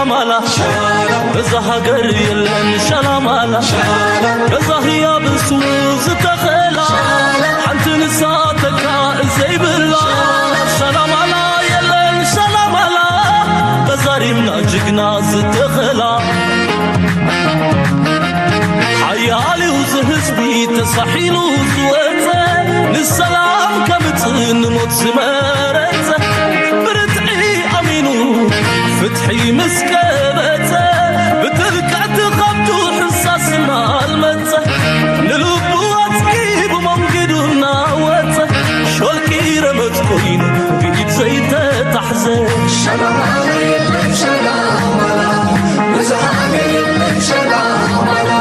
ሻላማላ በዛ ሃገር የለን ሻላማላ፣ በዛ ህያብ እሱ ዝተኸላ፣ ሓንቲ ንሳ ተካእ ዘይብላ። ሻላማላ የለን ሻላማላ፣ በዛ ሪምና ጅግና ዝተኸላ። ሓያል እዩ እዚ ህዝቢ ተሳሒሉ ዝወፀ፣ ንሰላም ከምፅእ ንሞት ዝመረፀ፣ ብርትዒ ኣሚኑ ፍትሒ ምስ ቀበፀ፣ ብጥልቀት ከብዱ ሕሳስ እናልመፀ፣ ንልቡ ኣፅጊቡ መንገዱ እናወፀ፣ ሾልኪ ረመፅ ኮይኑ ብኢድ ዘይተታሕዘ። ሸላማላ የለን ሸላማላ፣ ብዝሃ የለን ሸላማላ።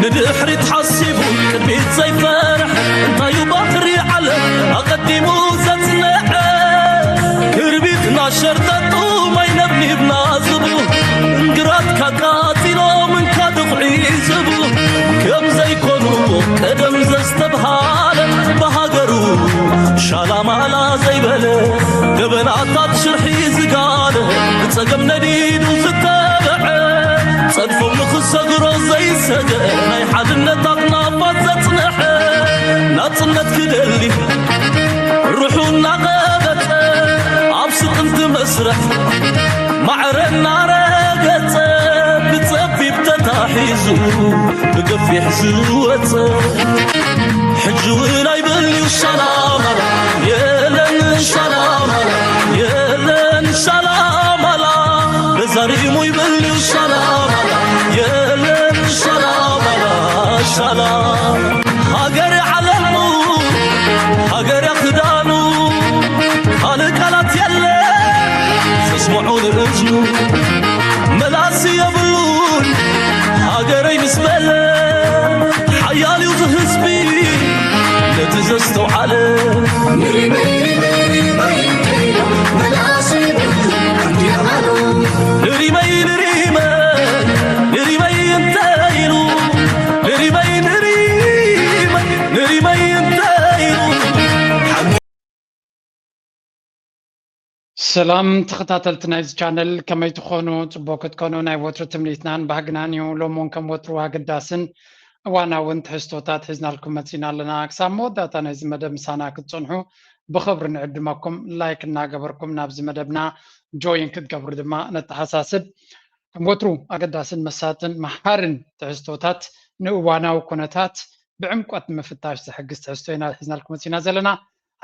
ንድሕሪት ሓሲቡ ቅድሚት ዘይፈርሕ፣ እንታዩ ባህሪ ዓለም ኣቐዲሙ ዘጽንዐ? ክርቢትና ሸርጠጡ ማይ ነብኒብና ዝብሉ፣ እንግራት ካቃጺሎም እንካ ድኹዒ ዝብሉ፣ ከም ዘይኮኑ ቀደም ዘስተብሃለ፣ ብሃገሩ ሻላማላ ዘይበለ፣ ገበናታት ሽርሒ ዝጋለ፣ ብጸገም ነዲዱ ዝተበዐ፣ ጸድፎም ንኽሰግሮ ዘይሰገ፣ ናይ ሓድነታት ናፋት ዘጽንሐ፣ ናጽነት ክደሊ ሩሑ እናቐበጸ፣ ኣብ ስጥንቲ መስርሕ ማዕረ እናረገጸ፣ ብጸቢብ ተታሒዙ ብገፊሕ ዝወጸ። ሕጂ እውን ኣይበልዩ ሻላማላ፣ የለን ሻላማላ፣ የለን ሻላማላ። በዛ ሪሙ ይበልዩ ሻላማላ፣ የለን ሻላማላ፣ ሻላ። ሃገር ዓለሙ፣ ሃገር ክዳኑ፣ ካልእ ቃላት የለ ዘስምዖ ንእዝኑ። መላሲ የብሉን ሃገረይ ምስ በለ፣ ሓያል እዩ ዝህዝቢ ነቲ ዘስተውዓለ። ንሪመይ፣ ንሪመይ፣ ንሪመይ፣ መላሲ የብሉን ኣንዲያ ቃሉ። ንሪመይ፣ ንሪመይ፣ ንሪመይ እንተ ኢሉ፣ ንሪመይ፣ ንሪመይ፣ ንሪመይ እንተ ኢሉ። ሰላም ተኸታተልቲ ናይዚ ቻነል፣ ከመይ ትኾኑ? ጽቡቕ ክትኮኑ ናይ ወትሩ ትምኒትናን ባህግናን እዩ። ሎም እውን ከም ወትሩ ኣገዳስን እዋናውን ትሕዝቶታት ሒዝናልኩም መጺና ኣለና። ክሳብ መወዳእታ ናይዚ መደብ ምሳና ክትጸንሑ ብኽብሪ ንዕድመኩም። ላይክ እናገበርኩም ናብዚ መደብና ጆይን ክትገብሩ ድማ ነተሓሳስብ። ከም ወትሩ ኣገዳስን መሳጥን መሃርን ትሕዝቶታት ንእዋናዊ ኩነታት ብዕምቆት ንምፍታሽ ዝሕግዝ ትሕዝቶ ኢና ሒዝናልኩም መጺና ዘለና።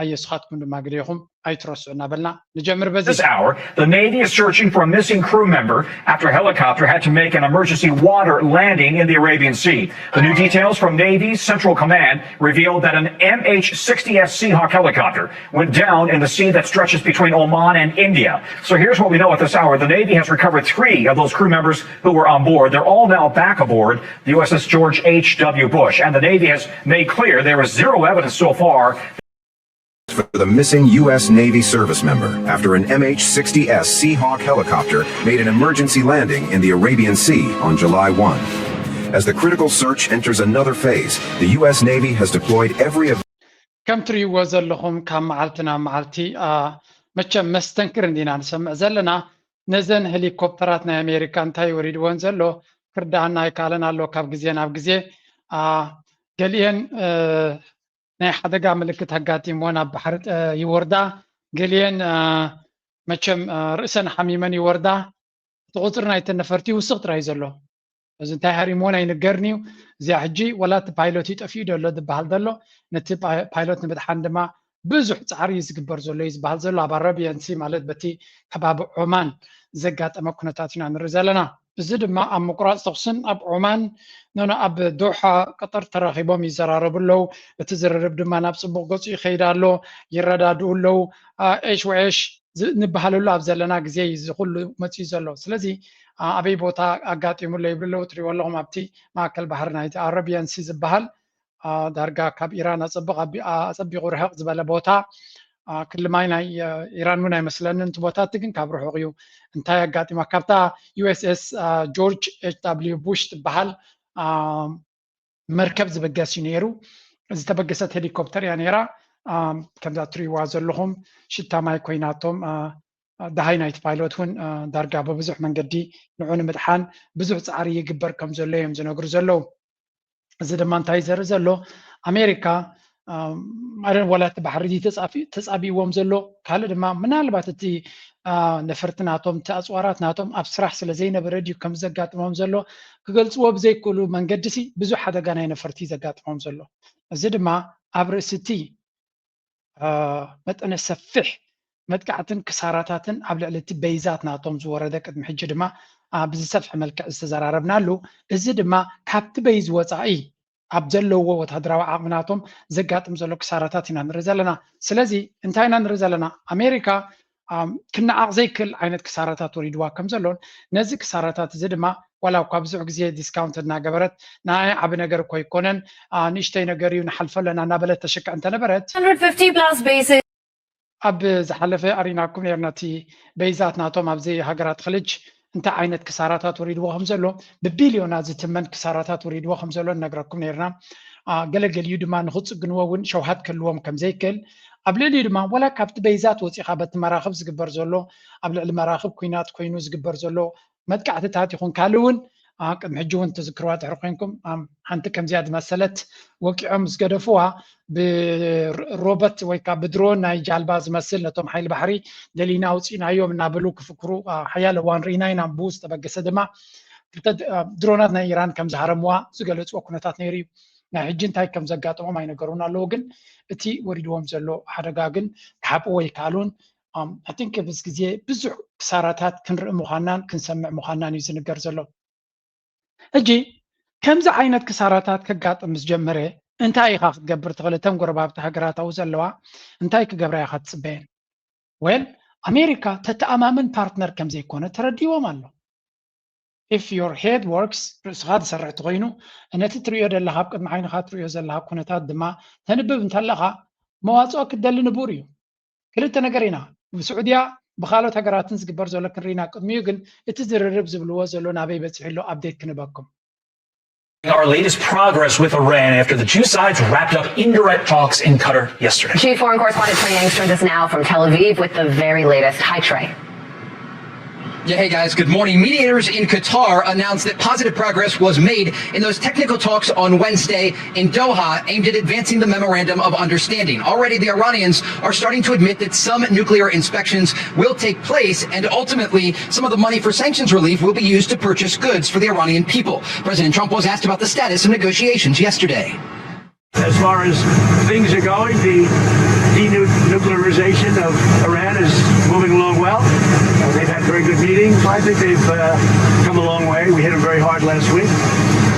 ኣየ ንስኻትኩም ድማ ግደኹም ኣይትረስዑ እናበልና ንጀምር። በዚ This hour, the Navy is searching for a missing crew member after a helicopter had to make an emergency water landing in the Arabian Sea. The new details from Navy's Central Command revealed that an M H sixty S Seahawk helicopter went down in the sea that stretches between Oman and India. So here's what we know at this hour. The Navy has recovered three of those crew members who were on board. They're all now back aboard the U S S George H W Bush. And the Navy has made clear there is zero evidence so far for the missing U S Navy service member after an M H sixty S Seahawk helicopter made an emergency landing in the Arabian Sea on July one. As the critical search enters another phase, the U S Navy has deployed every av- ከም ትርእይዎ ዘለኹም ካብ መዓልቲ ናብ መዓልቲ፣ አ፣ መቸም መስተንክር እንዲና ንሰምዕ ዘለና። ነዘን ሄሊኮፕተራት ናይ ኣሜሪካ እንታይ ወሪድወን ዘሎ ክርዳኣና ኣይከኣለን ኣሎ። ካብ ግዜ ናብ ግዜ፣ አ፣ ገሊኤን፣ እ፣ ናይ ሓደጋ ምልክት ኣጋጢምወን ኣብ ባሕሪ፣ እ፣ ይወርዳ፣ ገሊኤን፣ እ፣ መቸም፣ እ፣ ርእሰን ሓሚመን ይወርዳ። እቲ ቁፅሪ ናይተን ነፈርቲ ይውስኽ ጥራይ ዘሎ። እዚ እንታይ ሃሪምወን ኣይንገርን እዩ። እዚኣ ሕጂ ወላ እቲ ፓይሎት እዩ ጠፊኡ ዘሎ ዝበሃል ዘሎ፣ ነቲ ፓ-፣ ፓይሎት ንምድሓን ድማ ብዙሕ ፃዕሪ እዩ ዝግበር ዘሎ እዩ ዝበሃል ዘሎ። ኣብ ኣረቢያን ሲ ማለት በቲ ከባቢ ዖማን ዘጋጠመ ኩነታት ኢና ንርኢ ዘለና። እዚ ድማ ኣብ ምቁራፅ ተኹስን ኣብ ዖማን፣ ኖኖ፣ ኣብ ዶሓ ቀጠር ተራኺቦም ይዘራረቡ ኣለዉ። እቲ ዝርርብ ድማ ናብ ፅቡቕ ገፁ ይኸይድ ኣሎ፣ ይረዳድኡ ኣለዉ። አ፣ ኤሽ ወኤሽ ዝ-፣ ንበሃለሉ ኣብ ዘለና ግዜ እዩ እዚ ኩሉ መፂኡ ዘሎ። ስለዚ፣ አ፣ ኣበይ ቦታ ኣጋጢሙ ኣሎ ይብሉ ኣለዉ። ትሪእዎ ኣለኹም ኣብቲ ማእከል ባሕሪ ናይቲ ኣረቢያን ሲ ዝበሃል፣ አ፣ ዳርጋ ካብ ኢራን ኣጸብቕ ኣቢ-፣ አ-፣ ኣጸቢቑ ርሕቕ ዝበለ ቦታ፣ አ፣ ክሊ ማይ ናይ፣ አ፣ ኢራን እውን ኣይመስለንን። እቲ ቦታ እቲ ግን ካብ ርሑቕ እዩ። እንታይ ኣጋጢማ? ካብታ ዩ ኤስ ኤስ፣ አ፣ ጆርጅ ኤች ዳብሊው ቡሽ ትበሃል፣ አ፣ መርከብ ዝበገስ እዩ ነይሩ። ዝተበገሰት ሄሊኮፕተር እያ ነይራ። ከምዛ ትሪእዋ ዘለኹም ሽታ ማይ ኮይናቶም፣ ደሃይ ናይቲ ፓይሎት እውን ዳርጋ ብብዙሕ መንገዲ ንዑ ንምድሓን ብዙሕ ፃዕሪ ይግበር ከም ዘሎ እዮም ዝነግሩ ዘለዉ። እዚ ድማ እንታይ ዘርኢ ዘሎ? ኣሜሪካ ማለት ዋላ እቲ ባሕሪ ተፃቢእዎም ዘሎ፣ ካልእ ድማ ምናልባት እቲ ነፈርቲ ናቶም፣ እቲ ኣፅዋራት ናቶም ኣብ ስራሕ ስለ ዘይነበረ ድዩ ከም ዘጋጥሞም ዘሎ ክገልፅዎ ብዘይክእሉ መንገዲ ሲ ብዙሕ ሓደጋ ናይ ነፈርቲ ዘጋጥሞም ዘሎ። እዚ ድማ ኣብ ርእሲ እቲ መጠነ ሰፊሕ መጥቃዕትን ክሳራታትን ኣብ ልዕሊ እቲ በይዛት ናቶም ዝወረደ ቅድሚ ሕጂ ድማ ብዝሰፍሐ መልክዕ ዝተዘራረብናሉ፣ እዚ ድማ ካብቲ በይዝ ወፃኢ ኣብ ዘለዎ ወታደራዊ ዓቕሚ ናቶም ዘጋጥም ዘሎ ክሳራታት ኢና ንርኢ ዘለና። ስለዚ እንታይ ኢና ንርኢ ዘለና? ኣሜሪካ ክነዓቕ ዘይክእል ዓይነት ክሳራታት ወሪድዋ ከም ዘሎን ነዚ ክሳራታት እዚ ድማ ዋላ እኳ ብዙሕ ግዜ ዲስካውንት እናገበረት ንዓይ ዓቢ ነገር እኮ ኣይኮነን፣ ንእሽተይ ነገር እዩ ንሓልፎ ኣለና እናበለት ተሽክዕ እንተነበረት፣ ኣብ ዝሓለፈ ኣሪናኩም ነርና እቲ በይዛት ናቶም ኣብዚ ሃገራት ክልጅ እንታይ ዓይነት ክሳራታት ወሪድዎ ከም ዘሎ፣ ብቢልዮናት ዝትመን ክሳራታት ወሪድዎ ከም ዘሎ ንነግረኩም ነርና። ገለገሊኡ ድማ ንክፅግንዎ እውን ሸውሃት ክህልዎም ከም ዘይክእል፣ ኣብ ልዕሊኡ ድማ ዋላ ካብቲ በይዛት ወፂኻ በቲ መራኽብ ዝግበር ዘሎ፣ ኣብ ልዕሊ መራኽብ ኩናት ኮይኑ ዝግበር ዘሎ መጥቃዕትታት ይኹን ካልእ እውን ቅድሚ ሕጂ እውን ትዝክርዋ ድሕሪ ኮንኩም ሓንቲ ከምዚኣ ዝመሰለት ወቂዖም ዝገደፍዋ ብሮበት ወይ ከዓ ብድሮን ናይ ጃልባ ዝመስል ነቶም ሓይሊ ባሕሪ ደሊና ኣውፂእናዮም እናበሉ ክፍክሩ ሓያለ እዋን ርኢና ኢና። ብኡ ዝተበገሰ ድማ ክልተ ድሮናት ናይ ኢራን ከም ዝሃረምዋ ዝገለፅዎ ኩነታት ነይሩ እዩ። ናይ ሕጂ እንታይ ከም ዘጋጠሞም ኣይነገሩን ኣለዉ፣ ግን እቲ ወሪድዎም ዘሎ ሓደጋ ግን ክሓብእዎ ይከኣሉን። ኣይ ቲንክ ብዚ ግዜ ብዙሕ ክሳራታት ክንርኢ ምዃናን ክንሰምዕ ምዃናን እዩ ዝንገር ዘሎ። ሕጂ ከምዚ ዓይነት ክሳራታት ከጋጥም ምስ ጀመረ እንታይ ኢኻ ክትገብር ትኽእል? እተን ጎረባብቲ ሃገራት ኣብኡ ዘለዋ እንታይ ክገብራ ኢኻ ትፅበየን? ዌል ኣሜሪካ ተተኣማምን ፓርትነር ከም ዘይኮነ ተረዲዎም ኣሎ። If your head works፣ ርእስኻ ዝሰርሕ ተኮይኑ ነቲ ትሪኦ ዘለኻ ኣብ ቅድሚ ዓይንኻ ትሪኦ ዘለኻ ኩነታት ድማ ተንብብ እንተለኻ መዋፅኦ ክትደሊ ንቡር እዩ። ክልተ ነገር ኢና ብስዑድያ ብካልኦት ሃገራትን ዝግበር ዘሎ ክንርኢና ቅድሚኡ ግን እቲ ዝርርብ ዝብልዎ ዘሎ ናበይ በፂሑ ኣሎ ኣፕዴት ክንበኩም። Our latest progress with Iran after the two sides wrapped up indirect talks in Qatar yesterday. Chief Foreign Correspondent Trey Yingst joins us now from Tel Aviv with the very latest. Hi, Trey. Yeah, hey guys, good morning. Mediators in Qatar announced that positive progress was made in those technical talks on Wednesday in Doha aimed at advancing the memorandum of understanding. Already, the Iranians are starting to admit that some nuclear inspections will take place, and ultimately, some of the money for sanctions relief will be used to purchase goods for the Iranian people. President Trump was asked about the status of negotiations yesterday. As far as things are going, the denuclearization of Iran is moving along well. Uh, they've had very good meetings. I think they've uh, come a long way. We hit them very hard last week.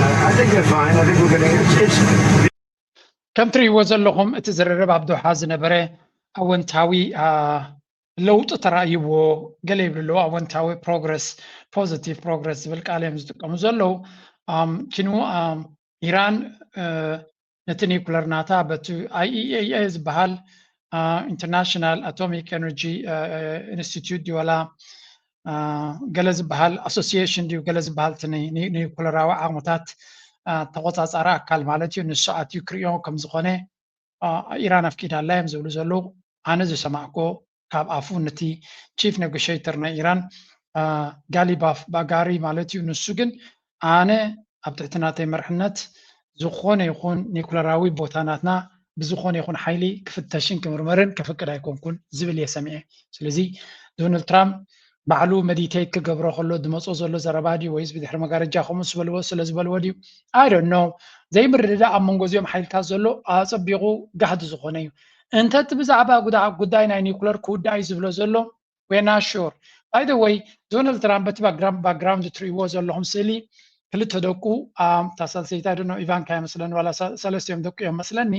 Uh, I think they're fine. I think we're going to. It's, it's ከም ትርእይዎ ዘለኹም እቲ ዝርርብ ኣብ ዶሓ ዝነበረ ኣወንታዊ ለውጢ ተራእይዎ ገለ ይብሉ ኣለዉ። ኣወንታዊ ፕሮግረስ፣ ፖዚቲቭ ፕሮግረስ ዝብል ቃል እዮም ዝጥቀሙ ዘለዉ። ኪኑ ኢራን ነቲ ኒኩለር ናታ በቲ I A E A ዝበሃል ኢንተርናሽናል ኣቶሚክ ኤነርጂ ኢንስቲትዩት ድዩ ዋላ ገለ ዝበሃል ኣሶሲሽን ድዩ ገለ ዝበሃል እቲ ኒኩለራዊ ዓቕምታት ተቆፃፃሪ ኣካል ማለት እዩ። ንሱ ኣትዩ ክሪኦ ከም ዝኾነ ኢራን ኣፍቂዳላ እዮም ዝብሉ ዘለዉ። ኣነ ዝሰማዕኮ ካብ ኣፉ ነቲ ቺፍ ኔጎሽተር ናይ ኢራን ጋሊባፍ ባጋሪ ማለት እዩ። ንሱ ግን ኣነ ኣብ ትሕቲ ናተይ መርሕነት ዝኾነ ይኹን ኒኩለራዊ ቦታ ናትና ብዝኾነ ይኹን ሓይሊ ክፍተሽን ክምርመርን ከፍቅድ ኣይኮንኩን ዝብል እየ ሰሚዐ። ስለዚ ዶናልድ ትራምፕ ባዕሉ መዲቴት ክገብሮ ከሎ ዝመፅኦ ዘሎ ዘረባ ድዩ ወይስ ብድሕሪ መጋረጃ ከምኡ ዝበልዎ ስለ ዝበልዎ ድዩ? I don't know። ዘይምርድዳእ ኣብ መንጎ እዚኦም ሓይልታት ዘሎ ኣፀቢቑ ጋህዲ ዝኾነ እዩ። እንተ እቲ ብዛዕባ ጉዳይ ናይ ኒኩለር ክውዳእ እዩ ዝብሎ ዘሎ we're not sure። By the way ዶናልድ ትራምፕ በቲ ባክግራውንድ ትርእይዎ ዘለኹም ስእሊ ክልተ ደቁ እታ ሳልሰይቲ I don't know ኢቫንካ እያ መስለኒ ዋላ ሰለስቲኦም ደቁ እዮም መስለኒ።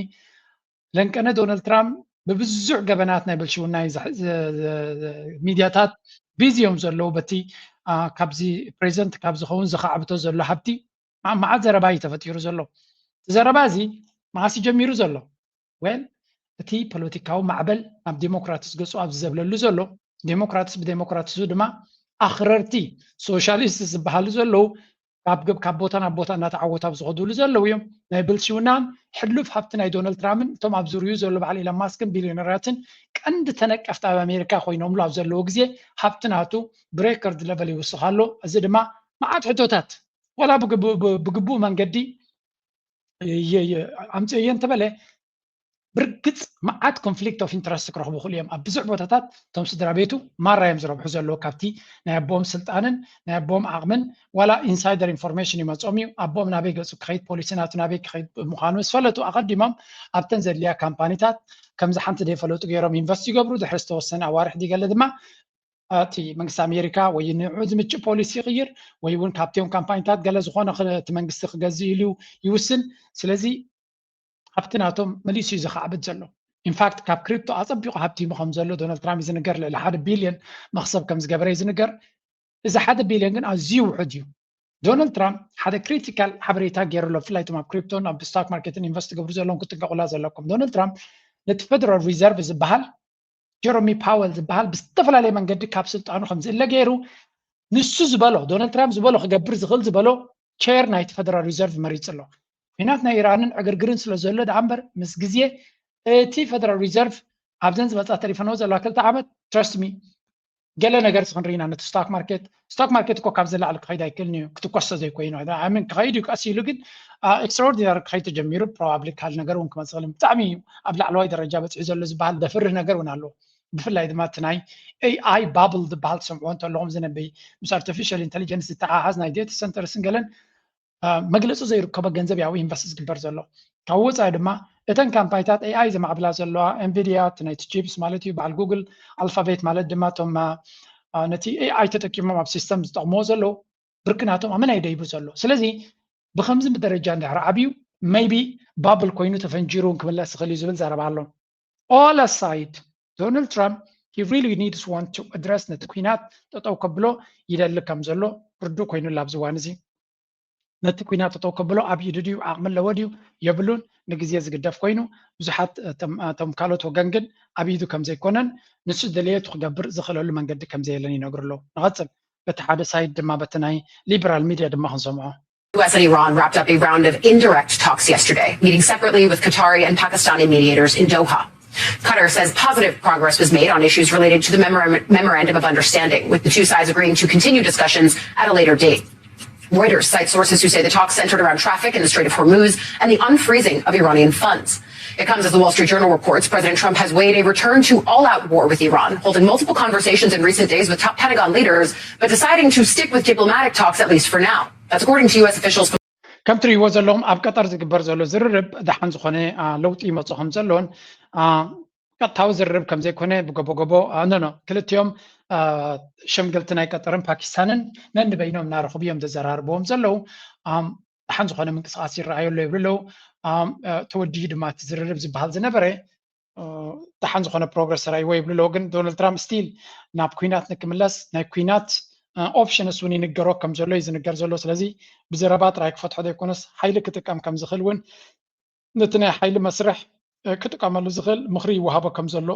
ለንቀነ ዶናልድ ትራምፕ ብብዙሕ ገበናት ናይ ብልሽውና ሚድያታት ቢዚ እዮም ዘለዉ በቲ ካብዚ ፕሬዚደንት ካብ ዝኸውን ዝኸዓብቶ ዘሎ ሃብቲ መዓት ዘረባ እዩ ተፈጢሩ ዘሎ። እቲ ዘረባ እዚ መዓስ ጀሚሩ ዘሎ? ዌል እቲ ፖለቲካዊ ማዕበል ናብ ዴሞክራትስ ገፁ ኣብዚ ዘብለሉ ዘሎ ዴሞክራትስ ብዴሞክራትሱ ድማ ኣኽረርቲ ሶሻሊስት ዝበሃሉ ዘለዉ ካብ ቦታ ናብ ቦታ እናተዓወቱ ኣብ ዝኸድሉ ዘለዉ እዮም። ናይ ብልሽውናን ሕሉፍ ሃብቲ ናይ ዶናልድ ትራምፕን እቶም ኣብ ዙርዩ ዘሎ በዓል ኢሎን ማስክን ቢልዮነራትን ቀንዲ ተነቀፍቲ ኣብ ኣሜሪካ ኮይኖምሉ ኣብ ዘለዉ ግዜ ሃብቲ ናቱ ብሬከርድ ለቨል ይውስኽ ኣሎ። እዚ ድማ መዓት ሕቶታት ዋላ ብግቡእ መንገዲ ኣምፅኦ እየ እንተበለ ብርግፅ መዓት ኮንፍሊክት ኦፍ ኢንትረስት ክረኽቡ ይኽእሉ እዮም። ኣብ ብዙሕ ቦታታት እቶም ስድራ ቤቱ ማራ እዮም ዝረብሑ ዘለዉ ካብቲ ናይ ኣቦኦም ስልጣንን ናይ ኣቦኦም ዓቕምን ዋላ ኢንሳይደር ኢንፎርሜሽን ይመፅኦም እዩ። ኣቦኦም ናበይ ገፁ ክኸይድ፣ ፖሊሲ ናቱ ናበይ ክኸይድ ምዃኑ ምስ ፈለጡ ኣቐዲሞም ኣብተን ዘድልያ ካምፓኒታት ከምዚ ሓንቲ ደይፈለጡ ገይሮም ኢንቨስት ይገብሩ። ድሕሪ ዝተወሰነ ኣዋርሕ ድገለ ድማ እቲ መንግስቲ ኣሜሪካ ወይ ንዑ ዝምችእ ፖሊሲ ይቕይር ወይ እውን ካብቲኦም ካምፓኒታት ገለ ዝኾነ እቲ መንግስቲ ክገዝእ ኢሉ ይውስን። ስለዚ ሃብቲ ናቶም መሊሱ እዩ ዝኸዕብት ዘሎ። ኢንፋክት ካብ ክሪፕቶ ኣፀቢቑ ሃብቲሙ ከም ዘሎ ዶናልድ ትራምፕ እዩ ዝንገር። ልዕሊ ሓደ ቢልዮን መኽሰብ ከም ዝገበረ እዩ ዝንገር። እዚ ሓደ ቢልዮን ግን ኣዝዩ ውሑድ እዩ። ዶናልድ ትራምፕ ሓደ ክሪቲካል ሓበሬታ ገይሩ ኣሎ። ብፍላይ እቶም ኣብ ክሪፕቶን ኣብ ስቶክ ማርኬትን ኢንቨስት ትገብሩ ዘለዎም ክጥንቀቑላ ዘለኩም። ዶናልድ ትራምፕ ነቲ ፌደራል ሪዘርቭ ዝበሃል ጀረሚ ፓወል ዝበሃል ብዝተፈላለየ መንገዲ ካብ ስልጣኑ ከም ዝእለ ገይሩ ንሱ ዝበሎ ዶናልድ ትራምፕ ዝበሎ ክገብር ዝኽእል ዝበሎ ቸር ናይቲ ፌደራል ሪዘርቭ መሪፁ ኣሎ። ኩናት ናይ ኢራንን ዕግርግርን ስለ ዘሎ ደኣ እምበር ምስ ግዜ እቲ ፌደራል ሪዘርቭ ኣብዘን ዝመፃ ተሪፈንዎ ዘለዋ ክልተ ዓመት ትረስት ሚ ገለ ነገር ክንርኢና ነቲ ስቶክ ማርኬት ስቶክ ማርኬት እኮ ካብ ዝላዕሊ ክኸይድ ኣይክእልን እዩ ክትኮሰ ዘይኮይኑ ምን ክኸይድ እዩ ቀስ ኢሉ ግን ኤክስትራኦርዲናሪ ክኸይድ ተጀሚሩ ፕሮባብሊ ካል ነገር እውን ክመፅእ ይኽእል ብጣዕሚ እዩ ኣብ ላዕለዋይ ደረጃ በፂሑ ዘሎ ዝበሃል ደፍርህ ነገር እውን ኣለዎ። ብፍላይ ድማ እቲ ናይ ኤኣይ ባብል ዝበሃል ትሰምዕዎ እንተለኹም ዝነበይ ምስ ኣርቲፊሻል ኢንቴሊጀንስ ዝተሓሓዝ ናይ ዴታ ሰንተርስን ገለን መግለፂ ዘይርከቦ ገንዘብ ያው ኢንቨስት ዝግበር ዘሎ። ካብ ወፃኢ ድማ እተን ካምፓኒታት ኤኣይ ዘማዕብላ ዘለዋ ኤንቪዲያ እቲ ናይቲ ቺፕስ ማለት እዩ በዓል ጉግል ኣልፋቤት ማለት ድማ እቶም ነቲ ኤኣይ ተጠቂሞም ኣብ ሲስተም ዝጠቕምዎ ዘለዉ ብርክናቶም ኣመናይ ደይቡ ዘሎ። ስለዚ ብከምዚ ደረጃ እንድሕር ዓብዩ maybe ባብል ኮይኑ ተፈንጂሩ እውን ክምለስ ይኽእል እዩ ዝብል ዘረባ ኣሎ። All aside ዶናልድ ትራምፕ he really needs one to address ነቲ ኩናት ጠጠው ከብሎ ይደሊ ከም ዘሎ ርዱእ ኮይኑሉ ኣብዚ እዋን እዚ። ነቲ ኩናት ጠጠው ከብሎ ኣብ ኢዱ ድዩ ዓቕሚ ኣለዎ ድዩ የብሉን ንግዜ ዝግደፍ ኮይኑ ብዙሓት እቶም ካልኦት ወገን ግን ኣብ ኢዱ ከም ዘይኮነን ንሱ ዝደለየቱ ክገብር ዝኽእለሉ መንገዲ ከም ዘየለን ይነግሩ ኣለዉ። ንቐፅል በቲ ሓደ ሳይድ ድማ በቲ ናይ ሊበራል ሚድያ ድማ ክንሰምዖ። U S and Iran wrapped up a round of indirect talks yesterday, meeting separately with Qatari and Pakistani mediators in Doha. Qatar says positive progress was made on issues related to the memorandum of understanding, with the two sides agreeing to continue discussions at a later date. Reuters cites sources who say the talks centered around traffic in the Strait of Hormuz and the unfreezing of Iranian funds. It comes as the Wall Street Journal reports President Trump has weighed a return to all-out war with Iran, holding multiple conversations in recent days with top Pentagon leaders, but deciding to stick with diplomatic talks at least for now. That's according to U S officials. ከም ትርእይዎ ዘለኹም ኣብ ቀጠር ዝግበር ዘሎ ዝርርብ ደሓን ዝኾነ ለውጢ ይመፁ ከም ዘሎን ቀጥታዊ ዝርርብ ከም ዘይኮነ ብገቦ ገቦ ኖኖ ክልቲኦም ሸምገልቲ ናይ ቀጠርን ፓኪስታንን ነንበይኖም እናረኽቡ እዮም ዘዘራርብዎም ዘለዉ። ደሓን ዝኾነ ምንቅስቃስ ይረኣዩ ኣሎ ይብሉ ኣለዉ። ተወዲኡ ድማ እቲ ዝርርብ ዝበሃል ዝነበረ ደሓን ዝኾነ ፕሮግረስ ተራእይዎ ይብሉ ኣለዉ። ግን ዶናልድ ትራምፕ ስቲል ናብ ኩናት ንክምለስ ናይ ኩናት ኦፕሽንስ እውን ይንገሮ ከም ዘሎ እዩ ዝንገር ዘሎ። ስለዚ ብዘረባ ጥራይ ክፈትሖ ዘይኮነስ ሓይሊ ክጥቀም ከም ዝኽእል እውን ነቲ ናይ ሓይሊ መስርሕ ክጥቀመሉ ዝኽእል ምኽሪ ይወሃቦ ከም ዘሎ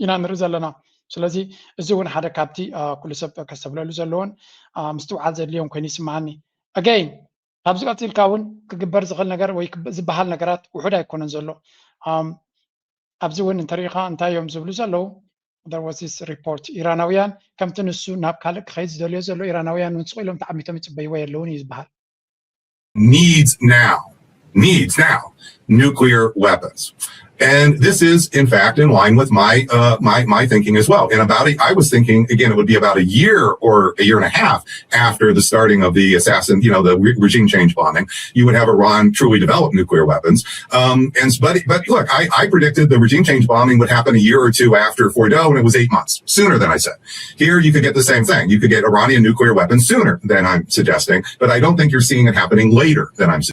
ኢና ንርኢ ዘለና። ስለዚ እዚ እውን ሓደ ካብቲ ኩሉ ሰብ ከስተብለሉ ዘለዎን ምስትውዓል ዘድልዮም ኮይኑ ይስምዓኒ። ኣገይን ካብዚ ቀፂልካ እውን ክግበር ዝኽእል ነገር ወይ ዝበሃል ነገራት ውሑድ ኣይኮነን ዘሎ። ኣብዚ እውን እንተሪኢኻ እንታይ እዮም ዝብሉ ዘለዉ there was this report ኢራናውያን ከምቲ ንሱ ናብ ካልእ ክኸይድ ዝደልዮ ዘሎ ኢራናውያን እውን ስቕ ኢሎም ተዓሚቶም ይፅበይዎ የለውን እዩ ዝበሃል። Needs now, needs now nuclear weapons. And this is, in fact, in line with my uh, my my thinking as well. In about a, I was thinking again, it would be about a year or a year and a half after the starting of the assassin, you know, the re- regime change bombing. You would have Iran truly develop nuclear weapons. Um, and but but look, I, I predicted the regime change bombing would happen a year or two after Fordo, and it was eight months sooner than I said. Here, you could get the same thing. You could get Iranian nuclear weapons sooner than I'm suggesting, but I don't think you're seeing it happening later than I'm suggesting.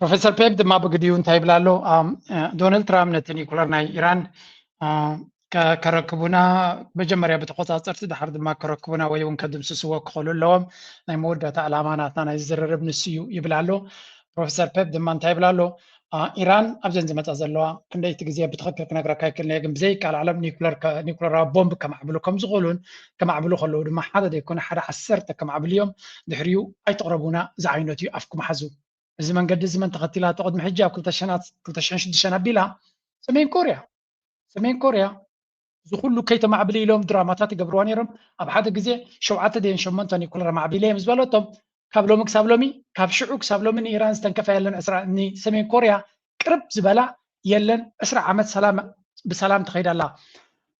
ፕሮፌሰር ፔፕ ድማ ብግዲኡ እንታይ ይብል ኣሎ? ዶናልድ ትራምፕ ነቲ ኒኩለር ናይ ኢራን ከረክቡና መጀመርያ ብተቆፃፀርቲ ድሓር ድማ ከረክቡና ወይ እውን ከድምስስዎ ክኽእሉ ኣለዎም። ናይ መወዳእታ ዕላማ ናትና ናይ ዝርርብ ንሱ እዩ ይብል ኣሎ። ፕሮፌሰር ፔፕ ድማ እንታይ ይብል ኣሎ? ኢራን ኣብዘን ዝመፃ ዘለዋ ክንደይቲ ግዜ ብትኽክል ክነግረካ ኣይክእልን እየ፣ ግን ብዘይከኣል ዓለም ኒኩለራዊ ቦምብ ከማዕብሉ ከም ዝኽእሉን ከማዕብሉ ከለዉ ድማ ሓደ ዘይኮነ ሓደ ዓሰርተ ከማዕብሉ እዮም። ድሕሪኡ ኣይትቕረቡና ዝዓይነቱ እዩ፣ ኣፍኩም ሓዙ። እዚ መንገዲ እዚ መን ተኸቲላቶ ቅድሚ ሕጂ ኣብ ክልተ ሽሕን ሽዱሽተን ኣቢላ? ሰሜን ኮርያ። ሰሜን ኮርያ እዚ ኩሉ ከይተማዕብሊ ኢሎም ድራማታት ይገብርዋ ነይሮም። ኣብ ሓደ ግዜ ሸውዓተ ደየን ሸሞንተ ኒኩለር ማዕቢለ እዮም ዝበለቶም። ካብ ሎሚ ክሳብ ሎሚ፣ ካብ ሽዑ ክሳብ ሎሚ ንኢራን ዝተንከፈ የለን። ዕስራ ንሰሜን ኮርያ ቅርብ ዝበላ የለን። ዕስራ ዓመት ሰላም ብሰላም ተኸይዳ ኣላ።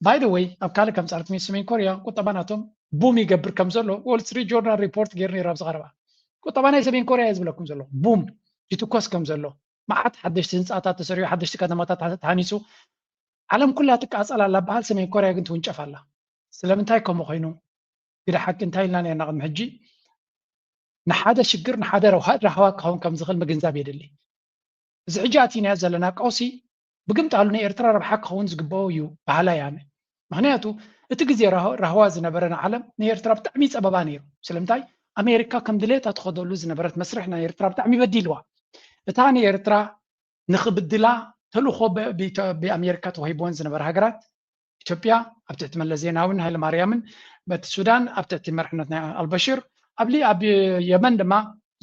ባይ ወይ ኣብ ካልእ ከምፃልኩም ሰሜን ኮርያ ቁጠባ ናቶም ቡም ይገብር ከም ዘሎ ዎል ስትሪት ጆርናል ሪፖርት ገይሩ ነይሩ ኣብዚ ቀረባ። ቁጠባ ናይ ሰሜን ኮርያ እየ ዝብለኩም ዘሎ ቡም ይትኮስ ከም ዘሎ፣ መዓት ሓደሽቲ ህንፃታት ተሰሪሑ፣ ሓደሽቲ ከተማታት ተሃኒፁ። ዓለም ኩላ ትቃፀል ኣላ በሃል፣ ሰሜን ኮርያ ግን ትውንጨፍ ኣላ። ስለምንታይ ከምኡ ኮይኑ? ግደ ሓቂ እንታይ ኢልና ነርና ቅድሚ ሕጂ? ንሓደ ሽግር ንሓደ ረሃዋ ክኸውን ከም ዝኽእል ምግንዛብ የድሊ። እዚ ሕጂ ኣቲናዮ ዘለና ቀውሲ ብግምጣሉ ንኤርትራ ረብሓ ክኸውን ዝግበኦ እዩ በሃላይ ኣነ። ምኽንያቱ እቲ ግዜ ራህዋ ዝነበረ ንዓለም ንኤርትራ ብጣዕሚ ጸበባ ነይሩ። ስለምንታይ? ኣሜሪካ ከም ድሌታ ትኸደሉ ዝነበረት መስርሕ ናይ ኤርትራ ብጣዕሚ በዲልዋ። እታ ንኤርትራ ንኽብድላ ተልእኾ ብኣሜሪካ ተዋሂብወን ዝነበረ ሃገራት ኢትዮጵያ ኣብ ትሕቲ መለስ ዜናዊን ሃይለማርያምን፣ በቲ ሱዳን ኣብ ትሕቲ መርሕነት ናይ ኣልበሽር፣ ኣብ የመን ድማ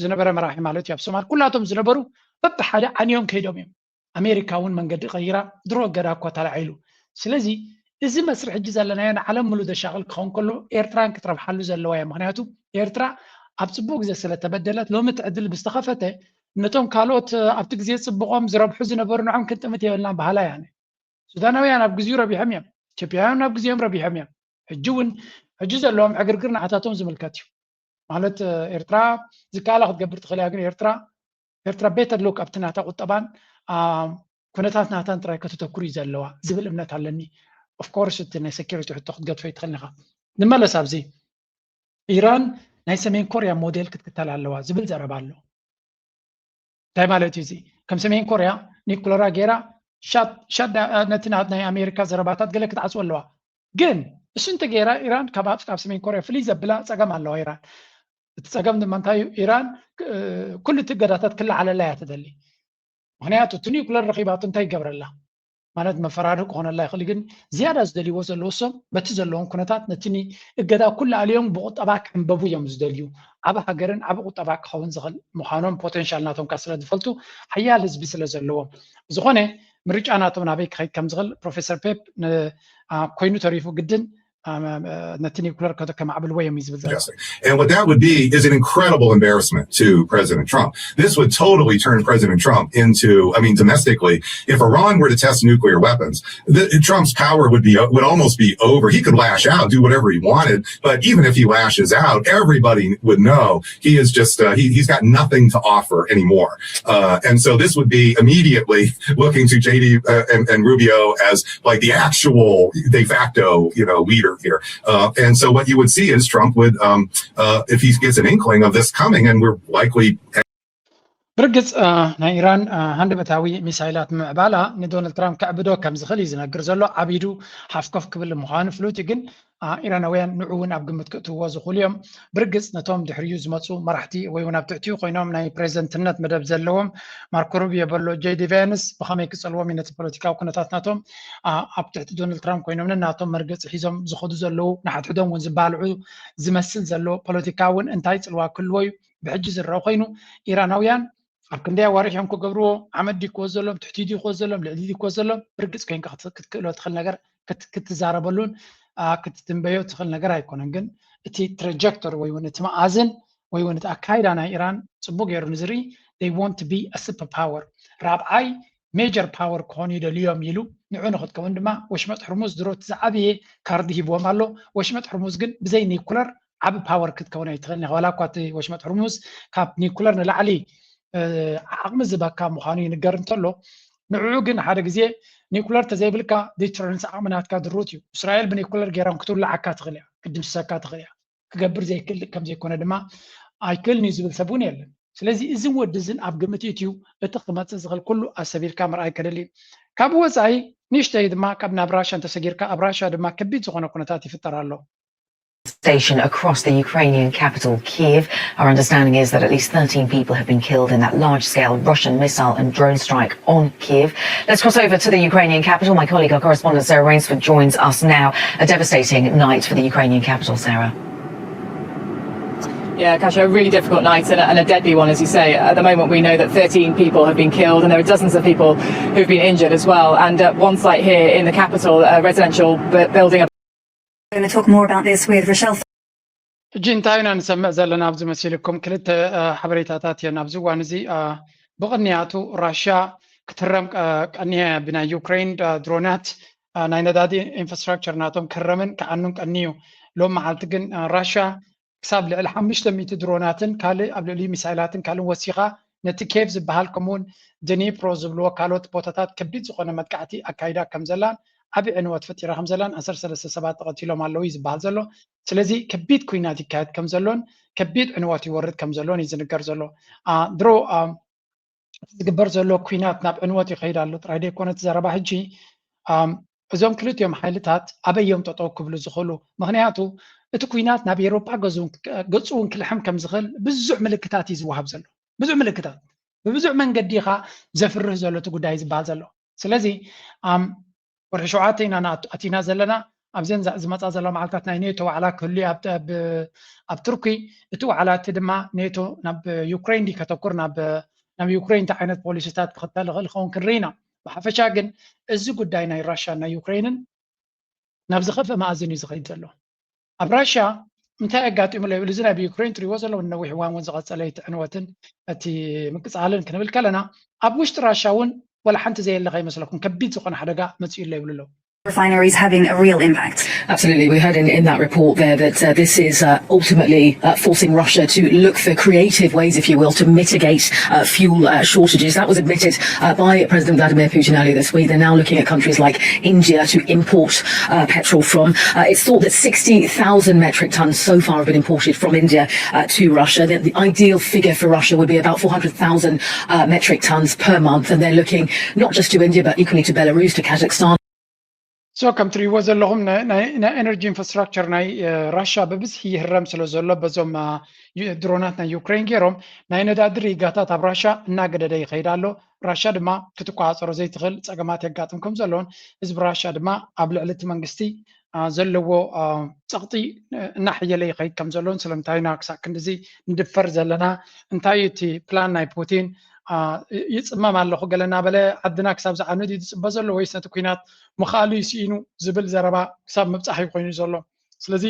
ዝነበረ መራሒ ማለት እዩ፣ ኣብ ሶማል ኩላቶም ዝነበሩ በብሓደ ዓንዮም ከይዶም እዮም። ኣሜሪካ እውን መንገዲ ቀይራ ድሮ እገዳ እኳ ተላዒሉ። ስለዚ እዚ መስርሕ ሕጂ ዘለናዮ ንዓለም ሙሉ ዘሻቕል ክኸውን ከሎ ኤርትራን ክትረብሓሉ ዘለዋ እያ። ምክንያቱ ኤርትራ ኣብ ፅቡቅ ግዜ ስለተበደለት ሎሚ እቲ ዕድል ብዝተኸፈተ ነቶም ካልኦት ኣብቲ ግዜ ፅቡቆም ዝረብሑ ዝነበሩ ንዖም ክንጥምት የብልናን በሃላይ ኣነ። ሱዳናውያን ኣብ ግዚኡ ረቢሖም እዮም። ኢትዮጵያውያን ኣብ ግዚኦም ረቢሖም እዮም። ሕጂ እውን ሕጂ ዘለዎም ዕግርግር ንዓታቶም ዝምልከት እዩ። ማለት ኤርትራ ዝከኣላ ክትገብር ትኽእል እያ፣ ግን ኤርትራ ኤርትራ ቤተር ሉክ ኣብቲ ናታ ቁጠባን ኩነታት ናታን ጥራይ ከተተኩር እዩ ዘለዋ ዝብል እምነት ኣለኒ። ኦፍኮርስ እቲ ናይ ሴኪሪቲ ሕቶ ክትገድፎ ይትኽእል ኢኻ። ንመለስ ኣብዚ ኢራን ናይ ሰሜን ኮርያ ሞዴል ክትክተል ኣለዋ ዝብል ዘረባ ኣሎ። እንታይ ማለት እዩ እዚ? ከም ሰሜን ኮርያ ኒኩለራ ገይራ ሻዳ ነቲ ናይ ኣሜሪካ ዘረባታት ገለ ክትዓፅወ ኣለዋ። ግን እሱ እንተ ገይራ ኢራን ካብ ሰሜን ኮርያ ፍልይ ዘብላ ፀገም ኣለዋ ኢራን። እቲ ፀገም ድማ እንታይ እዩ? ኢራን ኩሉ እቲ እገዳታት ክለዓለላ እያ ትደሊ። ምክንያቱ እቲ ኒኩለር ረኺባቶ እንታይ ይገብረላ? ማለት መፈራርሂ ክኾነላ ይኽእል፣ ግን ዝያዳ ዝደልይዎ ዘለዉ እሶም በቲ ዘለዎም ኩነታት ነቲ እገዳ ኩሉ ኣልዮም ብቁጠባ ክዕንበቡ እዮም ዝደልዩ። ዓቢ ሃገርን ዓቢ ቁጠባ ክኸውን ዝኽእል ምዃኖም ፖቴንሻል ናቶም ካ ስለ ዝፈልጡ ሓያል ህዝቢ ስለ ዘለዎም። ብዝኾነ ምርጫ ናቶም ናበይ ክኸይድ ከም ዝኽእል ፕሮፌሰር ፔፕ ኮይኑ ተሪፉ ግድን ነቲ ኒኩለር ከማዕብልዎ እዮም እዩ ዝብል ዘሎ። And what that would be is an incredible embarrassment to President Trump. This would totally turn President Trump into, I mean, domestically, if Iran were to test nuclear weapons, the, Trump's power would be would almost be over. He could lash out, do whatever he wanted, but even if he lashes out, everybody would know he is just uh, he, he's got nothing to offer anymore. Uh, and so this would be immediately looking to J D uh, and, and Rubio as like the actual de facto, you know, leader here. Uh, and so what you would see is Trump would, um, uh, if he gets an inkling of this coming, and we're likely ብርግፅ ናይ ኢራን ሃንደበታዊ ሚሳይላት ምምዕባላ ንዶናልድ ትራምፕ ከዕብዶ ከም ዝኽእል እዩ ዝነግር ዘሎ። ዓቢዱ ሓፍኮፍ ክብል ምዃኑ ፍሉጥ እዩ፣ ግን ኢራናውያን ንዑ እውን ኣብ ግምት ክእትውዎ ዝኽእሉ እዮም። ብርግፅ ነቶም ድሕሪኡ ዝመፁ መራሕቲ ወይ እውን ኣብ ትሕቲኡ ኮይኖም ናይ ፕሬዚደንትነት መደብ ዘለዎም ማርኮ ሩቢዮ በሎ ጄዲ ቫንስ ብኸመይ ክፀልዎም እዩ ነቲ ፖለቲካዊ ኩነታት ናቶም ኣብ ትሕቲ ዶናልድ ትራምፕ ኮይኖም ነናቶም መርገፂ ሒዞም ዝኸዱ ዘለዉ ንሓድሕዶም እውን ዝባልዑ ዝመስል ዘሎ ፖለቲካ እውን እንታይ ፅልዋ ክህልዎ እዩ ብሕጂ ዝረአ ኮይኑ ኢራናውያን ኣብ ክንደይ ኣዋርሕ እዮም ክገብርዎ? ዓመት ድዩ ክወዘሎም? ትሕቲ ድዩ ክወዘሎም? ልዕሊ ድዩ ክወዘሎም? ብርግፅ ኮይንካ ክትክእሎ ትኽእል ነገር ክትዛረበሉን ክትትንበዮ ትኽእል ነገር ኣይኮነን። ግን እቲ ትራጀክቶሪ ወይ እውን እቲ መኣዝን ወይ እውን እቲ ኣካይዳ ናይ ኢራን ፅቡቅ ገይሩ ንዝርኢ they want to be a super power ራብዓይ ሜጀር ፓወር ክኾኑ ይደልዮም ኢሉ ንዑ ንክትከውን ድማ ወሽመጥ ሕርሙዝ ድሮ እቲ ዝዓበየ ካርድ ሂብዎም ኣሎ። ወሽመጥ ሕርሙዝ ግን ብዘይ ኒኩለር ዓቢ ፓወር ክትከውን ኣይትኽእልን ኢኻ። ዋላ እኳ እቲ ወሽመጥ ሕርሙዝ ካብ ኒኩለር ንላዕሊ ዓቕሚ ዝበካ ምዃኑ ይንገር እንተሎ ንዕኡ ግን ሓደ ግዜ ኒኩለር ተዘይብልካ ዲተረንስ ዓቕሚ ናትካ ድሩት እዩ። እስራኤል ብኒኩለር ገይራን ክትውልዓካ ትኽእል እያ፣ ክትድምስሰካ ትኽእል እያ። ክገብር ዘይክእል ከም ዘይኮነ ድማ ኣይክእልን እዩ ዝብል ሰብ እውን የለን። ስለዚ እዝን ወዲ እዝን ኣብ ግምት እትዩ እቲ ክመፅእ ዝኽእል ኩሉ ኣሰቢርካ ምርኣይ ከደሊ እዩ። ካብ ወፃኢ ንእሽተይ ድማ ካብ ናብ ራሻ እንተሰጊርካ ኣብ ራሻ ድማ ከቢድ ዝኾነ ኩነታት ይፍጠር ኣሎ። station across the Ukrainian capital, Kyiv. Our understanding is that at least thirteen people have been killed in that large scale Russian missile and drone strike on Kyiv. Let's cross over to the Ukrainian capital. My colleague, our correspondent Sarah Rainsford, joins us now. A devastating night for the Ukrainian capital, Sarah. Yeah, Kasia, a really difficult night and a, and a deadly one, as you say. At the moment, we know that thirteen people have been killed and there are dozens of people who've been injured as well. And uh, one site here in the capital, a residential building. We're going to talk more about this with Rochelle. ሕጂ እንታይ ኢና ንሰምዕ ዘለና ኣብዚ መሲልኩም ክልተ ሓበሬታታት እየን ኣብዚ እዋን እዚ። ብቕንያቱ ራሽያ ክትረም ቀንያ ብናይ ዩክሬን ድሮናት ናይ ነዳዲ ኢንፍራስትራክቸር ናቶም ክረምን ክዓኑን ቀንዩ። ሎም መዓልቲ ግን ራሽያ ክሳብ ልዕሊ ሓሙሽተ ሚእቲ ድሮናትን ካልእ ኣብ ልዕሊ ሚሳይላትን ካልእን ወሲኻ ነቲ ኬቭ ዝበሃል ከምኡውን ድኒፕሮ ዝብልዎ ካልኦት ቦታታት ከቢድ ዝኾነ መጥቃዕቲ ኣካይዳ ከም ዘላን ዓቢ ዕንወት ፈጢራ ከም ዘላን ዓሰርተ ሰለስተ ሰባት ተቐቲሎም ኣለዉ እዩ ዝበሃል ዘሎ። ስለዚ ከቢድ ኩናት ይካየድ ከም ዘሎን ከቢድ ዕንወት ይወርድ ከም ዘሎን እዩ ዝንገር ዘሎ። ድሮ ዝግበር ዘሎ ኩናት ናብ ዕንወት ይኸይድ ኣሎ ጥራይ ዘይኮነ እቲ ዘረባ ሕጂ እዞም ክልቲኦም ሓይልታት ኣበይ እዮም ጠጠው ክብሉ ዝኽእሉ? ምኽንያቱ እቲ ኩናት ናብ ኤሮፓ ገጹ እውን ክልሕም ከም ዝኽእል ብዙሕ ምልክታት እዩ ዝወሃብ ዘሎ። ብዙሕ ምልክታት ብብዙሕ መንገዲ ኢኻ ዘፍርህ ዘሎ እቲ ጉዳይ ዝበሃል ዘሎ። ስለዚ ወርሒ ሸውዓተ ኢና ኣቲና ዘለና። ኣብዘን ዝመፃ ዘለዋ መዓልታት ናይ ኔቶ ዋዕላ ክህሉ ኣብ ቱርኪ። እቲ ዋዕላ እቲ ድማ ኔቶ ናብ ዩክሬን ድዩ ከተኩር ናብ ዩክሬን እንታይ ዓይነት ፖሊሲታት ክኽተል ይኽእል ይኸውን ክንርኢ ኢና። ብሓፈሻ ግን እዚ ጉዳይ ናይ ራሽያን ናይ ዩክሬንን ናብ ዝኸፍአ መኣዝን እዩ ዝኸይድ ዘሎ። ኣብ ራሽያ እንታይ ኣጋጢሙ ለይብል እዚ ናይ ብዩክሬን ትሪእዎ ዘለዉ ነዊሕ እዋን እውን ዝቐፀለ እቲ ዕንወትን እቲ ምቅፃልን ክንብል ከለና ኣብ ውሽጢ ራሽያ እውን ወላ ሓንቲ ዘየለ ከይመስለኩም ከቢድ ዝኾነ ሓደጋ መፂኡ ኣሎ ይብሉ ኣለዉ። Refineries having a real impact. Absolutely. We heard in, in that report there that uh, this is uh, ultimately uh, forcing Russia to look for creative ways, if you will, to mitigate uh, fuel uh, shortages. That was admitted uh, by President Vladimir Putin earlier this week. They're now looking at countries like India to import uh, petrol from. Uh, it's thought that sixty thousand metric tons so far have been imported from India uh, to Russia. The, the ideal figure for Russia would be about four hundred thousand uh, metric tons per month, and they're looking not just to India, but equally to Belarus, to Kazakhstan. So ከም ትሪእዎ ዘለኹም ናይ ኤነርጂ ኢንፍራስትራክቸር ናይ ራሻ ብብዝሒ ይህረም ስለ ዘሎ በዞም ድሮናት ናይ ዩክሬን ገይሮም ናይ ነዳዲ ሪጋታት ኣብ ራሻ እናገደደ ይኸይድ ኣሎ። ራሻ ድማ ክትቆፃፀሮ ዘይትኽእል ፀገማት የጋጥም ከም ዘለውን ህዝቢ ራሻ ድማ ኣብ ልዕሊ እቲ መንግስቲ ዘለዎ ፀቕጢ እናሕየለ ይኸይድ ከም ዘለውን ስለምንታይ ኢና ክሳብ ክንድዚ ንድፈር ዘለና እንታይ እቲ ፕላን ናይ ፑቲን ይፅመም ኣለኹ ገለ እናበለ ዓድና ክሳብ ዝዓኑ ድዩ ዝፅበ ዘሎ ወይስ ነቲ ኩናት ምኽኣሉ ይስኢኑ ዝብል ዘረባ ክሳብ ምብፃሕ እዩ ኮይኑ ዘሎ። ስለዚ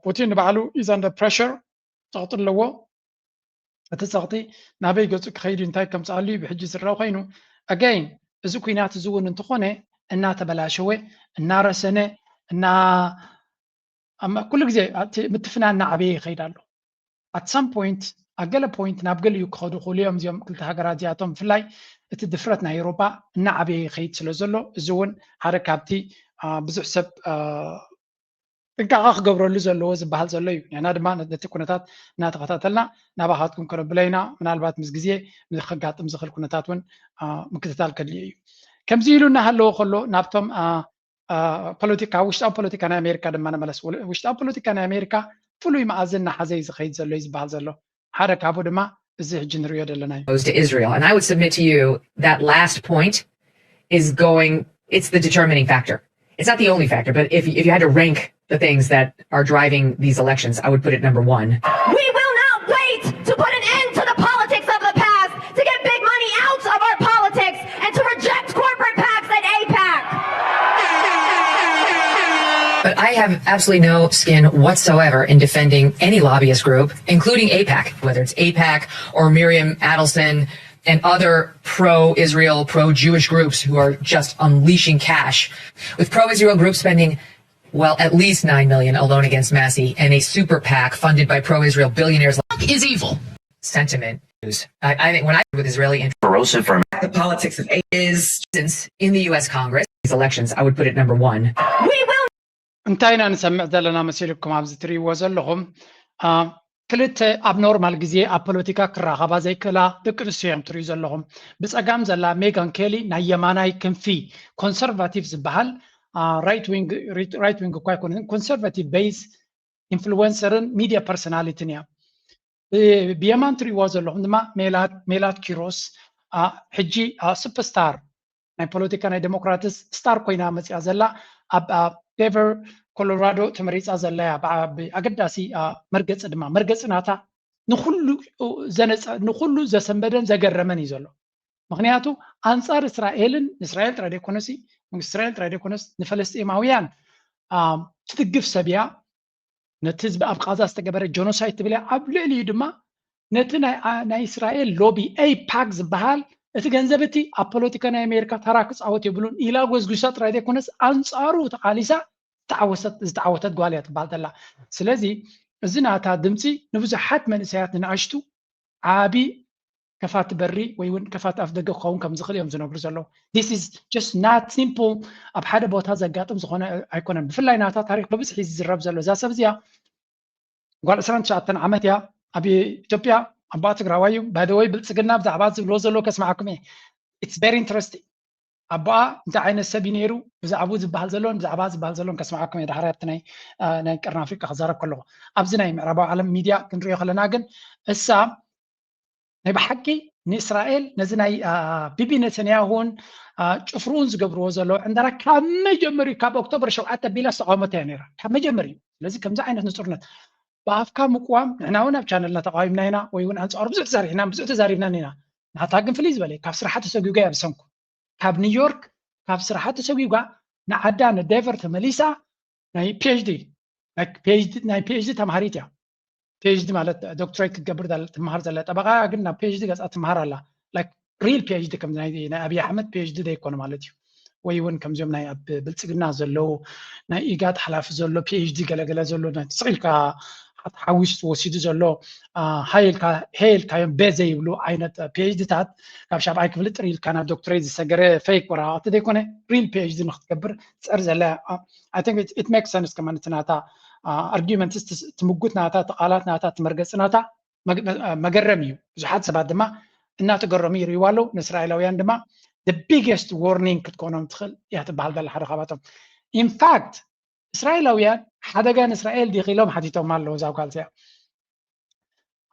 ፑቲን ንባዕሉ is under pressure ፀቕጢ ኣለዎ። እቲ ፀቕጢ ናበይ ገፁ ክኸይድ እንታይ ከምፅኣሉ እዩ ብሕጂ ዝረአ ኮይኑ ኣገይን እዚ ኩናት እዚ እውን እንተኾነ እናተበላሸወ እናረሰነ እና ኩሉ ግዜ ምትፍናን እናዓበየ ይኸይድ ኣሎ። At some point ኣብ ገለ ፖይንት ናብ ገሊኡ ክኸዱ ክኽእሉ እዮም እዚኦም ክልተ ሃገራት እዚኣቶም ብፍላይ እቲ ድፍረት ናይ ኤውሮጳ እናዓበየ ይኸይድ ስለ ዘሎ እዚ እውን ሓደ ካብቲ ብዙሕ ሰብ ጥንቃቐ ክገብረሉ ዘለዎ ዝበሃል ዘሎ እዩ። ንሕና ድማ ነቲ ኩነታት እናተኸታተልና ናባኻትኩም ከነብሎ ኢና። ምናልባት ምስ ግዜ ንኸጋጥም ዝኽእል ኩነታት እውን ምክትታል ከድልዮ እዩ። ከምዚ ኢሉ እናሃለወ ከሎ ናብቶም ፖለቲካ ውሽጣዊ ፖለቲካ ናይ ኣሜሪካ ድማ ንመለስ። ውሽጣዊ ፖለቲካ ናይ ኣሜሪካ ፍሉይ መኣዝን እናሓዘ እዩ ዝኸይድ ዘሎ እዩ ዝበሃል ዘሎ። ሓደ ካብኡ ድማ እዚ ሕጂ ንሪኦ ዘለና እዩ። Goes to Israel. And I would submit to you that last point is going, it's the determining factor. It's not the only factor, but if, if you had to rank the things that are driving these elections, I would put it number one. We will not wait to put an end to the politics of the past, to get big money out of our politics, and to reject corporate PACs and AIPAC. But I have absolutely no skin whatsoever in defending any lobbyist group, including AIPAC, whether it's AIPAC or Miriam Adelson and other pro-Israel, pro-Jewish groups who are just unleashing cash, with pro-Israel groups spending, well, at least nine million alone against Massi and a super PAC funded by pro-Israel billionaires. Is evil. Sentiment. I, I think when I with Israeli interest, corrosive for the politics of is since in the U S Congress, these elections, I would put it number one. We will እንታይ ኢና ንሰምዕ ዘለና መሲልኩም ኣብዚ ትሪእዎ ዘለኹም ክልተ ኣብ ኖርማል ግዜ ኣብ ፖለቲካ ክራኸባ ዘይክእላ ደቂ ኣንስትዮ እዮም ትሪኡ ዘለኹም። ብፀጋም ዘላ ሜጋን ኬሊ ናይ የማናይ ክንፊ ኮንሰርቫቲቭ ዝበሃል ራይት ዊንግ እኳ ኣይኮነትን ኮንሰርቫቲቭ ቤዝ ኢንፍሉወንሰርን ሚድያ ፐርሶናሊቲን እያ። ብየማን ትሪእዋ ዘለኹም ድማ ሜላት ኪሮስ ሕጂ ሱፐርስታር ናይ ፖለቲካ ናይ ዴሞክራትስ ስታር ኮይና መፅያ ዘላ ኣብ ዴንቨር ኮሎራዶ ተመሪፃ ዘላ እያ። ኣገዳሲ መርገፂ ድማ መርገፂ ናታ ንኩሉ ዘሰንበደን ዘገረመን እዩ ዘሎ። ምክንያቱ ኣንፃር እስራኤልን ንእስራኤል ጥራይ ዘይኮነሲ መንግስቲ እስራኤል ጥራይ ዘይኮነስ ንፈለስጢማውያን ትድግፍ ሰብ እያ። ነቲ ህዝቢ ኣብ ቃዛ ዝተገበረ ጀኖሳይድ ትብል እያ። ኣብ ልዕሊኡ ድማ ነቲ ናይ እስራኤል ሎቢ ኤይፓክ ዝበሃል እቲ ገንዘብ እቲ ኣብ ፖለቲካ ናይ ኣሜሪካ ተራ ክፃወት የብሉን ኢላ ጎዝጉሳ ጥራይ ዘይኮነስ ኣንፃሩ ተቃሊሳ ዝተዓወተት ጓል እያ ትበሃል ዘላ። ስለዚ እዚ ናታ ድምፂ ንብዙሓት መንእሰያት ንንኣሽቱ ዓቢ ከፋቲ በሪ ወይ እውን ከፋቲ ኣፍ ደገ ክኸውን ከም ዝኽእል እዮም ዝነግሩ ዘለዉ። This is just not simple። ኣብ ሓደ ቦታ ዘጋጥም ዝኾነ ኣይኮነን። ብፍላይ ናታ ታሪክ ብብዝሒ ዝዝረብ ዘሎ እዛ ሰብ እዚኣ ጓል ዕስራን ትሽዓተን ዓመት እያ። ኣብ ኢትዮጵያ ኣቦኣ ትግራዋይ እዩ። By the way ብልፅግና ብዛዕባ ዝብልዎ ዘለዉ ከስምዓኩም እየ። It's very interesting። ኣቦኣ እንታይ ዓይነት ሰብ እዩ ነይሩ፣ ብዛዕባኡ ዝበሃል ዘሎን ብዛዕባ ዝበሃል ዘሎን ከስምዓኩም እየ። ዳሕራይ ኣብቲ ናይ ናይ ቀርኒ ኣፍሪቃ ክዛረብ ከለኹ ኣብዚ ናይ ምዕራባዊ ዓለም ሚድያ ክንሪኦ ከለና ግን እሳ ናይ ብሓቂ ንእስራኤል ነዚ ናይ ቢቢ ነተንያሁን ጭፍርኡን ዝገብርዎ ዘለዉ ዕንደራ ካብ መጀመሪኡ ካብ ኦክቶበር ሸውዓተ ኣቢላ ዝተቃወመቶ እያ ነይራ ካብ መጀመሪኡ። ስለዚ ከምዚ ዓይነት ንጹርነት ብኣፍካ ምቅዋም ንሕና እውን ኣብ ቻነልና ተቃዊምና ኢና ወይ እውን ኣንጻሩ ብዙሕ ተዛሪሕና ብዙሕ ተዛሪብና ኢና። ናታ ግን ፍልይ ዝበለ ካብ ስራሓ ተሰጒጓ እያ ብሰንኩ ካብ ኒውዮርክ ካብ ስራሓ ተሰጒጓ ንዓዳ ንዴንቨር ተመሊሳ ናይ ፒኤችዲ ናይ ፒኤችዲ ተምሃሪት እያ። ፒኤችዲ ማለት ዶክትሬት ክትገብር ትምሃር ዘላ ጠበቃ ግን ናብ ፒኤችዲ ገፃ ትምሃር ኣላ። ሪል ፒኤችዲ ከም ናይ ኣብይ ኣሕመድ ፒኤችዲ ዘይኮነ ማለት እዩ። ወይ እውን ከምዚኦም ናይ ኣብ ብልፅግና ዘለዉ ናይ ኢጋድ ሓላፊ ዘሎ ፒኤችዲ ገለገለ ዘሎ ስቕ ኢልካ ሓዊሱ ወሲዱ ዘሎ ሃይልካ ሄልካዮም ቤ ዘይብሉ ዓይነት ፒኤችዲታት ካብ ሻብዓይ ክፍሊ ጥሪ ኢልካ ናብ ዶክትሬት ዝሰገረ ፌክ ወረቃቅቲ ዘይኮነ ሪል ፒኤችዲ ንክትገብር ትፅዕር ዘላ። I think it makes sense ከማን እቲ ናታ ኣርጊመንትስ ትምጉት ናታ ትቃላት ናታ ትመርገፂ ናታ መገረም እዩ። ብዙሓት ሰባት ድማ እናተገረሙ ይርእይዋ ኣለዉ። ንእስራኤላውያን ድማ the biggest warning ክትኮኖም ትኽእል እያ ትበሃል ዘላ ሓደ ካብኣቶም። ኢንፋክት እስራኤላውያን ሓደጋ ንእስራኤል ዲኺ ኢሎም ሓቲቶም ኣለዉ እዛ ጓል እዚኣ።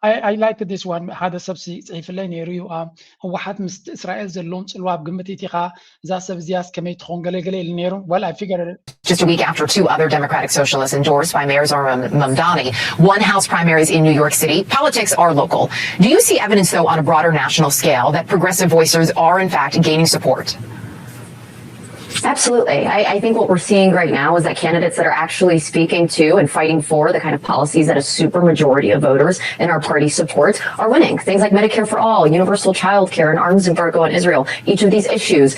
I like this one ሓደ ሰብ ጽሒፍለይ ነይሩ እዩ። ህወሓት ምስ እስራኤል ዘለዎም ጽልዋ ኣብ ግምት ኢቲኻ እዛ ሰብ እዚያስ ከመይ ትኾን ገለገለ ኢሉ ነይሩ። Well, I figured it Just a week after two other Democratic socialists endorsed by Mayor Zohran Mamdani won House primaries in New York City, politics are local. Do you see evidence, though, on a broader national scale that progressive voices are, in fact, gaining support? Absolutely. I, I, think what we're seeing right now is that candidates that are actually speaking to and fighting for the kind of policies that a supermajority of voters in our party support are winning. Things like Medicare for All, universal child care, an arms embargo on Israel. Each of these issues.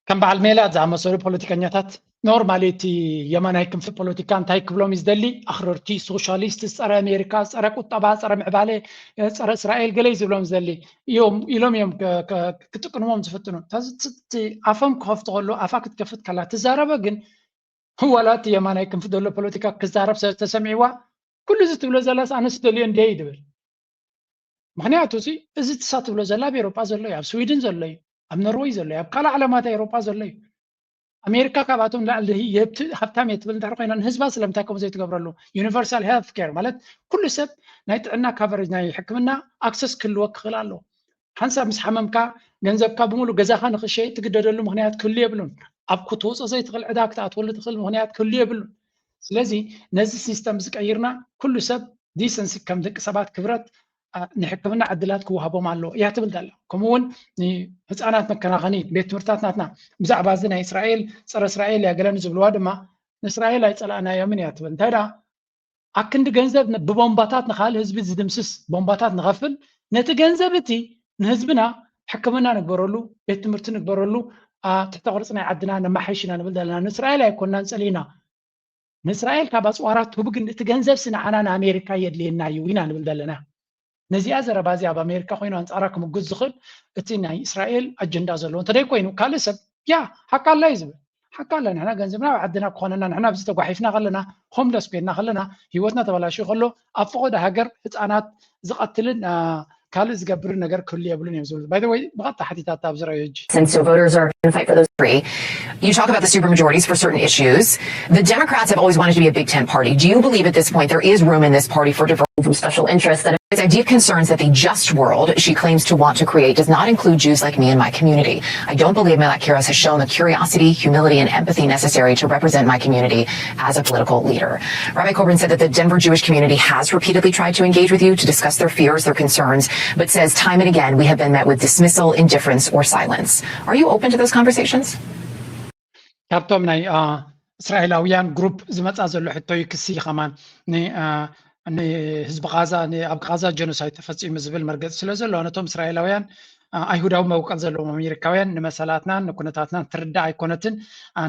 ከም በዓል ሜላት ዝኣመሰሉ ፖለቲከኛታት ኖርማሊ እቲ የማናይ ክንፊ ፖለቲካ እንታይ ክብሎም እዩ ዝደሊ? ኣኽረርቲ፣ ሶሻሊስት፣ ጸረ ኣሜሪካ፣ ጸረ ቁጠባ፣ ጸረ ምዕባለ፣ ጸረ እስራኤል ገለ እዩ ዝብሎም ዝደሊ እዮም ኢሎም እዮም ክጥቅንዎም ዝፍትኑ። ኣፎም ክኸፍቱ ከሎ ኣፋ ክትከፍት ከላ ትዛረበ ግን ዋላ እቲ የማናይ ክንፊ ዘሎ ፖለቲካ ክዛረብ ተሰሚዕዋ ኩሉ እዚ ትብሎ ዘላስ ኣነስ ደልዮ እንድየ እዩ ዝብል። ምክንያቱ እዚ ትሳ ትብሎ ዘላ ኣብ ኤሮጳ ዘሎ እዩ፣ ኣብ ስዊድን ዘሎ እዩ፣ ኣብ ኖርወይ ዘሎ እዩ፣ ኣብ ካልእ ዓለማት ኤሮጳ ዘሎ እዩ። ኣሜሪካ ካብኣቶም ላዕሊ የብቲ ሃብታም እየ ትብል እንድሕር ኮይና ንህዝባ ስለምንታይ ከምኡ ዘይትገብረሉ? ዩኒቨርሳል ሄልት ኬር ማለት ኩሉ ሰብ ናይ ጥዕና ካቨሬጅ ናይ ሕክምና ኣክሰስ ክህልወ ክኽእል ኣለዎ። ሓንሳብ ምስ ሓመምካ ገንዘብካ ብምሉ ገዛኻ ንኽሸይጥ ትግደደሉ ምክንያት ክህሉ የብሉን። ኣብ ክትወፆ ዘይትኽእል ዕዳ ክትኣትወሉ ትኽእል ምክንያት ክህሉ የብሉን። ስለዚ ነዚ ሲስተም ዝቀይርና ኩሉ ሰብ ዲሰንሲ ከም ደቂ ሰባት ክብረት ንሕክምና ዕድላት ክወሃቦም ኣለዎ እያ ትብል ዘላ። ከምኡ እውን ንህፃናት መከናኸኒ ቤት ትምህርታት ናትና ብዛዕባ እዚ ናይ እስራኤል ፀረ እስራኤል እያ ገለ ንዝብልዋ ድማ ንእስራኤል ኣይፀላእናዮምን እያ ትብል። እንታይ ደኣ ኣክንዲ ገንዘብ ብቦምባታት ንካልእ ህዝቢ ዝድምስስ ቦምባታት ንኸፍል ነቲ ገንዘብ እቲ ንህዝብና ሕክምና ንግበረሉ ቤት ትምህርቲ ንግበረሉ ትሕተ ቅርፂ ናይ ዓድና ነማሓይሽ ኢና ንብል ዘለና። ንእስራኤል ኣይኮንናን ፀሊእና ንእስራኤል ካብ ኣፅዋራ ትህቡ ግን እቲ ገንዘብ ሲ ንዓና ንኣሜሪካ የድልየና እዩ ኢና ንብል ዘለና። ነዚኣ ዘረባ እዚ ኣብ ኣሜሪካ ኮይኑ ኣንፃራ ክምጉት ዝኽእል እቲ ናይ እስራኤል ኣጀንዳ ዘለዎ እንተደይ ኮይኑ ካልእ ሰብ ያ ሓቃላ እዩ ዝብል ሓቃላ ንሕና ገንዘብና ኣብ ዓድና ክኾነና ንሕና ኣብዚ ተጓሒፍና ከለና ሆምለስ ኮይንና ከለና ህይወትና ተበላሽዩ ከሎ ኣብ ፈቐዶ ሃገር ህፃናት ዝቐትልን ካልእ ዝገብር ነገር ክህሉ የብሉን እዮም ዝብሉ። By the way፣ ብቐጥታ ሓቲታታ ኣብ ዝረኣዩ ሕጂ። And so voters are going to fight for those three. You talk about the supermajorities for certain issues. The Democrats have always wanted to be a big tent party. Do you believe at this point there is room in this party for diversion from special interests? That is, I have deep concerns that the just world she claims to want to create does not include Jews like me and my community. I don't believe Melat Kiros has shown the curiosity, humility, and empathy necessary to represent my community as a political leader. Rabbi Kobryn said that the Denver Jewish community has repeatedly tried to engage with you to discuss their fears, their concerns, but says time and again we have been met with dismissal, indifference, or silence. Are you open to those conversations? ካብቶም ናይ እስራኤላውያን ግሩፕ ዝመፃ ዘሎ ሕቶ እዩ። ክሲ ከማን ንህዝቢ ቃዛ ኣብ ቃዛ ጀኖሳይድ ተፈፂሙ ዝብል መርገፂ ስለ ዘሎ ነቶም እስራኤላውያን ኣይሁዳዊ መብቀል ዘለዎም ኣሜሪካውያን ንመሰላትናን ንኩነታትናን ትርዳእ ኣይኮነትን፣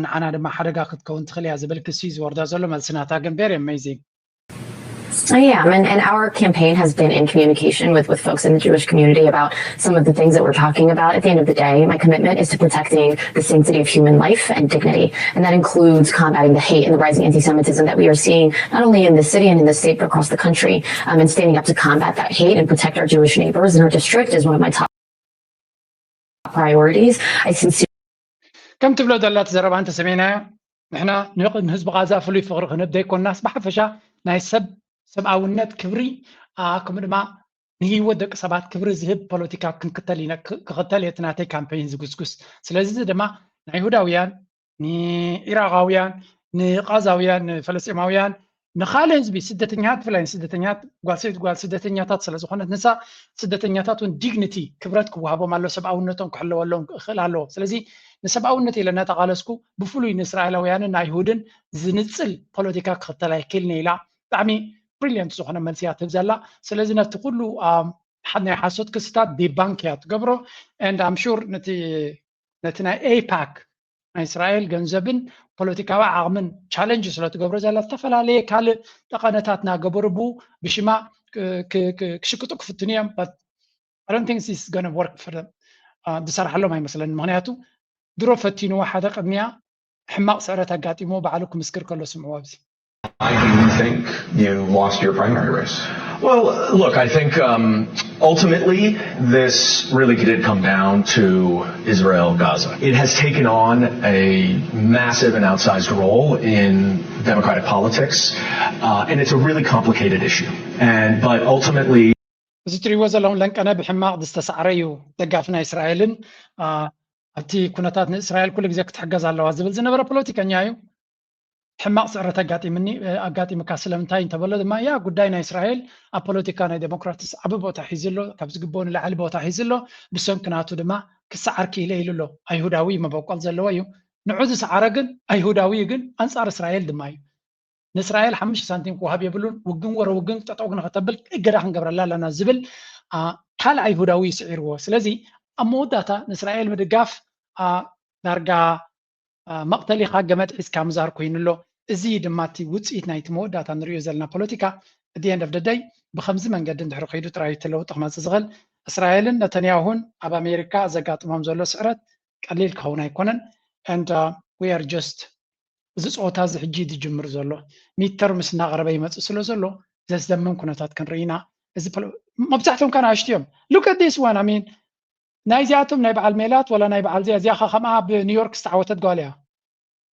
ንዓና ድማ ሓደጋ ክትከውን ትኽእል እያ ዝብል ክሲ ዝወርዳ ዘሎ። መልስናታ ግን very amazing። Yeah, and, and our campaign has been in communication with, with folks in the Jewish community about some of the things that we're talking about. At the end of the day, my commitment is to protecting the sanctity of human life and dignity. And that includes combating the hate and the rising anti Semitism that we are seeing, not only in this city and in this state, but across the country. Um, and standing up to combat that hate and protect our Jewish neighbors in our district is one of my top priorities. I sincerely ከም ትብሎ ዘላ እቲ ዘረባ እንተሰሚዕናዮ ንሕና ንህዝቢ ቃዛ ፍሉይ ፍቕሪ ክንህብ ዘይኮንናስ ብሓፈሻ ናይ ሰብ ሰብኣውነት ክብሪ ከምኡ ድማ ንህይወት ደቂ ሰባት ክብሪ ዝህብ ፖለቲካ ክንክተል ክኽተል እቲ ናተይ ካምፔይን ዝጉስጉስ። ስለዚ ድማ ንኣይሁዳውያን፣ ንኢራቃውያን፣ ንቃዛውያን፣ ንፈለስጢማውያን፣ ንካልእ ህዝቢ ስደተኛታት ብፍላይ ንስደተኛታት ጓል ሰበይቲ ጓል ስደተኛታት ስለ ዝኾነት ንሳ ስደተኛታት እውን ዲግኒቲ ክብረት ክወሃቦም ኣሎ፣ ሰብኣውነቶም ክሕለወሎም ክኽእል ኣለዎ። ስለዚ ንሰብኣውነት ኢለ እናተቓለስኩ ብፍሉይ ንእስራኤላውያንን ንኣይሁድን ዝንጽል ፖለቲካ ክኽተል ኣይክእልን ኢላ ብጣዕሚ ብሪልየንት ዝኾነ መልሲ እያ ትህብ ዘላ። ስለዚ ነቲ ኩሉ ናይ ሓሶት ክስታት ዲባንክ እያ ትገብሮ። And I'm sure ነቲ ናይ ኤይፓክ ናይ እስራኤል ገንዘብን ፖለቲካዊ ዓቕምን ቻለንጅ ስለ ትገብሮ ዘላ ዝተፈላለየ ካልእ ጠቐነታት እናገበሩ ብኡ ብሽማ ክሽቅጡ ክፍትኑ እዮም። I don't think this is gonna work for them። ዝሰርሓሎም ኣይመስለኒ። ምክንያቱ ድሮ ፈቲንዎ ሓደ ቅድሚያ ሕማቕ ስዕረት ኣጋጢሞ ባዕሉ ክምስክር ከሎ ስምዕዎ ኣብዚ። Why do you think you lost your primary race? Well, look, I think um, ultimately this really did come down to Israel Gaza. It has taken on a massive and outsized role in democratic politics, uh, and it's a really complicated issue. And but ultimately, እዚ ትሪእዎ ዘለኹም ለንቀነ ብሕማቕ ዝተሳዕረ እዩ። ደጋፊ ናይ እስራኤልን ኣብቲ ኩነታት ንእስራኤል ኩሉ ግዜ ክትሕገዝ ኣለዋ ዝብል ዝነበረ ፖለቲከኛ እዩ። ሕማቕ ስዕረት ኣጋጢምኒ ኣጋጢምካ ስለምንታይ እንተበሎ ድማ ያ ጉዳይ ናይ እስራኤል ኣብ ፖለቲካ ናይ ዴሞክራትስ ዓቢ ቦታ ሒዙ ኣሎ፣ ካብ ዝግብኦ ንላዕሊ ቦታ ሒዙ ኣሎ። ብሰንኪ ናቱ ድማ ክሰዓር ክኢለ ኢሉ ኣሎ። ኣይሁዳዊ መበቆል ዘለዎ እዩ። ንዑ ዝሰዓረ ግን ኣይሁዳዊ እዩ፣ ግን ኣንጻር እስራኤል ድማ እዩ። ንእስራኤል ሓሙሽተ ሳንቲም ክወሃብ የብሉን፣ ውግን ወረ ውግን ጠጠው ንኸተብል እገዳ ክንገብረላ ኣለና ዝብል ካልእ ኣይሁዳዊ እዩ ስዒርዎ። ስለዚ ኣብ መወዳእታ ንእስራኤል ምድጋፍ ዳርጋ መቕተሊኻ ገመድ ሒዝካ ምዛር ኮይኑ ኣሎ። እዚ ድማ እቲ ውፅኢት ናይቲ መወዳእታ ንሪኦ ዘለና ፖለቲካ። At the end of the day ብከምዚ መንገዲ እንድሕሪ ከይዱ ጥራይ እቲ ለውጢ ክመፅእ ዝኽእል። እስራኤልን ነተንያሁን ኣብ ኣሜሪካ ዘጋጥሞም ዘሎ ስዕረት ቀሊል ክኸውን ኣይኮነን። And we are just እዚ ፀወታ እዚ ሕጂ ዝጅምር ዘሎ ሚድተርምስ እናቐረበ ይመፅእ ስለ ዘሎ ዘስደምም ኩነታት ክንርኢ ኢና። እዚ መብዛሕቶም ከ ንኣሽቱ እዮም። Look at this one, I mean ናይዚኣቶም ናይ በዓል ሜላት ወላ ናይ በዓል እዚኣ እዚኣ ከ ከምኣ ኣብ ኒውዮርክ ዝተዓወተት ጓል እያ።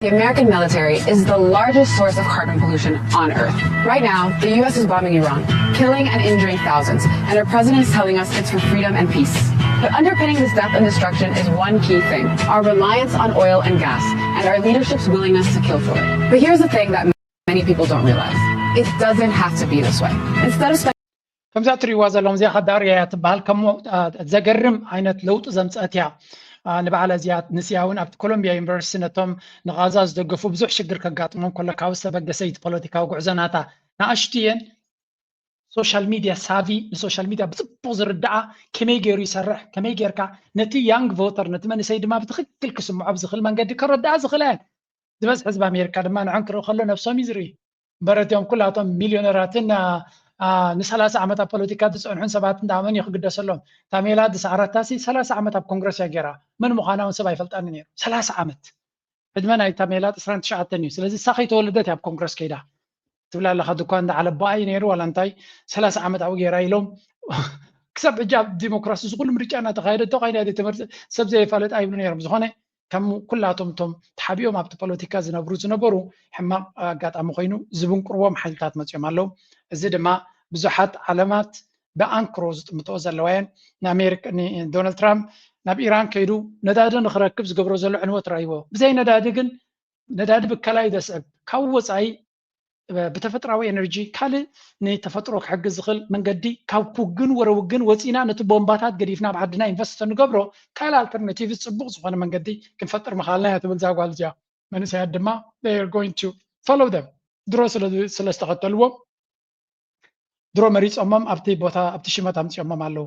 The American military is the largest source of carbon pollution on Earth. Right now, the U S is bombing Iran, killing and injuring thousands, and our president is telling us it's for freedom and peace. But underpinning this death and destruction is one key thing: our reliance on oil and gas, and our leadership's willingness to kill for it. But here's the thing that many people don't realize: it doesn't have to be this way. Instead of spending ከምዛ ትሪእዋ ዘለኹም እዚኣ ከዳርያ እያ ትበሃል። ከም ዘገርም ዓይነት ለውጢ ዘምፀአት እያ። ንበዓል እዚኣ ንስያ እውን ኣብቲ ኮሎምቢያ ዩኒቨርሲቲ ነቶም ንቓዛ ዝደገፉ ብዙሕ ሽግር ከጋጥሞም ከሎ ካብ ዝተበገሰ እዩ እቲ ፖለቲካዊ ጉዕዞ ናታ። ንኣሽቱ እየን ሶሻል ሚድያ ሳቪ፣ ንሶሻል ሚድያ ብፅቡቅ ዝርድኣ፣ ከመይ ገይሩ ይሰርሕ፣ ከመይ ጌርካ ነቲ ያንግ ቮተር ነቲ መንእሰይ ድማ ብትክክል ክስምዖ ብዝኽእል መንገዲ ከረድኣ ዝኽእላ እየን። ዝበዝሕ ህዝቢ ኣሜሪካ ድማ ንዐን ክርኢ ከሎ ነብሶም እዩ ዝርኢ። እምበር እቲኦም ኩላቶም ሚልዮነራትን ንሰላሳ ዓመት ኣብ ፖለቲካ ዝፀንሑን ሰባት እንዳ መን እዩ ክግደሰሎም? ታሜላ ዝሰዓረታሲ ሰላሳ ዓመት ኣብ ኮንግረስ እያ ገይራ። መን ምዃና እውን ሰብ ኣይፈልጣን ነይሩ። ሰላሳ ዓመት ዕድመ ናይ ታሜላ ዕስራን ትሽዓተን እዩ። ስለዚ እሳ ከይተወለደት እያ ኣብ ኮንግረስ ከይዳ ትብል ኣለኻ። ድኳ እንዳ ዓለባኣ እዩ ነይሩ ዋላ እንታይ ሰላሳ ዓመት ኣብኡ ገይራ ኢሎም ክሳብ ሕጂ ኣብ ዲሞክራሲ እዚ ኩሉ ምርጫ እናተኻየደ እንተኾይና ተመርፀ ሰብ ዘየፋለጥ ኣይብሉ ነይሮም። ዝኾነ ከም ኩላቶም እቶም ተሓቢኦም ኣብቲ ፖለቲካ ዝነብሩ ዝነበሩ ሕማቕ ኣጋጣሚ ኮይኑ ዝብንቅርዎም ሓይልታት መፅኦም ኣለዉ። እዚ ድማ ብዙሓት ዓለማት ብኣንክሮ ዝጥምጥኦ ዘለዋ እየን። ንኣሜሪካ ዶናልድ ትራምፕ ናብ ኢራን ከይዱ ነዳዲ ንክረክብ ዝገብሮ ዘሎ ዕንወት ረኣይዎ። ብዘይ ነዳዲ ግን ነዳዲ ብከላይ ዘስዕብ ካብ ወፃኢ ብተፈጥራዊ ኤነርጂ ካልእ ንተፈጥሮ ክሕግዝ ዝኽእል መንገዲ ካብ ኩግን ወረ ውግን ወፂና ነቲ ቦምባታት ገዲፍና ኣብ ዓድና ኢንቨስት ንገብሮ ካልእ ኣልተርናቲቭ ፅቡቕ ዝኾነ መንገዲ ክንፈጥር ምኻልና እያ ትብል እዛ ጓል እዚኣ። መንእሰያት ድማ they are going to follow them ድሮ ስለዝተኸተልዎም ድሮ መሪፆሞም ኣብቲ ቦታ ኣብቲ ሽመት ኣምፂኦሞም ኣለዉ።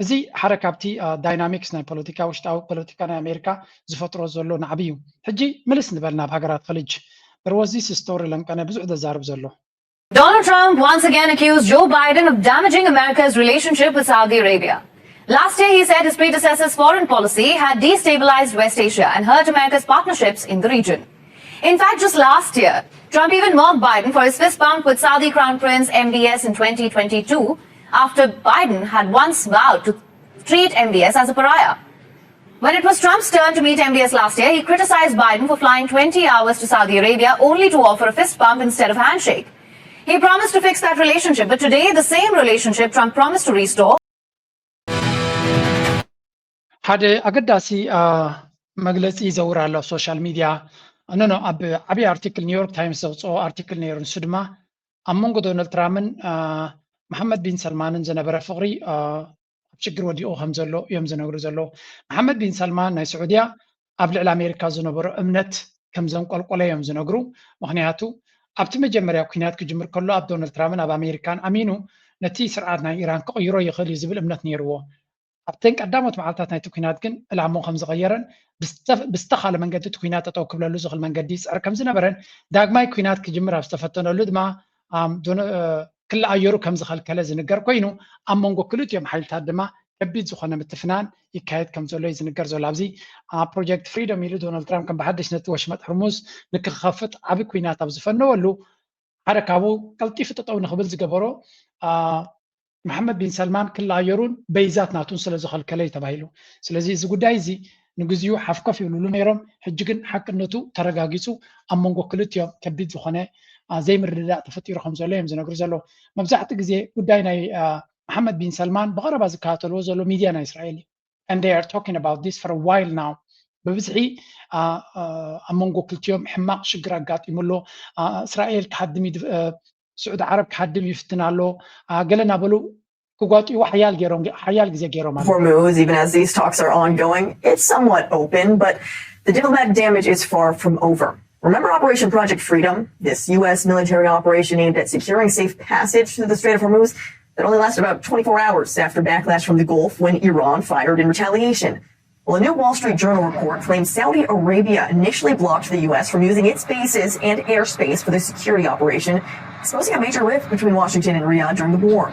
እዚ ሓደ ካብቲ ዳይናሚክስ ናይ ፖለቲካ ውሽጣዊ ፖለቲካ ናይ ኣሜሪካ ዝፈጥሮ ዘሎ ናዕቢ እዩ። ሕጂ ምልስ ንበል ናብ ሃገራት ኸሊጅ። There was this story ለምቀነ ብዙሕ ዘዛርብ ዘሎ Donald Trump once again accused Joe Biden of damaging America's relationship with Saudi Arabia. Last year, he said his predecessor's foreign policy had destabilized West Asia and hurt America's partnerships in the region. In fact, just last year, Trump even mocked Biden for his fist bump with Saudi Crown Prince M B S in twenty twenty-two, after Biden had once vowed to treat M B S as a pariah. When it was Trump's turn to meet M B S last year, he criticized Biden for flying twenty hours to Saudi Arabia only to offer a fist bump instead of a handshake. He promised to fix that relationship, but today the same relationship Trump promised to restore. ሓደ ኣገዳሲ መግለፂ ይዘውር ኣሎ ኣብ ሶሻል ሚድያ። ኖ ኖ ኣብ ዓብዪ ኣርቲክል ኒውዮርክ ታይምስ ዘውፅኦ ኣርቲክል ነይሩ። ንሱ ድማ ኣብ መንጎ ዶናልድ ትራምፕን መሓመድ ቢን ሰልማንን ዝነበረ ፍቕሪ ኣብ ሽግር ወዲቑ ከም ዘሎ እዮም ዝነግሩ ዘለዉ። መሓመድ ቢን ሰልማን ናይ ስዑድያ ኣብ ልዕሊ ኣሜሪካ ዝነበሮ እምነት ከም ዘንቆልቆለ እዮም ዝነግሩ። ምክንያቱ ኣብቲ መጀመርያ ኩናት ክጅምር ከሎ ኣብ ዶናልድ ትራምፕን ኣብ ኣሜሪካን ኣሚኑ ነቲ ስርዓት ናይ ኢራን ክቕይሮ ይኽእል እዩ ዝብል እምነት ነይርዎ። ኣብተን ቀዳሞት መዓልታት ናይቲ ኩናት ግን ዕላምኡ ከም ዝቐየረን ብዝተኻለ መንገዲ እቲ ኩናት ጠጠው ክብለሉ ዝኽእል መንገዲ ይፅዕር ከም ዝነበረን ዳግማይ ኩናት ክጅምር ኣብ ዝተፈተነሉ ድማ ክልኣየሩ ከም ዝኸልከለ ዝንገር ኮይኑ ኣብ መንጎ ክልቲኦም ሓይልታት ድማ ከቢድ ዝኾነ ምትፍናን ይካየድ ከም ዘሎ እዩ ዝንገር ዘሎ። ኣብዚ ኣብ ፕሮጀክት ፍሪደም ኢሉ ዶናልድ ትራምፕ ከም ብሓድሽ ነቲ ወሽመጥ ሕርሙዝ ንክኸፍት ዓቢ ኩናት ኣብ ዝፈነወሉ ሓደ ካብኡ ቀልጢፉ ጠጠው ንክብል ዝገበሮ መሓመድ ቢን ሰልማን ክልኣየሩን በይዛት ናቱን ስለ ዝኸልከለ እዩ ተባሂሉ። ስለዚ እዚ ጉዳይ እዚ ንግዚኡ ሓፍኮፍ ይብልሉ ነይሮም። ሕጂ ግን ሓቅነቱ ተረጋጊፁ ኣብ መንጎ ክልቲኦም ከቢድ ዝኾነ ዘይምርድዳእ ተፈጢሩ ከም ዘሎ እዮም ዝነግሩ ዘለዉ። መብዛሕትኡ ግዜ ጉዳይ ናይ መሓመድ ቢን ሰልማን ብቐረባ ዝከታተልዎ ዘሎ ሚድያ ናይ እስራኤል እዩ። And they are talking about this for a while now. ብብዝሒ ኣብ መንጎ ክልቲኦም ሕማቕ ሽግር ኣጋጢሙ ኣሎ። እስራኤል ክሃድም ስዑዲ ዓረብ ክሃድም ይፍትን ኣሎ። ገለ እናበሉ ክጓጥይዎ ሓያል ግዜ ገይሮም ኣለዉ። Hormuz, even as these talks are ongoing, it's somewhat open, but the diplomatic damage is far from over. Remember Operation Project Freedom, this U S military operation aimed at securing safe passage through the Strait of Hormuz that only lasted about twenty-four hours after backlash from the Gulf when Iran fired in retaliation. Well, a new Wall Street Journal report claims Saudi Arabia initially blocked the U S from using its bases and airspace for the security operation, exposing a major rift between Washington and Riyadh during the war.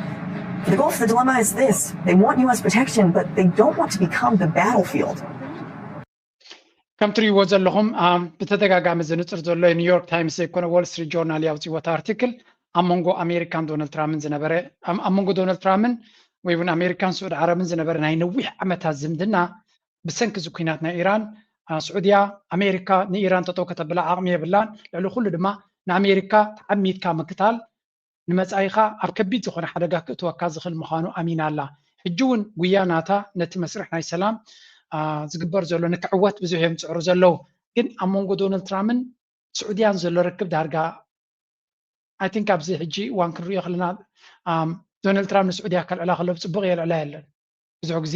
For the Gulf, the dilemma is this. They want U S protection, but they don't want to become the battlefield. ከም ትሪእዎ ዘለኹም ብተደጋጋሚ ዝንፅር ዘሎ ኒውዮርክ ታይምስ ዘይኮነ ዎል ስትሪት ጆርናል ያውፅዎ ኣርቲክል ኣብ መንጎ ኣሜሪካን ዶናልድ ትራምፕን ዝነበረ ኣብ መንጎ ዶናልድ ትራምፕን ወይ እውን ኣሜሪካን ስዑድ ዓረብን ዝነበረ ናይ ነዊሕ ዓመታት ዝምድና ብሰንኪ እዚ ኩናት ናይ ኢራን ስዑድያ ኣሜሪካ ንኢራን ጠጠው ከተብላ ዓቕሚ የብላን። ልዕሊ ኩሉ ድማ ንኣሜሪካ ተዓሚትካ ምክታል ንመጻኢኻ ኣብ ከቢድ ዝኾነ ሓደጋ ክእትወካ ዝኽእል ምዃኑ ኣሚና ኣላ። ሕጂ እውን ጉያ ናታ ነቲ መስርሕ ናይ ሰላም ዝግበር ዘሎ ንክዕወት ብዙሕ እዮም ዝጽዕሩ ዘለዉ። ግን ኣብ መንጎ ዶናልድ ትራምፕን ስዑድያን ዘሎ ርክብ ዳርጋ I think ኣብዚ ሕጂ እዋን ክንሪኦ ከለና ዶናልድ ትራምፕ ንስዑድያ ከልዕላ ከሎ ብፅቡቕ የልዕላ የለን። ብዙሕ ግዜ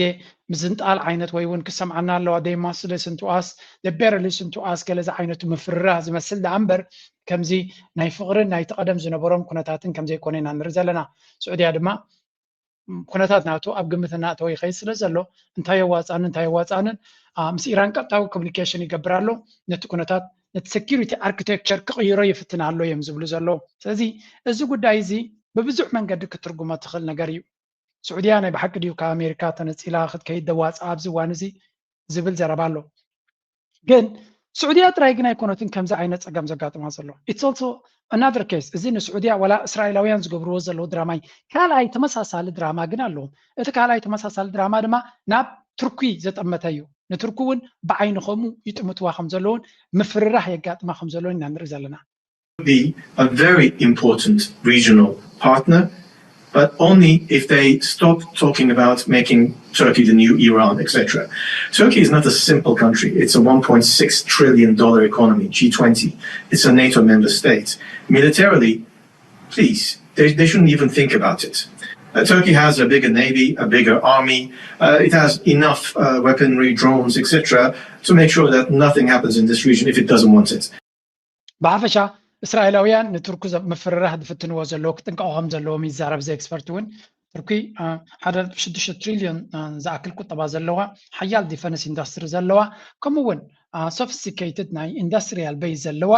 ምዝንጣል ዓይነት ወይ እውን ክሰምዓና ኣለዋ they must listen to us they better listen to us ገለ ዝዓይነቱ ምፍርራህ ዝመስል ደኣ እምበር ከምዚ ናይ ፍቕርን ናይቲ ቀደም ዝነበሮም ኩነታትን ከምዘይኮነ ኢና ንርኢ ዘለና። ስዑድያ ድማ ኩነታት ናቱ ኣብ ግምት እናእተወ ይኸይድ ስለ ዘሎ እንታይ የዋፅኣንን እንታይ የዋፅኣንን ምስ ኢራን ቀጥታዊ ኮሚኒኬሽን ይገብር ኣሎ። ነቲ ኩነታት ነቲ ሴኪሪቲ ኣርኪቴክቸር ክቕይሮ ይፍትን ኣሎ እዮም ዝብሉ ዘለዉ። ስለዚ እዚ ጉዳይ እዚ ብብዙሕ መንገዲ ክትርጉሞ ትኽእል ነገር እዩ። ስዑድያ ናይ ብሓቂ ድዩ ካብ ኣሜሪካ ተነፂላ ክትከይድ ደዋፅኣ ኣብዚ እዋን እዚ ዝብል ዘረባ ኣሎ። ግን ስዑድያ ጥራይ ግን ኣይኮነትን ከምዚ ዓይነት ጸገም ዘጋጥማ ዘሎ። It's also another case። እዚ ንስዑድያ ዋላ እስራኤላውያን ዝገብርዎ ዘለዉ ድራማ እዩ። ካልኣይ ተመሳሳሊ ድራማ ግን ኣለዎም። እቲ ካልኣይ ተመሳሳሊ ድራማ ድማ ናብ ቱርኪ ዘጠመተ እዩ። ንቱርኪ እውን ብዓይኒ ከምኡ ይጥምትዋ ከም ዘለውን ምፍርራህ የጋጥማ ከም ዘለውን ኢና ንርኢ ዘለና። Be a very important regional partner, but only if they stop talking about making Turkey the new Iran, et cetera. Turkey is not a simple country. It's a one point six trillion dollar economy, G twenty. It's a NATO member state. Militarily, please, they, they shouldn't even think about it. Uh, Turkey has a bigger navy, a bigger army. Uh, it has enough uh, weaponry, drones, et cetera, to make sure that nothing happens in this region if it doesn't want it. ብሓፈሻ እስራኤላውያን ንቱርኪ ምፍርራህ ዝፍትንዎ ዘለዉ ክጥንቀቑ ከም ዘለዎም ይዛረብ። እዚ ኤክስፐርት እውን ቱርኪ ሓደ ሽዱሽተ ትሪልዮን ዝኣክል ቁጠባ ዘለዋ፣ ሓያል ዲፈንስ ኢንዱስትሪ ዘለዋ፣ ከምኡ እውን ሶፊስቲኬትድ ናይ ኢንዱስትሪያል ቤዝ ዘለዋ፣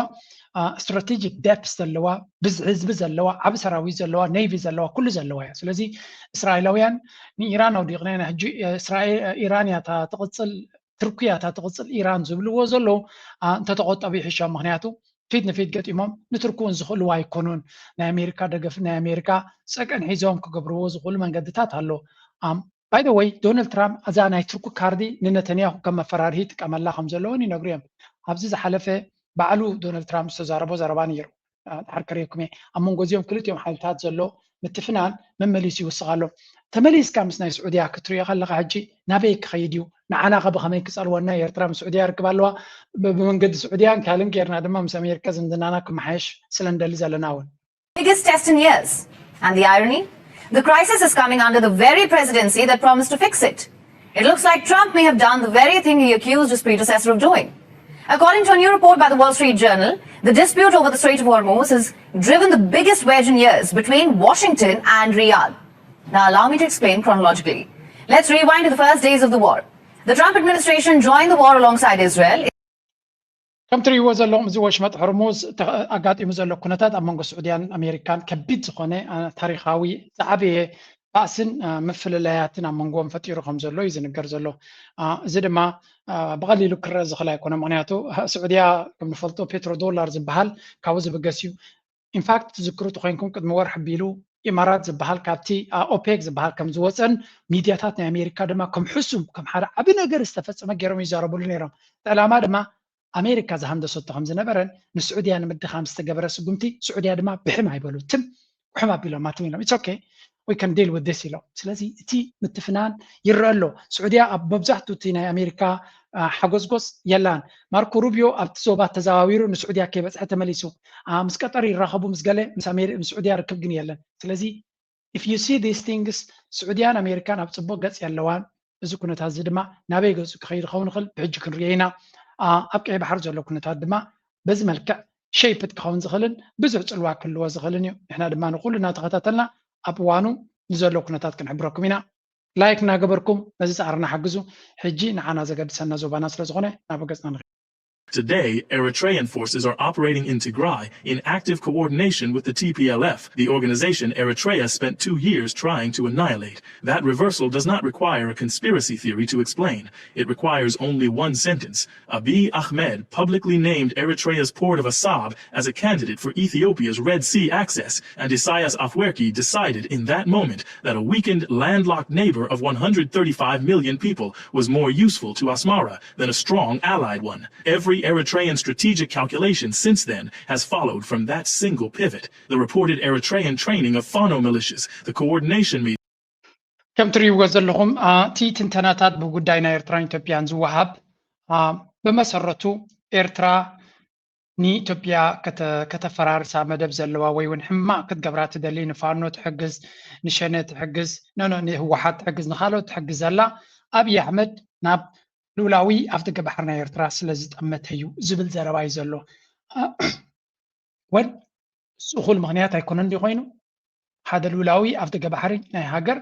ስትራቴጂክ ደፕት ዘለዋ፣ ብዝሒ ህዝቢ ዘለዋ፣ ዓቢ ሰራዊት ዘለዋ፣ ኔቪ ዘለዋ፣ ኩሉ ዘለዋ እያ። ስለዚ እስራኤላውያን ንኢራን ኣውዲቕና ኢና ሕጂ፣ ኢራን እያ እታ ትቕጽል፣ ቱርኪ እያ እታ ትቕጽል ኢራን ዝብልዎ ዘለዉ እንተተቆጠቡ ይሕሾም። ምክንያቱ ፊት ንፊት ገጢሞም ንቱርኪ እውን ዝኽእልዋ ኣይኮኑን። ናይ ኣሜሪካ ደገፍ፣ ናይ ኣሜሪካ ጸቀን ሒዞም ክገብርዎ ዝኽእሉ መንገድታት ኣሎ። By the way፣ ዶናልድ ትራምፕ እዛ ናይ ቱርኪ ካርዲ ንነተንያሁ ከም መፈራርሂ ይጥቀመላ ከም ዘለውን ይነግሩ እዮም። ኣብዚ ዝሓለፈ ባዕሉ ዶናልድ ትራምፕ ዝተዛረቦ ዘረባ ነይሩ። ድሓር ከርእየኩም እየ። ኣብ መንጎ እዚኦም ክልቲኦም ሓይልታት ዘሎ ምትፍናን መመሊሱ ይውስኽ ኣሎ። ተመሊስካ ምስ ናይ ስዑድያ ክትሪኦ ከለኻ ሕጂ ናበይ ክኸይድ እዩ? ንዓና ከ ብኸመይ ክጸልወና? ኤርትራ ምስ ስዑድያ ርክብ ኣለዋ። ብመንገዲ ስዑድያን ካልእን ጌርና ድማ ምስ ኣሜሪካ ዝምድናና ክመሓየሽ ስለ ንደሊ ዘለና እውን። Biggest test in years. And the irony? The crisis is coming under the very presidency that promised to fix it. It looks like Trump may have done the very thing he accused his predecessor of doing. According to a new report by the Wall Street Journal, the dispute over the Strait of Hormuz has driven the biggest wedge in years between Washington and Riyadh. Now, allow me to explain chronologically. Let's rewind to the first days of the war. The Trump administration joined the war alongside Israel. ከም ትርእይዎ ዘለኹም፣ እዚ ወሽመጥ ሕርሙዝ ኣጋጢሙ ዘሎ ኩነታት ኣብ መንጎ ስዑድያን ኣሜሪካን ከቢድ ዝኾነ ታሪኻዊ ዝዓበየ ባእስን ምፍልላያትን ኣብ መንጎኦም ፈጢሩ ከም ዘሎ እዩ ዝንገር ዘሎ። እዚ ድማ ብቐሊሉ ክረአ ዝኽእል ኣይኮነ። ምክንያቱ ስዑድያ ከም ንፈልጦ ፔትሮ ዶላር ዝበሃል ካብኡ ዝብገስ እዩ። ኢንፋክት ትዝክሩ ተኮይንኩም ቅድሚ ወርሒ ኣቢሉ ኢማራት ዝበሃል ካብቲ ኦፔክ ዝበሃል ከም ዝወፀን ሚድያታት ናይ ኣሜሪካ ድማ ከም ሕሱም ከም ሓደ ዓቢ ነገር ዝተፈፀመ ገይሮም ይዛረብሉ ነይሮም። እቲ ዕላማ ድማ ኣሜሪካ ዝሃንደሰቶ ከም ዝነበረን ንስዑድያ ንምድኻም ዝተገበረ ስጉምቲ ስዑድያ ድማ ብሕም ኣይበሉ ትም ውሕም ኣቢሎም ኣትም ኢሎም it's okay we can deal with this ኢሎም። ስለዚ እቲ ምትፍናን ይረአ ኣሎ። ስዑድያ ኣብ መብዛሕትኡ እቲ ናይ ኣሜሪካ ሓጎዝጎዝ የላን። ማርኮ ሩቢዮ ኣብቲ ዞባ ተዘዋዊሩ ንስዑድያ ከይበፅሐ ተመሊሱ። ምስ ቀጠር ይራኸቡ ምስ ገለ ምስ ስዑድያ ርክብ ግን የለን። ስለዚ if you see these things ስዑድያን ኣሜሪካን ኣብ ፅቡቅ ገፅ የለዋን። እዚ ኩነታት እዚ ድማ ናበይ ገፁ ክኸይድ ክኸውን ይኽእል ብሕጂ ክንሪኦ ኢና። ኣብ ቀይ ባሕሪ ዘሎ ኩነታት ድማ በዚ መልክዕ ሸይፕድ ክኸውን ዝኽእልን ብዙሕ ፅልዋ ክህልዎ ዝኽእልን እዩ። ንሕና ድማ ንኩሉ እናተኸታተልና ኣብ እዋኑ ንዘሎ ኩነታት ክንሕብረኩም ኢና። ላይክ እናገበርኩም ነዚ ፃዕርና ሓግዙ። ሕጂ ንዓና ዘገድሰና ዞባና ስለ ዝኾነ ናብ ገፅና ንኸይድ። Today, Eritrean forces are operating in Tigray in active coordination with the T P L F, the organization Eritrea spent two years trying to annihilate. That reversal does not require a conspiracy theory to explain. It requires only one sentence. Abiy Ahmed publicly named Eritrea's port of Assab as a candidate for Ethiopia's Red Sea access, and Isaias Afwerki decided in that moment that a weakened, landlocked neighbor of one hundred thirty-five million people was more useful to Asmara than a strong allied one. Every Eritrean strategic calculation since then has followed from that single pivot. The reported Eritrean training of Fano militias, the coordination meeting. ከም ትርእይዎ ዘለኹም እቲ ትንተናታት ብጉዳይ ናይ ኤርትራን ኢትዮጵያን ዝወሃብ ብመሰረቱ ኤርትራ ንኢትዮጵያ ከተፈራርሳ መደብ ዘለዋ ወይ እውን ሕማቕ ክትገብራ ትደሊ ንፋኖ ትሕግዝ ንሸነ ትሕግዝ ንህወሓት ትሕግዝ ንካልኦት ትሕግዝ ዘላ ኣብይ ኣሕመድ ናብ ልኡላዊ ኣፍደገ ባሕሪ ናይ ኤርትራ ስለ ዝጠመተ እዩ ዝብል ዘረባ እዩ ዘሎ። ወል እሱ እኹል ምኽንያት ኣይኮነን ድዩ ኮይኑ ሓደ ልኡላዊ ኣፍደገ ባሕሪ ናይ ሃገር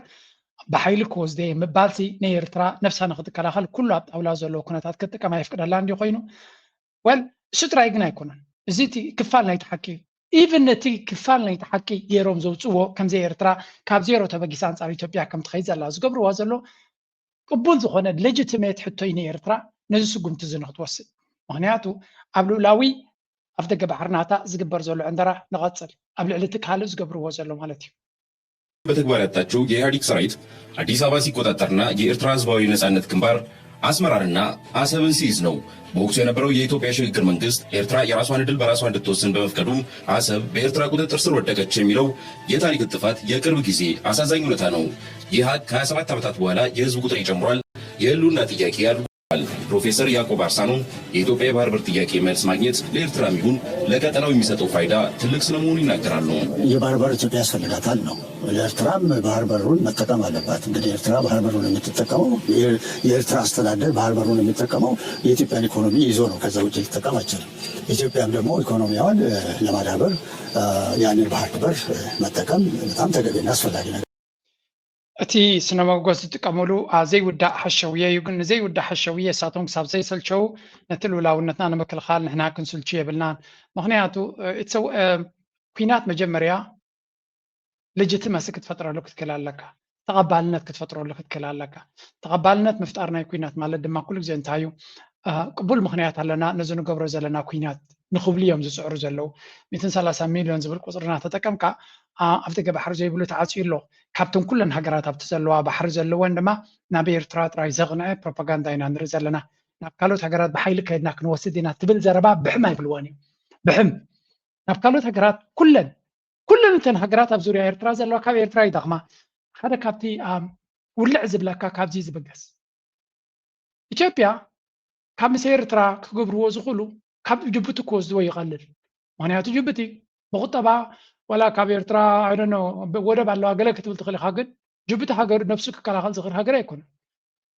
ብሓይሊ ክወስደ እየ ምባልሲ ንኤርትራ ነብሳ ንክትከላኸል ኩሉ ኣብ ጣውላ ዘለዎ ኩነታት ክትጥቀም ኣየፍቅደላን ድዩ ኮይኑ? ወል እሱ ጥራይ ግን ኣይኮነን። እዚ እቲ ክፋል ናይቲ ሓቂ እዩ። ኢቭን ነቲ ክፋል ናይቲ ሓቂ ገይሮም ዘውፅዎ ከምዚ ኤርትራ ካብ ዜሮ ተበጊሳ ኣንፃር ኢትዮጵያ ከም ትኸይድ ዘላ ዝገብርዋ ዘሎ ቅቡል ዝኾነ ሌጂቲሜት ሕቶ እዩ ንኤርትራ ነዚ ስጉምቲ እዚ ንክትወስድ። ምክንያቱ ኣብ ልኡላዊ ኣፍደገ ባሕሪ ናታ ዝግበር ዘሎ ዕንደራ ንቐጽል፣ ኣብ ልዕሊ እቲ ካልእ ዝገብርዎ ዘሎ ማለት እዩ። በተግባር ያጣችው የኢህአዴግ ሰራዊት አዲስ አበባ ሲቆጣጠርና የኤርትራ ህዝባዊ ነጻነት ግንባር አስመራንና አሰብን ሲይዝ ነው። በወቅቱ የነበረው የኢትዮጵያ ሽግግር መንግስት ኤርትራ የራሷን ዕድል በራሷ እንድትወስን በመፍቀዱ አሰብ በኤርትራ ቁጥጥር ስር ወደቀች የሚለው የታሪክ ጥፋት የቅርብ ጊዜ አሳዛኝ እውነታ ነው። ይህ ሀቅ ከ27 ዓመታት በኋላ የህዝብ ቁጥር ይጨምሯል፣ የህልውና ጥያቄ አድርጓል። ፕሮፌሰር ያዕቆብ አርሳኖ የኢትዮጵያ የባህር በር ጥያቄ መልስ ማግኘት ለኤርትራም ይሁን ለቀጠናው የሚሰጠው ፋይዳ ትልቅ ስለመሆኑ ይናገራሉ። የባህር በር ኢትዮጵያ ያስፈልጋታል ነው። ኤርትራም ባህር በሩን መጠቀም አለባት። እንግዲህ ኤርትራ ባህር በሩን የምትጠቀመው የኤርትራ አስተዳደር ባህር በሩን የሚጠቀመው የኢትዮጵያን ኢኮኖሚ ይዞ ነው። ከዛ ውጭ ሊጠቀም አይችልም። ኢትዮጵያም ደግሞ ኢኮኖሚዋን ለማዳበር ያንን ባህር በር መጠቀም በጣም ተገቢና አስፈላጊ ነገር። እቲ ስነ መጎስ ዝጥቀመሉ ዘይውዳእ ሓሸውየ እዩ። ግን ዘይውዳእ ሓሸውየ እሳቶም ክሳብ ዘይሰልቸው ነቲ ልኡላውነትና ንምክልኻል ንሕና ክንስልቹ የብልናን። ምክንያቱ ኩናት መጀመርያ ሌጂቲመሲ ክትፈጥረሉ ክትክእል ኣለካ፣ ተቐባልነት ክትፈጥረሉ ክትክእል ኣለካ። ተቐባልነት ምፍጣር ናይ ኩናት ማለት ድማ ኩሉ ግዜ እንታይ እዩ? ቅቡል ምክንያት ኣለና ነዚ ንገብሮ ዘለና ኩናት ንክብሉ እዮም ዝፅዕሩ ዘለዉ። ሚእትን ሰላሳ ሚልዮን ዝብል ቁፅሪ እናተጠቀምካ ኣብ ደገ ባሕሪ ዘይብሉ ተዓፅዩ ኣሎ። ካብተን ኩለን ሃገራት ኣብቲ ዘለዋ ባሕሪ ዘለወን ድማ ናብ ኤርትራ ጥራይ ዘቕንዐ ፕሮፓጋንዳ ኢና ንርኢ ዘለና። ናብ ካልኦት ሃገራት ብሓይሊ ከይድና ክንወስድ ኢና ትብል ዘረባ ብሕም ኣይብልዋን እዩ። ብሕም ናብ ካልኦት ሃገራት ኩለን ኩለን እተን ሃገራት ኣብ ዙርያ ኤርትራ ዘለዋ ካብ ኤርትራ ይደኽማ። ሓደ ካብቲ ውልዕ ዝብለካ ካብዚ ዝብገስ ኢትዮጵያ ካብ ምስ ኤርትራ ክገብርዎ ዝኽእሉ ካብ ጅቡቲ ክወስድዎ ይቐልል። ምክንያቱ ጅቡቲ ብቁጠባ ዋላ ካብ ኤርትራ ወደብ ኣለዋ ገለ ክትብል ትኽእል ኢኻ፣ ግን ጅቡቲ ሃገር ነብሱ ክከላኸል ዝኽእል ሃገር ኣይኮነን።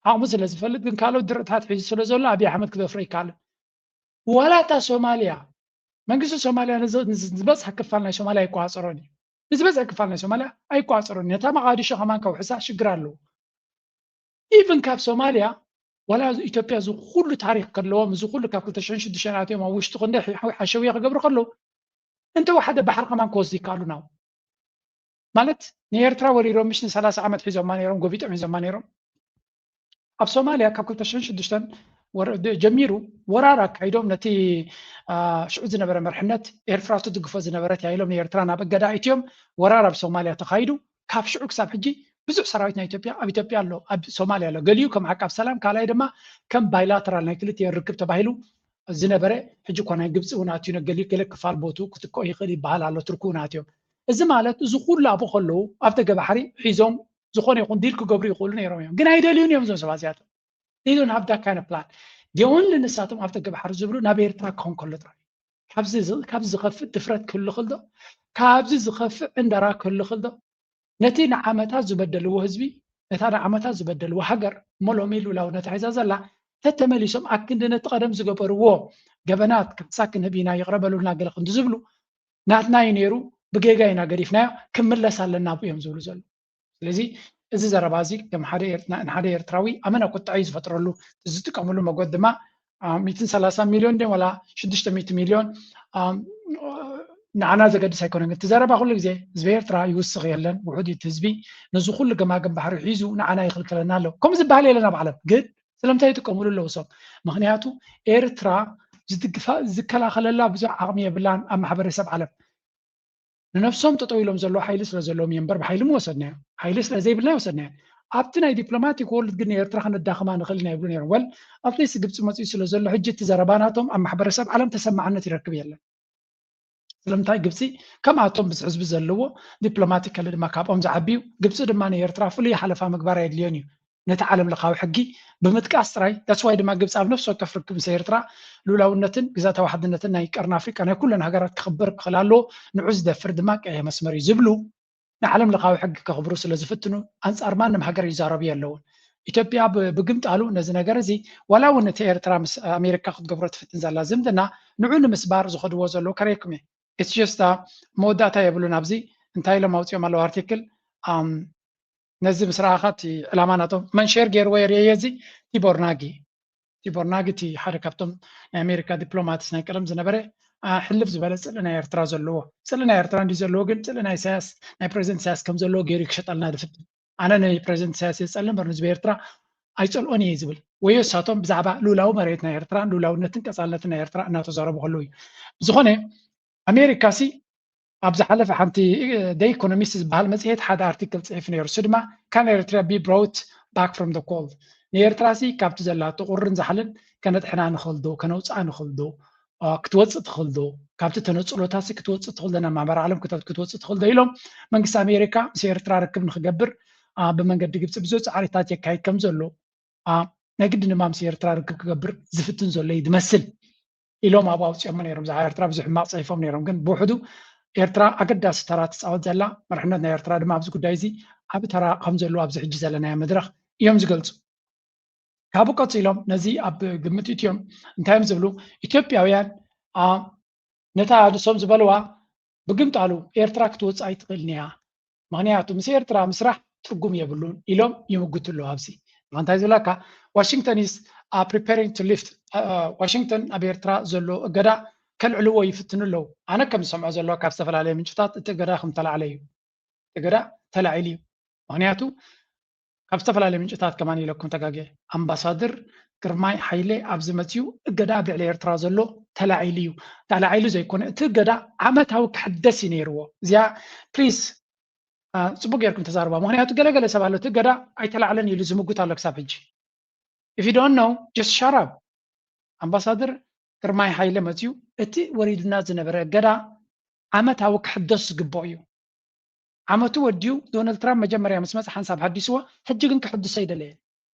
ዓቕሙ ስለ ዝፈልጥ ግን ካልኦት ድርዕታት ሒዙ ስለ ዘሎ ኣብይ ኣሕመድ ክደፍሮ ይከኣልን። ዋላ እታ ሶማልያ መንግስቲ ሶማልያ ዝበፅሐ ክፋል ናይ ሶማልያ ኣይቋፀሮን እዩ። ንዝበፅሐ ክፋል ናይ ሶማልያ ኣይቋፀሮን። ነታ መቓዲሾ ከማን ከውሕሳ ሽግር ኣለዎ። ኢቭን ካብ ሶማልያ ዋላ ኢትዮጵያ እዚ ኩሉ ታሪክ ከለዎም እዚ ኩሉ ካብ ክልተ ሽሕን ሽዱሽተን ኣትዮም ኣብ ውሽጢ ክንደ ሓሸውየ ክገብሩ ከለዉ እንተ ሓደ ባሕሪ ከማን ክወስዱ ይከኣሉ ናው ማለት ንኤርትራ ወሪሮም ምሽ ንሰላሳ ዓመት ሒዞማ ነይሮም፣ ጎቢጦም ሒዞማ ነይሮም። ኣብ ሶማልያ ካብ ክልተ ሽሕን ሽዱሽተን ጀሚሩ ወራር ኣካይዶም ነቲ ሽዑ ዝነበረ መርሕነት ኤርትራ ትድግፎ ዝነበረት እያ ኢሎም ንኤርትራ ናብ እገዳ እትዮም ወራር ኣብ ሶማልያ ተኻይዱ። ካብ ሽዑ ክሳብ ሕጂ ብዙሕ ሰራዊት ናይ ኢትዮጵያ ኣብ ኢትዮጵያ ኣሎ፣ ኣብ ሶማልያ ኣሎ። ገሊኡ ከም ዓቃብ ሰላም፣ ካልኣይ ድማ ከም ባይላተራል ናይ ክልቲኤን ርክብ ተባሂሉ ዝነበረ ሕጂ እኳ ናይ ግብፂ እውን ኣትዩ ገሊኡ ገለ ክፋል ቦቱ ክትክኦ ይኽእል ይበሃል ኣሎ። ቱርኪ እውን ኣትዮም። እዚ ማለት እዚ ኩሉ ኣብኡ ከለዉ ኣብ ደገ ባሕሪ ሒዞም ዝኾነ ይኹን ዲል ክገብሩ ይኽእሉ ነይሮም እዮም፣ ግን ኣይደልዩን እዮም እዞም ሰባት እዚኣቶም። They don't have that kind of plan። ግን ንሳቶም ኣብ ደገ ባሕሪ ዝብሉ ናብ ኤርትራ ክኾን ከሎ ጥራይ ካብዚ ዝኸፍእ ድፍረት ክህሉ ክልዶ ካብዚ ዝኸፍእ ዕንደራ ክህሉ ክልዶ ነቲ ንዓመታት ዝበደልዎ ህዝቢ ነታ ንዓመታት ዝበደልዎ ሃገር እሞ ሎሚ ልኡላውነታ ሒዛ ዘላ ተተመሊሶም ኣክንዲ ነቲ ቀደም ዝገበርዎ ገበናት ካሕሳ ክንህብ ኢና ይቕረ በሉልና ገለ ክንዲ ዝብሉ ናትና እዩ ነይሩ ብጌጋ ኢና ገዲፍናዮ ክምለስ ኣለና ብኡ እዮም ዝብሉ ዘለዉ። ስለዚ እዚ ዘረባ እዚ ከም ሓደ ንሓደ ኤርትራዊ ኣመና ቁጥዐ እዩ ዝፈጥረሉ። ዝጥቀምሉ መጎት ድማ ሚእትን ሰላሳ ሚልዮን ድዮም ዋላ ሽዱሽተ ሚእቲ ሚልዮን ንዓና ዘገድስ ኣይኮነን። እቲ ዘረባ ኩሉ ግዜ ህዝቢ ኤርትራ ይውስኽ የለን፣ ውሑድ እዩ እቲ ህዝቢ። ነዚ ኩሉ ገማግም ባሕሪ ሒዙ ንዓና ይኽልክለና ኣሎ። ከምኡ ዝበሃል የለን ኣብ ዓለም። ግን ስለምንታይ ይጥቀምሉ ኣለዉ እሶም? ምኽንያቱ ኤርትራ ዝድግፋ ዝከላኸለላ ብዙሕ ዓቕሚ የብላን ኣብ ማሕበረሰብ ዓለም። ንነብሶም ጠጠው ኢሎም ዘለዉ ሓይሊ ስለ ዘለዎም እዮም እምበር ብሓይሊ ምወሰድናዮ። ሓይሊ ስለ ዘይብልና ይወሰድናዮ። ኣብቲ ናይ ዲፕሎማቲክ ወርልድ ግን ንኤርትራ ከነዳኽማ ንኽእል ኢና ይብሉ ነይሮም። ወል ኣብተይሲ ግብፂ መፂኡ ስለ ዘሎ ሕጂ እቲ ዘረባ ናቶም ኣብ ማሕበረሰብ ዓለም ተሰማዕነት ይረክብ የለን። ስለምንታይ ግብፂ ከምኣቶም ብዙሕ ህዝቢ ዘለዎ ዲፕሎማቲካሊ ድማ ካብኦም ዝዓብዩ ግብፂ ድማ ንኤርትራ ፍሉይ ሓለፋ ምግባር ኣየድልዮን እዩ። ነቲ ዓለም ለኻዊ ሕጊ ብምጥቃስ ጥራይ that's why ድማ ግብፂ ኣብ ነፍሲ ወከፍ ርክብ ምስ ኤርትራ ልኡላውነትን ግዛታዊ ሓድነትን ናይ ቀርኒ ኣፍሪቃ ናይ ኩለን ሃገራት ክኽበር ክኽእል ኣለዎ። ንዑ ዝደፍር ድማ ቀይሕ መስመር እዩ ዝብሉ ንዓለም ለኻዊ ሕጊ ከኽብሩ ስለ ዝፍትኑ ኣንፃር ማንም ሃገር ይዛረቡ የለውን። ኢትዮጵያ ብግምጣሉ ነዚ ነገር እዚ ዋላ እውን እቲ ኤርትራ ምስ ኣሜሪካ ክትገብሮ ትፍትን ዘላ ዝምድና ንዑ ንምስባር ዝኸድዎ ዘለዉ ከረይኩም እየ። It's just መወዳእታ የብሉን። ኣብዚ እንታይ ኢሎም ኣውፅኦም ኣለዉ ኣርቲክል ነዚ ምስ ረኣኻ እቲ ዕላማ ናቶም መን ሼር ገይርዎ የርእየ እዚ ቲቦር ናጊ ቲቦር ናጊ እቲ ሓደ ካብቶም ናይ ኣሜሪካ ዲፕሎማትስ ናይ ቀደም ዝነበረ ሕልፍ ዝበለ ፅልኢ ናይ ኤርትራ ዘለዎ ፅልኢ ናይ ኤርትራ እንዲ ዘለዎ ግን ፅልኢ ናይ ኢሳያስ ናይ ፕሬዚደንት ኢሳያስ ከም ዘለዎ ገይሩ ክሸጠልና ድፍትን ኣነ ናይ ፕሬዚደንት ኢሳያስ የፀልእ እምበር ንህዝቢ ኤርትራ ኣይፀልኦን እየ ዝብል። ወይ እሳቶም ብዛዕባ ልኡላዊ መሬት ናይ ኤርትራን ልኡላውነትን ቀፃልነትን ናይ ኤርትራ እናተዛረቡ ከለዉ እዩ። ብዝኾነ ኣሜሪካ ሲ ኣብ ዝሓለፈ ሓንቲ The Economist ዝበሃል መፅሄት ሓደ ኣርቲክል ፅሒፉ ነይሩ። እሱ ድማ Can Eritrea be brought back from the cold? ንኤርትራ ሲ ካብቲ ዘላቶ ቁርን ዛሕልን ከነጥሕና ንኽእል ዶ፣ ከነውፅኣ ንኽእል ዶ፣ ክትወፅእ ትኽእል ዶ፣ ካብቲ ተነፅሎታሲ ክትወፅእ ትኽእል ዶ፣ ናብ ማሕበር ዓለም ክትወፅእ ትኽእል ዶ ኢሎም መንግስቲ ኣሜሪካ ምስ ኤርትራ ርክብ ንክገብር ብመንገዲ ግብፂ ብዙሕ ፃዕሪታት የካይድ ከም ዘሎ፣ ናይ ግድን ድማ ምስ ኤርትራ ርክብ ክገብር ዝፍትን ዘሎ እዩ ዝመስል ኢሎም ኣብኡ ኣውፂኦሞ ነይሮም። ብዛዕባ ኤርትራ ብዙሕ ሕማቕ ፅሒፎም ነይሮም፣ ግን ብውሕዱ ኤርትራ ኣገዳሲ ተራ ትፃወት ዘላ፣ መርሕነት ናይ ኤርትራ ድማ ኣብዚ ጉዳይ እዚ ዓቢ ተራ ከም ዘለዎ ኣብዚ ሕጂ ዘለናዮ መድረኽ እዮም ዝገልፁ። ካብኡ ቀፂሎም ነዚ ኣብ ግምት እትዮም እንታይ እዮም ዝብሉ? ኢትዮጵያውያን ነታ ንሶም ዝበልዋ ብግምጣሉ ኤርትራ ክትወፅእ ኣይትኽእልን እያ፣ ምኽንያቱ ምስ ኤርትራ ምስራሕ ትርጉም የብሉን ኢሎም ይምጉቱ ኣለዉ። ኣብዚ እንታይ ዝብለካ? Washington is preparing to lift፣ ዋሽንግተን ኣብ ኤርትራ ዘሎ እገዳ ከልዕልዎ ይፍትኑ ኣለዉ። ኣነ ከም ዝሰምዖ ዘለዋ ካብ ዝተፈላለየ ምንጭታት እቲ እገዳ ከም ተላዕለ እዩ። እገዳ ተላዒሉ እዩ። ምኽንያቱ ካብ ዝተፈላለየ ምንጭታት ከማን ኢለኩም ተጋግየ፣ ኣምባሳደር ግርማይ ሓይለ ኣብዚ መፅዩ እገዳ ኣብ ልዕሊ ኤርትራ ዘሎ ተላዒሉ እዩ። ተላዒሉ ዘይኮነ እቲ እገዳ ዓመታዊ ክሕደስ እዩ ነይርዎ። እዚኣ please ፅቡቅ ጌርኩም ተዛርባ። ምኽንያቱ ገለገለ ሰብ ኣሎ እቲ እገዳ ኣይተላዕለን ኢሉ ዝምጉት ኣሎ ክሳብ ሕጂ። If you don't know, just shut up። ኣምባሳደር ግርማይ ሓይለ መፅዩ እቲ ወሪዱና ዝነበረ እገዳ ዓመታዊ ክሕደስ ዝግብኦ እዩ። ዓመቱ ወዲኡ ዶናልድ ትራምፕ መጀመርያ ምስ መፀ ሓንሳብ ሓዲስዎ፣ ሕጂ ግን ክሕድሶ ኣይደለየን።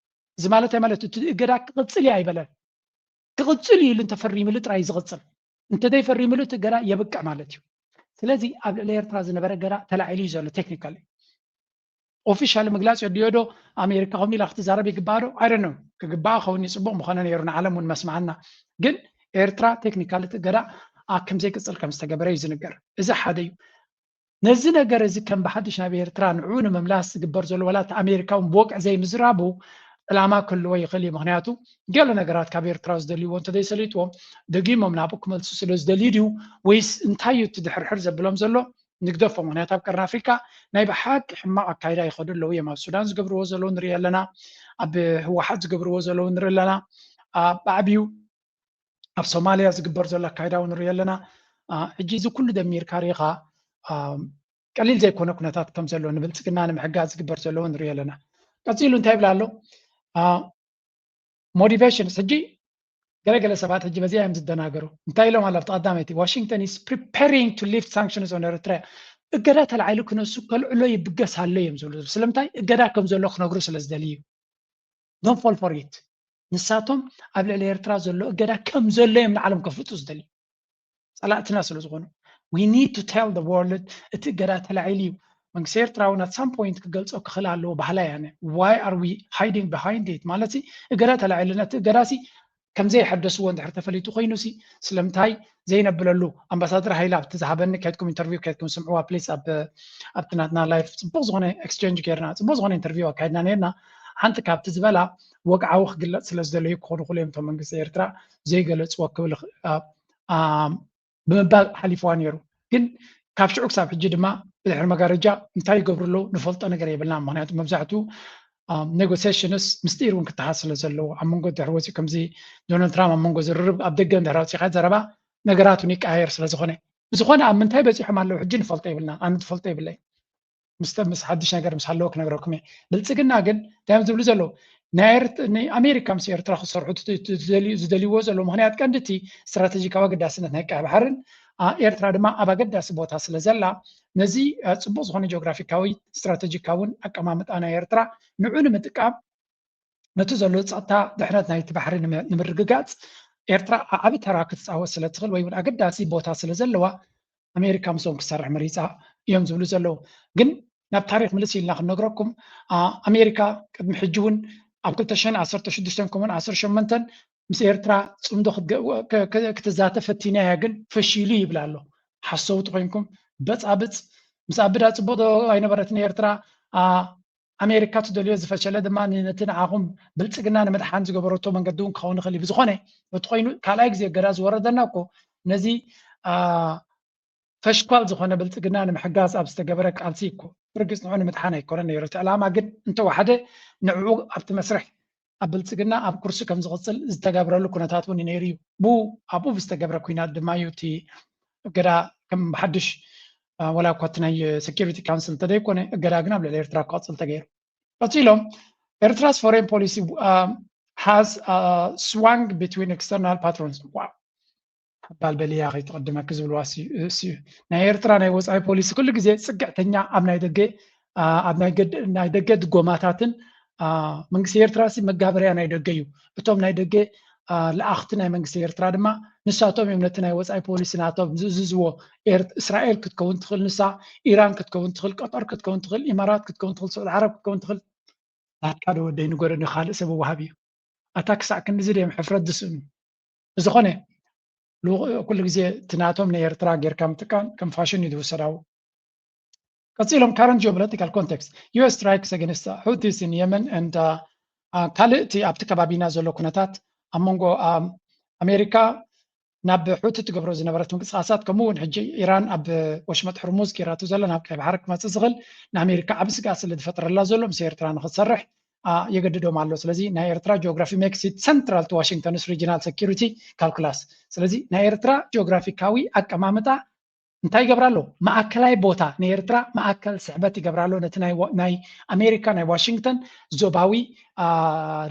እዚ ማለት እንታይ ማለት እዩ? እቲ እገዳ ክቕፅል እዩ ኣይበለን። ክቕፅል እዩ ኢሉ እንተፈሪምሉ ጥራይ እዩ ዝቕፅል። እንተዘይፈሪምሉ እቲ እገዳ የብቅዕ ማለት እዩ። ስለዚ ኣብ ልዕሊ ኤርትራ ዝነበረ እገዳ ተላዒሉ እዩ ዘሎ። ቴክኒካሊ ኦፊሻሊ ምግላፅ የድልዮ ዶ? ኣሜሪካ ከምኡ ኢላ ክትዛረብ ይግባእ ዶ? I don't know። ክግባእ ከውን እዩ፣ ፅቡቅ ምኾነ ነይሩ፣ ንዓለም እውን መስማዓና። ግን ኤርትራ ቴክኒካሊ እቲ እገዳ ከምዘይቅፅል ከም ዝተገበረ እዩ ዝንገር። እዚ ሓደ እዩ። ነዚ ነገር እዚ ከም ብሓድሽ ናብ ኤርትራ ንዕኡ ንምምላስ ዝግበር ዘሎ፣ ዋላ እቲ ኣሜሪካ እውን ብወግዒ ዘይምዝራቡ ዕላማ ክህልዎ ይኽእል እዩ። ምኽንያቱ ገለ ነገራት ካብ ኤርትራ ዝደልይዎ እንተዘይሰሊጥዎም ደጊሞም ናብኡ ክመልሱ ስለ ዝደልዩ ድዩ ወይስ እንታይ እዩ እቲ ድሕርሕር ዘብሎም ዘሎ? ንግደፎ። ምኽንያቱ ኣብ ቀርኒ ኣፍሪካ ናይ ብሓቂ ሕማቕ ኣካይዳ ይኸዱ ኣለዉ እዮም። ኣብ ሱዳን ዝገብርዎ ዘለዉ ንርኢ ኣለና፣ ኣብ ህወሓት ዝገብርዎ ዘለዉ ንርኢ ኣለና፣ ኣብ ዓብዩ ኣብ ሶማልያ ዝግበር ዘሎ ኣካይዳ እውን ንርኢ ኣለና። ሕጂ እዚ ኩሉ ደሚርካ ርኢኻ ቀሊል ዘይኮነ ኩነታት ከም ዘሎ ንብልፅግና ንምሕጋዝ ዝግበር ዘሎ እውን ንርኢ ኣለና። ቀፂሉ እንታይ ይብል ኣሎ? Motivations። ሕጂ ገለገለ ሰባት ሕጂ በዚኣ እዮም ዝደናገሩ። እንታይ ኢሎም ኣሎ ኣብቲ ቀዳመይቲ? Washington is preparing to lift sanctions on Eritrea። እገዳ ተላዒሉ ክነሱ ከልዕሎ ይብገስ ኣሎ እዮም ዝብሉ። ስለምንታይ? እገዳ ከም ዘሎ ክነግሩ ስለ ዝደልዩ እዩ። Don't fall for it። ንሳቶም ኣብ ልዕሊ ኤርትራ ዘሎ እገዳ ከም ዘሎ እዮም ንዓለም ከፍልጡ ዝደልዩ። ፀላእትና ስለ ዝኾኑ we need to tell the world እቲ እገዳ ተላዒሉ እዩ። መንግስቲ ኤርትራ እውን at some point ክገልፆ ክኽእል ኣለዎ ባህላ እያ። Why are we hiding behind it? ማለት እገዳ ተላዒሉ ነቲ እገዳ ሲ ከም ዘይሐደስዎ እንድሕር ተፈሊጡ ኮይኑ ሲ ስለምንታይ ዘይነብለሉ? ኣምባሳደር ሃይለ ኣብቲ ዝሃበኒ ከድኩም ኢንተርቪው ከድኩም ስምዕዋ ፕሊስ። ኣብቲ ናትና ላይፍ ፅቡቅ ዝኾነ ኤክስቸንጅ ጌርና፣ ፅቡቅ ዝኾነ ኢንተርቪው ኣካይድና ነርና። ሓንቲ ካብቲ ዝበላ ወግዓዊ ክግለፅ ስለ ዝደለዩ ክኾኑ ክእሉ እዮም እቶም መንግስቲ ኤርትራ ዘይገለፅዎ ክብል ብምባል ሓሊፍዋ ነይሩ። ግን ካብ ሽዑ ክሳብ ሕጂ ድማ ብድሕሪ መጋረጃ እንታይ ይገብሩ ኣለዉ ንፈልጦ ነገር የብልና። ምክንያቱ መብዛሕቱ ኔጎሲሽንስ ምስጢር እውን ክተሓዝ ስለ ዘለዎ ኣብ መንጎ ድሕሪ ወፂኡ ከምዚ ዶናልድ ትራምፕ ኣብ መንጎ ዝርርብ ኣብ ደገ እንድሕር ኣውፂኻ ዘረባ ነገራት እውን ይቀያየር ስለ ዝኾነ፣ ብዝኾነ ኣብ ምንታይ በፂሖም ኣለዉ ሕጂ ንፈልጦ የብልና። ኣነ ትፈልጦ የብለይ ምስ ምስ ሓድሽ ነገር ምስ ሃለዎ ክነግረኩም እየ። ብልፅግና ግን እንታይ እዮም ዝብሉ ዘለዉ? ናይ ኣሜሪካ ምስ ኤርትራ ክሰርሑ ዝደልይዎ ዘለዉ ምክንያት ቀንዲ እቲ ስትራተጂካዊ ኣገዳስነት ናይ ቀይ ባሕርን ኤርትራ ድማ ኣብ ኣገዳሲ ቦታ ስለ ዘላ ነዚ ፅቡቅ ዝኾነ ጂኦግራፊካዊ ስትራተጂካውን ኣቀማምጣ ናይ ኤርትራ ንዑ ንምጥቃም ነቲ ዘሎ ፀጥታ ድሕነት ናይቲ ባሕሪ ንምርግጋፅ ኤርትራ ዓዓቢ ተራ ክትፃወት ስለ ትኽእል ወይ እውን ኣገዳሲ ቦታ ስለ ዘለዋ ኣሜሪካ ምስኦም ክሰርሕ መሪፃ እዮም ዝብሉ ዘለዉ። ግን ናብ ታሪክ ምልስ ኢልና ክንነግረኩም ኣሜሪካ ቅድሚ ሕጂ እውን ኣብ ክልተ ሽሕን ዓሰርተ ሽዱሽተን ከምኡን ዓሰርተ ሸሞንተን ምስ ኤርትራ ፅምዶ ክትዛተ ፈቲና እያ ግን ፈሺሉ ይብል ኣሎ። ሓሰውቲ ኮይንኩም በፃብፅ ምስ ኣብዳ ፅቡቅ ዶ ኣይነበረትን ኤርትራ? ኣሜሪካ ትደልዮ ዝፈሸለ ድማ ነቲ ንዓኹም ብልፅግና ንምድሓን ዝገበረቶ መንገዲ እውን ክኸውን ይኽእል እዩ። ብዝኾነ እቲ ኮይኑ ካልኣይ ግዜ እገዳ ዝወረደና እኮ ነዚ ፈሽኳል ዝኾነ ብልፅግና ንምሕጋዝ ኣብ ዝተገበረ ቃልሲ እኮ ብርግፅ ንዑ ንምድሓን ኣይኮነን ነይሩ እቲ ዕላማ። ግን እንተወሓደ ንዕኡ ኣብቲ መስርሕ ኣብ ብልፅግና ኣብ ኩርሲ ከም ዝቕፅል ዝተገብረሉ ኩነታት እውን ነይሩ እዩ። ብኡ ኣብኡ ብዝተገብረ ኩናት ድማ እዩ እቲ እገዳ ከም ብሓድሽ፣ አ፣ ወላ እኳ እቲ ናይ ሴኪሪቲ ካውንስል እንተደይኮነ እገዳ ግን ኣብ ልዕሊ ኤርትራ ክቐፅል ተገይሩ። ቀፂሎም Ertra's foreign policy has swung between external patterns። ሓባል በልያ ከይትቕድመኪ ዝብልዋ እሱ እዩ። ናይ ኤርትራ ናይ ወፃኢ ፖሊሲ ኩሉ ግዜ ፅግዕተኛ ኣብ ናይ ደገ፣ አ፣ ኣብ ናይ ገድ-፣ ናይ ደገ ድጎማታትን፣ አ፣ መንግስቲ ኤርትራ ሲ መጋበርያ ናይ ደገ እዩ። እቶም ናይ ደገ፣ አ፣ ለኣኽቲ ናይ መንግስቲ ኤርትራ ድማ ንሳቶም እዮም ነቲ ናይ ወፃኢ ፖሊሲ ናቶም ዝእዝዝዎ። ኤር-፣ እስራኤል ክትከውን ትኽእል ንሳ፣ ኢራን ክትከውን ትኽእል፣ ቀጠር ክትከውን ትኽእል፣ ኢማራት ክትከውን ትኽእል፣ ስዑዲ ዓረብ ክትከውን ትኽእል። ናትካ ዶ ወደይ ንገረኒ፣ ካልእ ሰብ ወሃቢ እዩ። ኣታ ክሳዕ ክንድዚ ድዮም ሕፍረት ዝስእኑ? ብዝኾነ ሉ-፣ ኩሉ ግዜ እቲ ናቶም ናይ ኤርትራ ጌርካ ምጥቃም ከም ፋሽን እዩ ዝውሰድ ኣብኡ። ቀፂሎም current geopolitical context፣ U S strikes against Houthis in Yemen and, uh, uh፣ ካልእ እቲ ኣብቲ ከባቢና ዘሎ ኩነታት ኣብ መንጎ፣ um፣ ኣሜሪካ ናብ ሑቲ ትገብሮ ዝነበረት ምንቅስቃሳት፣ ከምኡ እውን ሕጂ ኢራን ኣብ ወሽመጥ ሕርሙዝ ጌራቶ ዘላ ናብ ቀይ ባሕሪ ክመፅእ ዝኽእል ንኣሜሪካ ዓቢ ስግኣት ስለ ዝፈጥረላ ዘሎ ምስ ኤርትራ ንክትሰርሕ፣ አ፣ የገድዶም ኣሎ። ስለዚ ናይ ኤርትራ geography makes it central to Washington's regional security calculus። ስለዚ ናይ ኤርትራ ጂኦግራፊካዊ ኣቀማምጣ እንታይ ይገብራ ኣሎ? ማእከላይ ቦታ ናይ ኤርትራ ማእከል ስሕበት ይገብራ ኣሎ ነቲ ናይ ዋ-፣ ናይ ኣሜሪካ ናይ ዋሽንግተን ዞባዊ፣ አ፣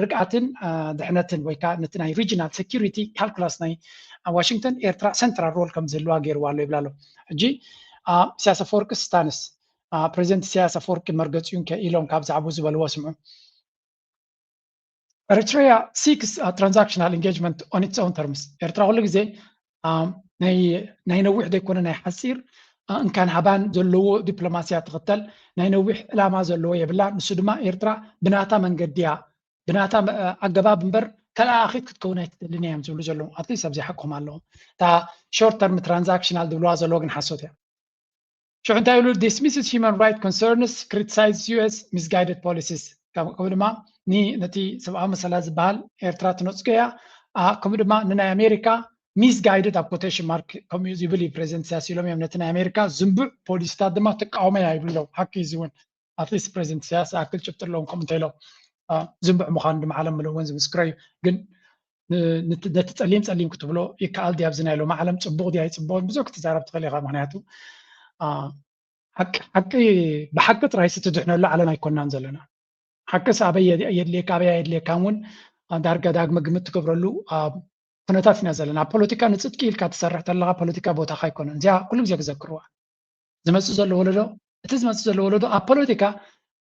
ርግኣትን፣ አ፣ ድሕነትን ወይ ከዓ ነቲ ናይ regional security calculus ናይ ዋሽንግተን ኤርትራ central role ከም ዝህልዋ ገይርዋ ኣሎ ይብላ ኣሎ። ሕጂ፣ አ፣ ኢሳያስ ኣፈወርቂ ስታንስ፣ አ፣ ፕሬዚደንት ኢሳያስ ኣፈወርቂ መርገፂኡ እንከ ኢሎም ካብ ዛዕባኡ ዝበልዎ ስምዑ። Eritrea seeks a transactional engagement on its own terms። ኤርትራ ኩሉ ግዜ፣ አ፣ ናይ፣ ናይ ነዊሕ ዘይኮነ ናይ ሓፂር፣ አ፣ እንካን ሃባን ዘለዎ ዲፕሎማስያ ትኽተል፣ ናይ ነዊሕ ዕላማ ዘለዎ የብላ። ንሱ ድማ ኤርትራ ብናታ መንገዲ እያ፣ ብናታ፣ አ፣ ኣገባብ እምበር ተለኣኣኺት ክትከውን ኣይትደልን እያ እዮም ዝብሉ ዘለዉ። ኣትሊስት ኣብዚ ሓቆም ኣለዎም። እታ short term transactional ዝብልዋ ዘለዉ ግን ሓሶት እያ። ሽዑ እንታይ ይብሉ? Dismisses human right concerns, criticizes U S misguided policies። ከም-፣ ከምኡ ድማ ኒ-፣ ነቲ ሰብኣዊ መሰላት ዝበሃል ኤርትራ ትነጽጎ እያ። አ፣ ከምኡ ድማ ንናይ ኣሜሪካ misguided ኣብ ኮቴሽን ማርክ ከምኡ እዩ ዝብል እዩ ፕሬዚደንት ኢሳያስ ኢሎም እዮም። ነቲ ናይ ኣሜሪካ ዝንቡዕ ፖሊሲታት ድማ ትቃወሞ እያ ይብሉ ኣለዉ። ሓቂ እዩ እዚ እውን። ኣትሊስት ፕሬዚደንት ኢሳያስ ዝኣክል ጭብጢ ኣለዎም ከምኡ እንተ ኢሎም፣ አ፣ ዝንቡዕ ምዃኑ ድማ ዓለም ምሉእ እውን ዝምስክሮ እዩ። ግን ን-፣ ንቲ-፣ ነቲ ጸሊም ጸሊም ክትብሎ ይከኣል ድዩ? ኣብዚ ናይ ሎሚ ዓለም ጽቡቕ ድዩ ኣይጽቡቕን ብዙሕ ክትዛረብ ትኽእል ኢኻ። ምኽንያቱ፣ አ፣ ሓቂ፣ ሓቂ ብሓቂ ጥራይ ትድሕነሉ ዓለም ኣይኮናን ዘለና። ሓቅስ ኣበይ የድ-፣ የድልየካ፣ ኣበይ ኣየድልየካን እውን፣ አ፣ ዳርጋ ዳግመ ግምት ትገብረሉ፣ አ፣ ኩነታት ኢና ዘለና። ኣብ ፖለቲካ ንጽድቂ ኢልካ ትሰርሕ ተለኻ ፖለቲካ ቦታኻ ኣይኮነን። እዚኣ ኩሉ ግዜ ክዘክርዋ። ዝመጽእ ዘሎ ወለዶ፣ እቲ ዝመጽእ ዘሎ ወለዶ ኣብ ፖለቲካ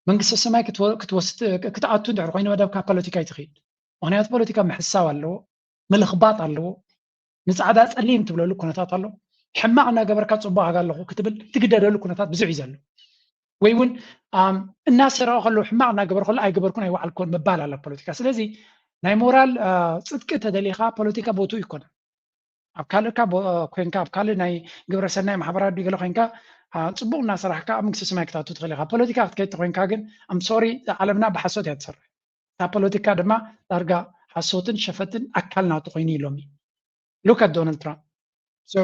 መንግስተ ሰማይ ክትወ-፣ ክትወስድ፣ ክትኣቱ እንድሕር ኮይኑ መደብካ ኣብ ፖለቲካ እዩ ትኽእል። ምኽንያቱ ፖለቲካ ምሕሳብ ኣለዎ፣ ምልኽባጥ ኣለዎ። ንጻዕዳ ጸሊም ትብለሉ ኩነታት ኣሎ። ሕማቕ እናገበርካ ጽቡቕ ዋጋ ኣለኹ ክትብል ትግደደሉ ኩነታት ብዙሕ እዩ ዘሎ። ወይ እውን፣ ኣም፣ እናሰረቐ ከሎ ሕማቕ እናገበረ ከሎ ኣይገበርኩን ኣይወዓልኩን ምባል ኣሎ ኣብ ፖለቲካ። ስለዚ ናይ ሞራል፣ አ፣ ጽድቂ ተደሊኻ ፖለቲካ ቦትኡ ይኮነ። ኣብ ካልእ እካ ቦ-፣ ኮይንካ፣ ኣብ ካልእ ናይ ግብረ ሰናይ ማሕበራት ድዩ ገለ ኮይንካ፣ አ፣ ጽቡቕ እናሰራሕካ ኣብ መንግስቲ ሰማይ ክትኣቱ ትኽእል ኢኻ። ፖለቲካ ክትከይድ ተኮይንካ ግን፣ ኣም ሶሪ፣ ዓለምና ብሓሶት እያ ትሰርሕ። እታ ፖለቲካ ድማ ዳርጋ ሓሶትን ሸፈትን ኣካል ናቱ ኮይኑ እዩ ሎሚ። Look at Donald Trump። So፣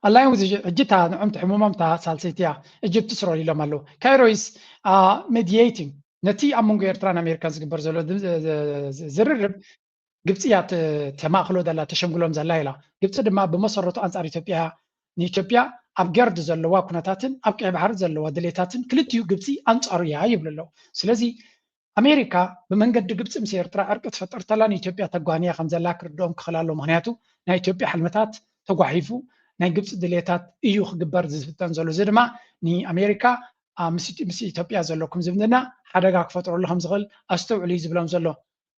ኣላይን ውዚ ሕጂ እታ ንዕምቲ ሕሙሞም እታ ሳልሰይቲ እያ። ኢጅፕትስ ሮል ኢሎም ኣለዉ። ካይሮ is፣ አ፣ mediating። ነቲ ኣብ መንጎ ኤርትራን ኣሜሪካን ዝግበር ዘሎ ዝ-፣ ዝ-፣ ዝ-፣ ዝርርብ ግብፂ እያ ተ-፣ ተማእኽሎ ዘላ፣ ተሸምግሎም ዘላ ኢላ። ግብፂ ድማ ብመሰረቱ ኣንፃር ኢትዮጵያ፣ ንኢትዮጵያ ኣብ ገርድ ዘለዋ ኩነታትን ኣብ ቀይ ባሕሪ ዘለዋ ድሌታትን ክልቲኡ ግብፂ ኣንፃሩ እያ ይብሉ ኣለዉ። ስለዚ ኣሜሪካ ብመንገዲ ግብፂ ምስ ኤርትራ ዕርቂ ትፈጥር ተላ ንኢትዮጵያ ተጓንያ ከም ዘላ ክርድኦም ክኽእል ኣለዎ። ምኽንያቱ ናይ ኢትዮጵያ ሕልምታት ተጓሒፉ ናይ ግብፂ ድሌታት እዩ ክግበር ዝፍተን ዘሎ። እዚ ድማ ንኣሜሪካ፣ አ፣ ምስ፣ ምስ ኢትዮጵያ ዘለኩም ዝምድና ሓደጋ ክፈጥረሉ ከም ዝኽእል ኣስተውዕሉ እዩ ዝብሎም ዘሎ።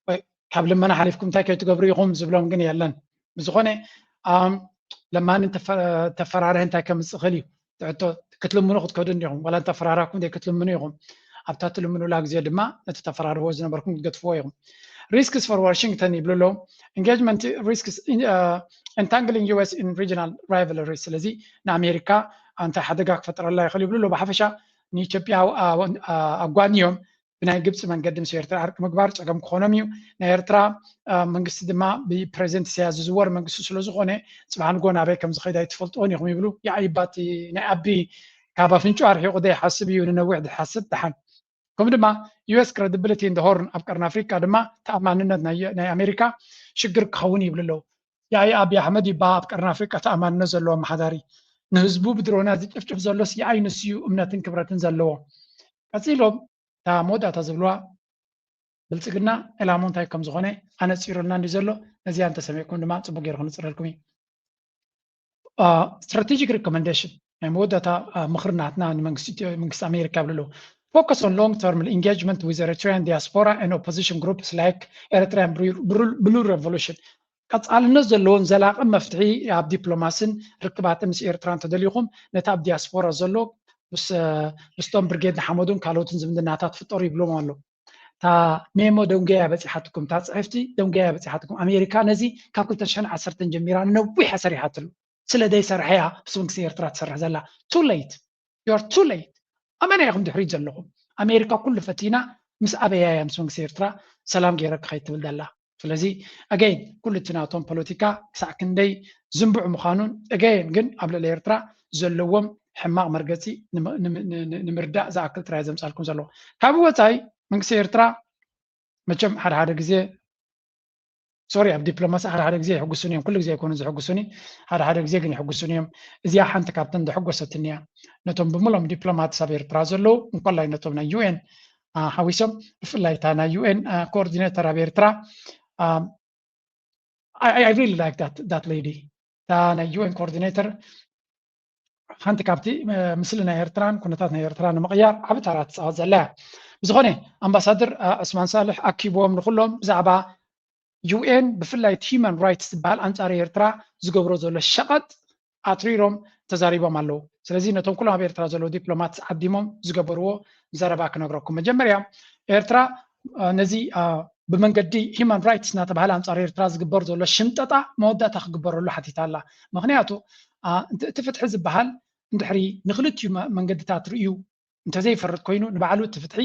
ወይ ካብ ልመና ሓሊፍኩም እንታይ ከይትገብሩ ኢኹም ዝብሎም ግን የለን። ብዝኾነ፣ ኣም፣ ለማኒ እንተፈ-፣ ተፈራርህ እንታይ ከምፅእ ይኽእል እዩ? እቲ ሕቶ ክትልምኑ ክትከዱ እንዲኹም፣ ዋላ እንተፈራራኩም ዘይክትልምኑ ኢኹም። ኣብታ ትልምኑላ ግዜ ድማ ነቲ ተፈራርህዎ ዝነበርኩም ክትገድፍዎ ኢኹም። Risks for Washington ይብሉ ኣለዉ። Engagement risks in, uh, entangling U S in regional rivalries። ስለዚ ንኣሜሪካ እንታይ ሓደጋ ክፈጥረላ ይኽእል ይብሉ ኣለዉ። ብሓፈሻ ንኢትዮጵያ፣ አ፣ አ፣ ኣጓንዮም ብናይ ግብፂ መንገዲ ምስ ኤርትራ ዕርቂ ምግባር ፀገም ክኾኖም እዩ። ናይ ኤርትራ፣ አ፣ መንግስቲ ድማ ብፕሬዚደንት ኢሳያስ ዝዝወር መንግስቲ ስለ ዝኾነ ፅባሕ ንጎ ናበይ ከም ዝኸይድ ኣይትፈልጥዎን ኢኹም ይብሉ። ያዒባ እቲ ናይ ኣቢ ካብ ኣፍንጫ ኣርሒቑ ዘይሓስብ እዩ ንነዊሕ ዝሓስብ። ደሓን ከምኡ ድማ US credibility in the Horn ኣብ ቀርኒ ኣፍሪቃ ድማ ተኣማንነት ናይ ኣሜሪካ ሽግር ክኸውን ይብሉ ኣለዉ። ያኢ ኣብይ ኣሕመድ ይበሃል ኣብ ቀርኒ ኣፍሪቃ ተኣማንነት ዘለዎ ኣመሓዳሪ። ንህዝቡ ብድሮናት ዝጭፍጭፍ ዘሎስ ያኢ ንሱ እዩ እምነትን ክብረትን ዘለዎ። ቀጺሎም እታ መወዳእታ ዝብልዋ ብልጽግና ዕላምኡ እንታይ ከም ዝኾነ ኣነጺሩልና እንዲ ዘሎ ነዚኣ እንተሰሚዕኩም ድማ ጽቡቅ ገይሩ ክንጽረልኩም እዩ። Strategic recommendation ናይ መወዳእታ ምኽሪ ናትና ንመንግስቲ ኣሜሪካ ይብሉ ኣለዉ። Focus on long term engagement with Eritrean diaspora and opposition groups like Eritrean Blue Revolution. ቀጻልነት ዘለዎን ዘላቂ መፍትሒ ኣብ ዲፕሎማስን ርክባትን ምስ ኤርትራ እንተደሊኹም ነቲ ኣብ ዲያስፖራ ዘሎ ምስቶም ብርጌድ ንሓመዱን ካልኦትን ዝምድናታት ፍጠሩ ይብሎም ኣሎ። እታ ሜሞ ደንጎያ በፂሓትኩም፣ እታ ፅሕፍቲ ደንጎያ በፂሓትኩም። ኣሜሪካ ነዚ ካብ ክልተ ሽሕን ዓሰርተን ጀሚራ ነዊሕ ኣሰሪሓትሉ። ስለ ዘይሰርሐ እያ ምስ መንግስቲ ኤርትራ ትሰርሕ ዘላ። Too late. You are too late. ኣመና ኢኹም ድሕሪት ዘለኹም። ኣሜሪካ ኩሉ ፈቲና ምስ ኣበያ እያ ምስ መንግስቲ ኤርትራ ሰላም ገይረ ክኸይድ ትብል ዘላ። ስለዚ again ኩሉ እቲ ናቶም ፖለቲካ ክሳዕ ክንደይ ዝንቡዕ ምዃኑን again ግን ኣብ ልዕሊ ኤርትራ ዘለዎም ሕማቕ መርገፂ ንምርዳእ ዝኣክል ጥራይ ዘምፃልኩም ዘለዎ። ካብኡ ወፃኢ መንግስቲ ኤርትራ መቸም ሓደ ሓደ ግዜ ሶሪ ኣብ ዲፕሎማሲ ሓደ ሓደ ግዜ የሕጉሱኒ እዮም። ኩሉ ግዜ ኣይኮኑን ዘሕጉሱኒ፣ ሓደ ሓደ ግዜ ግን የሕጉሱኒ እዮም። እዚኣ ሓንቲ ካብተን ዘሐጎሰትኒ እያ። ነቶም ብምሎም ዲፕሎማትስ ኣብ ኤርትራ ዘለዉ እንኮላይ ነቶም ናይ UN ሓዊሶም ብፍላይ እታ ናይ UN ኮኦርዲኔተር ኣብ ኤርትራ I really like that lady። እታ ናይ UN ኮኦርዲኔተር ሓንቲ ካብቲ ምስሊ ናይ ኤርትራን ኩነታት ናይ ኤርትራ ንምቕያር ዓቢ ተራ ትፃወት ዘላ እያ። ብዝኾነ ኣምባሳደር ዑስማን ሳልሕ ኣኪብዎም ንኩሎም ብዛዕባ UN ብፍላይ እቲ human rights ዝበሃል ኣንጻር ኤርትራ ዝገብሮ ዘሎ ሸቐጥ ኣትሪሮም ተዛሪቦም ኣለዉ። ስለዚ ነቶም ኩሎም ኣብ ኤርትራ ዘለዉ ዲፕሎማት ዓዲሞም ዝገበርዎ ዘረባ ክነግረኩም። መጀመርያ ኤርትራ ነዚ ብመንገዲ human rights እናተባሃለ ኣንጻር ኤርትራ ዝግበር ዘሎ ሽምጠጣ መወዳእታ ክግበረሉ ሓቲታ ኣላ። ምኽንያቱ እቲ ፍትሒ ዝበሃል እንድሕሪ ንክልቲኡ መንገድታት ርእዩ እንተዘይፈርድ ኮይኑ ንባዕሉ እቲ ፍትሒ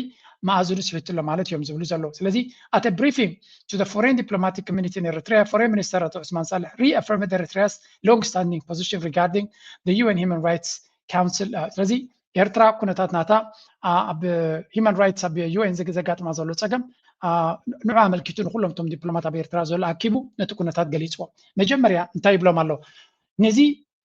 መኣዝኑ ስሒቱ ኣሎ ማለት እዮም ዝብሉ ዘለዉ። ስለዚ at a briefing to the foreign diplomatic community in Eritrea, Foreign Minister ኣቶ ዑስማን ሳልሕ reaffirmed Eritrea's long standing position regarding the UN Human Rights Council። ስለዚ ኤርትራ ኩነታት ናታ ኣብ human rights ኣብ UN ዘጋጥማ ዘሎ ፀገም ንዑ ኣመልኪቱ ንኩሎም እቶም ዲፕሎማት ኣብ ኤርትራ ዘሎ ኣኪቡ ነቲ ኩነታት ገሊፅዎ። መጀመርያ እንታይ ይብሎም ኣሎ? ነዚ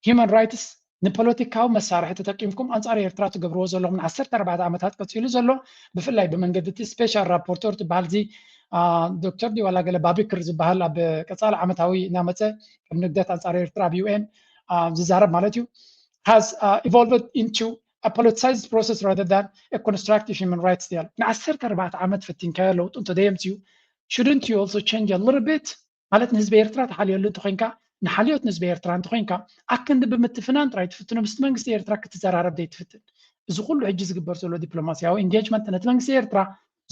human rights ንፖለቲካዊ መሳርሒ ተጠቂምኩም ኣንጻር ኤርትራ ትገብርዎ ዘለኹም ንዓሰርተ ኣርባዕተ ዓመታት ቀጺሉ ዘሎ ብፍላይ ብመንገዲ እቲ special rapporteur ትበሃል እዚ ዶክተር ዲዋላ ገለ ባቢክር ዝበሃል ኣብ ቀጻሊ ዓመታዊ እናመጸ ከም ንግደት ኣንጻር ኤርትራ ኣብ UN ዝዛረብ ማለት እዩ has evolved into a politicized process rather than a constructive human rights dialogue። ንዓሰርተ ኣርባዕተ ዓመት ፈቲንካዮ ለውጢ እንተዘየምፅኡ shouldn't you also change a little bit? ማለት ንህዝቢ ኤርትራ ትሓልየሉ እንተኮይንካ ንሓልዮት ንህዝቢ ኤርትራ እንተኮይንካ ኣክንዲ ብምትፍናን ጥራይ ትፍትኖ ምስቲ መንግስቲ ኤርትራ ክትዘራረብ ዘይትፍትን። እዚ ኩሉ ሕጂ ዝግበር ዘሎ ዲፕሎማሲያዊ engagement ነቲ መንግስቲ ኤርትራ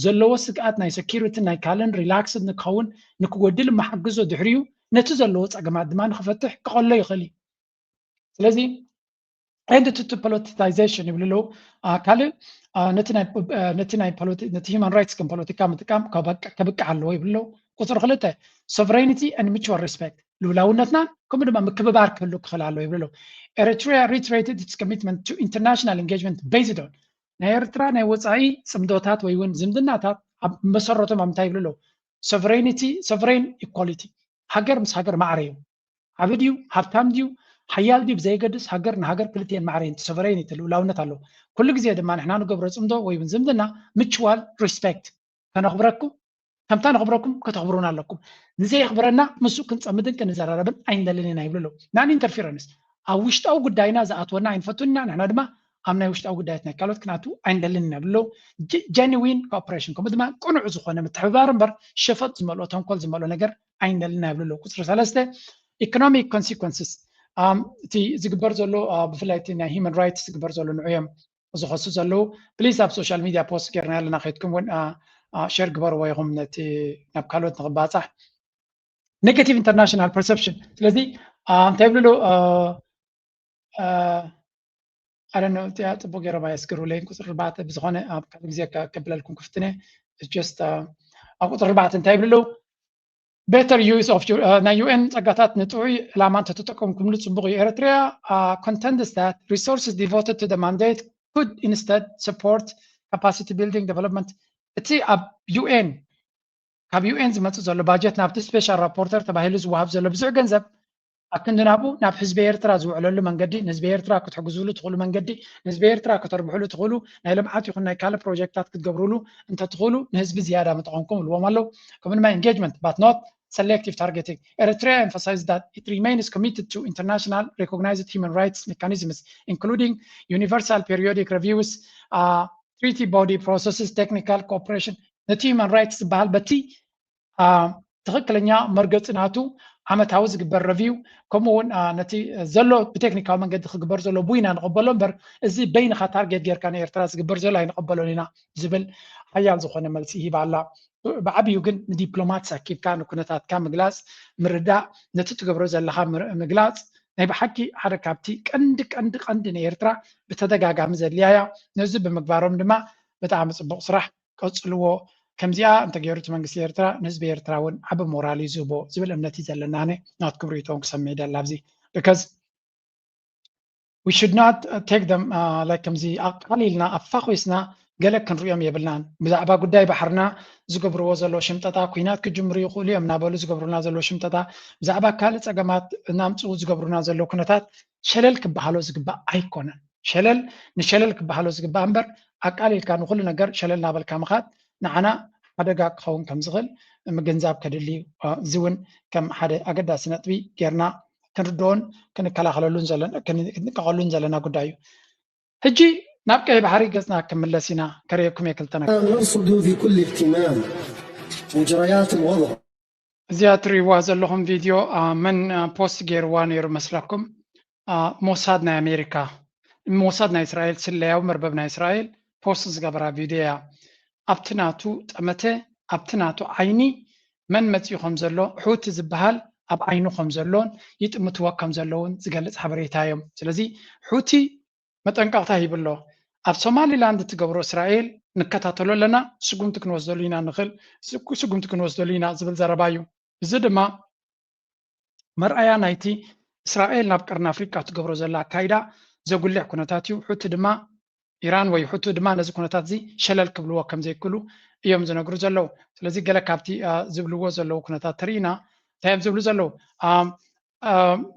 ዘለዎ ስግኣት ናይ security ናይ ካልእን relaxed ንክኸውን ንክጎድል መሓግዞ ድሕሪኡ ነቲ ዘለዎ ፀገማት ድማ ንክፈትሕ ክቐሎ ይኽእል እዩ። ስለዚ and to politicization ይብሉ ኣለዉ። ካልእ ነቲ human rights ከም ፖለቲካ ምጥቃም ከብቅዕ ኣለዎ ይብሉ ኣለዉ። ቁፅሪ ክልተ sovereignty and mutual respect ልኡላውነትና ከምኡ ድማ ምክብባር ክህሉ ክኽእል ኣለዎ ይብሉ ኣለዉ። Eritrea reiterated its commitment to international engagement based on ናይ ኤርትራ ናይ ወፃኢ ፅምዶታት ወይ እውን ዝምድናታት ኣብ መሰረቶም ኣብ ምንታይ ይብሉ ኣለዉ? Sovereignty, sovereign equality ሃገር ምስ ሃገር ማዕረ እዩ። ዓቢ ድዩ ሃብታም ድዩ ሓያል ድዩ ብዘየገድስ ሃገር ንሃገር ክልቲኤን ማዕረ እየን። Sovereignty ልኡላውነት ኣለዎ። ኩሉ ግዜ ድማ ንሕና ንገብሮ ፅምዶ ወይ እውን ዝምድና mutual respect ከነኽብረኩም ከምታ ነኽብረኩም ከተኽብሩና ኣለኩም። ንዘየኽብረና ምስኡ ክንፀምድን ክንዘራረብን ኣይንደልን ኢና ይብሉ ኣለዉ። Non interference ኣብ ውሽጣዊ ጉዳይና ዝኣትወና ኣይንፈቱን ኢና። ንሕና ድማ ኣብ ናይ ውሽጣዊ ጉዳያት ናይ ካልኦት ክንኣቱ ኣይንደልን ኢና ይብሉ ኣለዉ። Genuine cooperation ከምኡ ድማ ቅኑዕ ዝኾነ ምትሕብባር እምበር ሸፈጥ ዝመልኦ ተንኮል ዝመልኦ ነገር ኣይንደልን ኢና ይብሉ ኣለዉ። ቁፅሪ ሰለስተ economic consequences እቲ ዝግበር ዘሎ ብፍላይ እቲ ናይ human rights ዝግበር ዘሎ ንዑ እዮም ዝኸሱ ዘለዉ። Please ኣብ social media post ጌርና ኣለና ከይድኩም እውን share ግበርዎ ኢኹም ነቲ ናብ ካልኦት ንክባፃሕ። Negative international perception ስለዚ እንታይ ይብሉ ኣለዉ? እዚኣ ፅቡቅ ገይሮም ኣየስግሩለይን ቁፅሪ ኣርባዕተ ብዝኾነ ኣብ ካልእ ግዜ ከብለልኩም ክፍትነ just ኣብ ቁፅሪ ኣርባዕተ እንታይ ይብሉ ኣለዉ? Better use of ናይ UN ጸጋታት ንጥዑይ ዕላማ እንተተጠቀምኩምሉ ጽቡቕ እዩ። Eritrea contends that resources devoted to the mandate could instead support capacity building development፣ እቲ ኣብ ዩ ኤን ካብ ዩ ኤን ዝመፅእ ዘሎ ባጀት ናብቲ special rapporteur ተባሂሉ ዝወሃብ ዘሎ ብዙሕ ገንዘብ ኣክንዲ ናብኡ ናብ ህዝቢ ኤርትራ ዝውዕለሉ መንገዲ፣ ንህዝቢ ኤርትራ ክትሕግዙሉ ትኽእሉ መንገዲ፣ ንህዝቢ ኤርትራ ከተርብሕሉ ትኽእሉ ናይ ልምዓት ይኹን ናይ ካልእ ፕሮጀክታት ክትገብሩሉ እንተትኽእሉ ንህዝቢ ዝያዳ ምጠቐምኩም እብልዎም ኣለዉ። ከምኡ ድማ engagement but not selective targeting. Eritrea emphasized that it remains committed to international recognized human rights mechanisms, including universal periodic reviews, uh, treaty body processes, technical cooperation። ነቲ human rights ዝበሃል በቲ ትኽክለኛ መርገፂ ናቱ ዓመታዊ ዝግበር ረቪው፣ ከምኡ እውን ነቲ ዘሎ ብቴክኒካዊ መንገዲ ክግበር ዘሎ ቡይና ንቐበሎ እምበር፣ እዚ በይንኻ ታርጌት ጌርካ ንኤርትራ ዝግበር ዘሎ ኣይንቐበሎን ኢና ዝብል ሓያል ዝኾነ መልሲ ሂባ ኣላ። ብዓብዩ ግን ንዲፕሎማት ሳኪብካ ንኩነታትካ ምግላፅ፣ ምርዳእ፣ ነቲ ትገብሮ ዘለኻ ምግላፅ ናይ ብሓቂ ሓደ ካብቲ ቀንዲ ቀንዲ ቀንዲ ንኤርትራ ብተደጋጋሚ ዘድልያያ። ነዚ ብምግባሮም ድማ ብጣዕሚ ፅቡቕ ስራሕ ቀፅልዎ። ከምዚኣ እንተገይሩ እቲ መንግስቲ ኤርትራ ንህዝቢ ኤርትራ እውን ዓቢ ሞራል እዩ ዝህቦ ዝብል እምነት እዩ ዘለና። ኣነ ናትኩም ርእይቶውን ክሰምዕ ይደሊ ኣብዚ። Because we should not take them like ከምዚ ኣቃሊልና ኣፋኺስና ገለ ክንሪኦም የብልናን። ብዛዕባ ጉዳይ ባሕርና ዝገብርዎ ዘለዉ ሽምጠጣ፣ ኩናት ክጅምሩ ይኽእሉ እዮም እናበሉ ዝገብሩና ዘለዉ ሽምጠጣ፣ ብዛዕባ ካልእ ጸገማት እናምጽኡ ዝገብሩና ዘለዉ ኩነታት ሸለል ክበሃሎ ዝግባእ ኣይኮነን። ሸለል ንሸለል ክበሃሎ ዝግባእ እምበር፣ ኣቃሊልካ ንኹሉ ነገር ሸለል እናበልካ ምኻድ ንዓና ሓደጋ ክኸውን ከም ዝኽእል ምግንዛብ ከድሊ እዩ። እዚ እውን ከም ሓደ ኣገዳሲ ነጥቢ ጌርና ክንርድኦን ክንከላኸለሉን ክንጥቀቐሉን ዘለና ጉዳይ እዩ። ሕጂ ናብ ቀይ ባሕሪ ገጽና ክምለስ ኢና። ከርእየኩም እየ ክልተ ነገር። نرصد في كل اهتمام مجريات الوضع. እዚኣ ትርእይዋ ዘለኹም ቪድዮ መን ፖስት ገይርዋ ነይሩ መስለኩም? ሞሳድ ናይ ኣሜሪካ፣ ሞሳድ ናይ እስራኤል፣ ስለያዊ መርበብ ናይ እስራኤል ፖስት ዝገበራ ቪድዮ እያ። ኣብቲ ናቱ ጠመተ፣ ኣብቲ ናቱ ዓይኒ መን መፂኡ ከም ዘሎ፣ ሑቲ ዝበሃል ኣብ ዓይኑ ከም ዘሎን ይጥምትዎ ከም ዘለውን ዝገልፅ ሓበሬታ እዮም። ስለዚ ሑቲ መጠንቀቕታ ሂቡ ኣሎ። ኣብ ሶማሊላንድ እትገብሮ እስራኤል ንከታተሎ ኣለና፣ ስጉምቲ ክንወስደሉ ኢና ንኽእል፣ ስጉምቲ ክንወስደሉ ኢና ዝብል ዘረባ እዩ። እዚ ድማ መርኣያ ናይቲ እስራኤል ናብ ቀርኒ ኣፍሪቃ ትገብሮ ዘላ ኣካይዳ ዘጉልሕ ኩነታት እዩ። ሑቲ ድማ ኢራን ወይ ሑቲ ድማ ነዚ ኩነታት እዚ ሸለል ክብልዎ ከም ዘይክእሉ እዮም ዝነግሩ ዘለዉ። ስለዚ ገለ ካብቲ ዝብልዎ ዘለዉ ኩነታት ተርኢና እንታይ እዮም ዝብሉ ዘለዉ?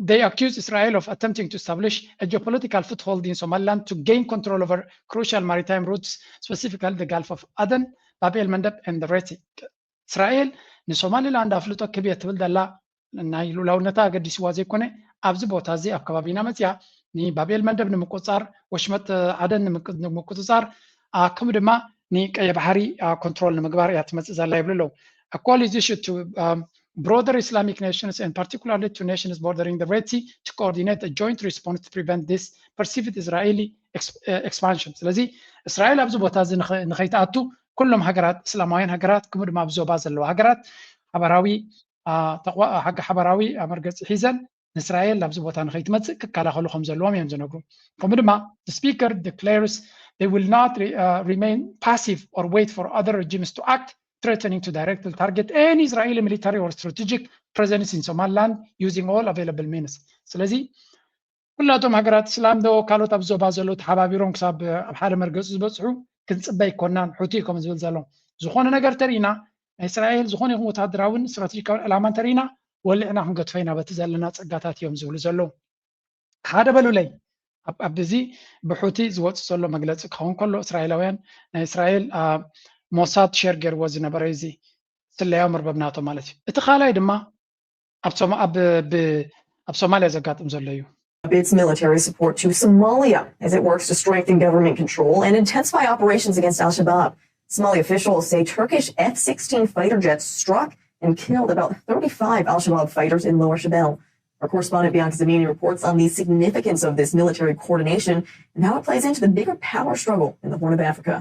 They accuse Israel of attempting to establish a geopolitical foothold in Somaliland to gain control over crucial maritime routes, specifically the Gulf of Aden, Bab el Mandeb and the Red Sea. እስራኤል ንሶማሊላንድ ኣፍልጦ ክብ እየ ትብል ዘላ ናይ ልኡላውነታ ኣገዲስዋ ዘይኮነ ኣብዚ ቦታ እዚ ኣብ ከባቢና መፅያ ንባብ ኤል መንደብ ንምቁፅፃር፣ ወሽመጥ ዓደን ንምቁፅፃር፣ ከምኡ ድማ ንቀይ ባሕሪ ኮንትሮል ንምግባር እያ ትመፅእ ዘላ ይብሉ ኣለዉ። A call is issued to broader Islamic nations and particularly to nations bordering the Red Sea to coordinate a joint response to prevent this perceived Israeli expansion. ስለዚ እስራኤል ኣብዚ ቦታ እዚ ንኸይትኣቱ ኩሎም ሃገራት፣ እስላማውያን ሃገራት፣ ከምኡ ድማ ኣብ ዞባ ዘለዋ ሃገራት ሓበራዊ ሓበራዊ መርገፂ ሒዘን ንእስራኤል ናብዚ ቦታ ንኸይትመፅእ ክከላኸሉ ከም ዘለዎም እዮም ዝነግሩ። ከምኡ ድማ the speaker declares they will not remain passive or wait for other regimes to act threatening to directly target any Israeli military or strategic presence in Somaliland using all available means. ስለዚ ኩላቶም ሃገራት እስላም ዶ ካልኦት ኣብ ዞባ ዘለዉ ተሓባቢሮም ክሳብ ኣብ ሓደ መርገፂ ዝበፅሑ ክንፅበ ኣይኮናን፣ ሑቲ ከም ዝብል ዘሎ ዝኾነ ነገር ተርኢና ናይ እስራኤል ዝኾነ ይኹን ወታደራውን ስትራቴጂካውን ዕላማ እንተርኢና ወሊዕና ክንገድፎ ኢና በቲ ዘለና ፀጋታት እዮም ዝብሉ ዘለዉ። ሓደ በሉለይ ኣብ ኣብዚ ብሑቲ ዝወፅእ ዘሎ መግለፂ ክኸውን ከሎ እስራኤላውያን ናይ እስራኤል ሞሳድ ሼር ገይርዎ ዝነበረ እዚ ስለያዊ መርበብ ናቶ ማለት እዩ። እቲ ካልኣይ ድማ ኣብ ሶማልያ ዘጋጥም ዘሎ እዩ። Its military support to Somalia as it works to strengthen government control and intensify operations against Al Shabaab. Somali officials say Turkish F sixteen fighter jets struck and killed about thirty-five Al Shabaab fighters in Lower Shabelle. Our correspondent Bianca Zamini reports on the significance of this military coordination and how it plays into the bigger power struggle in the Horn of Africa.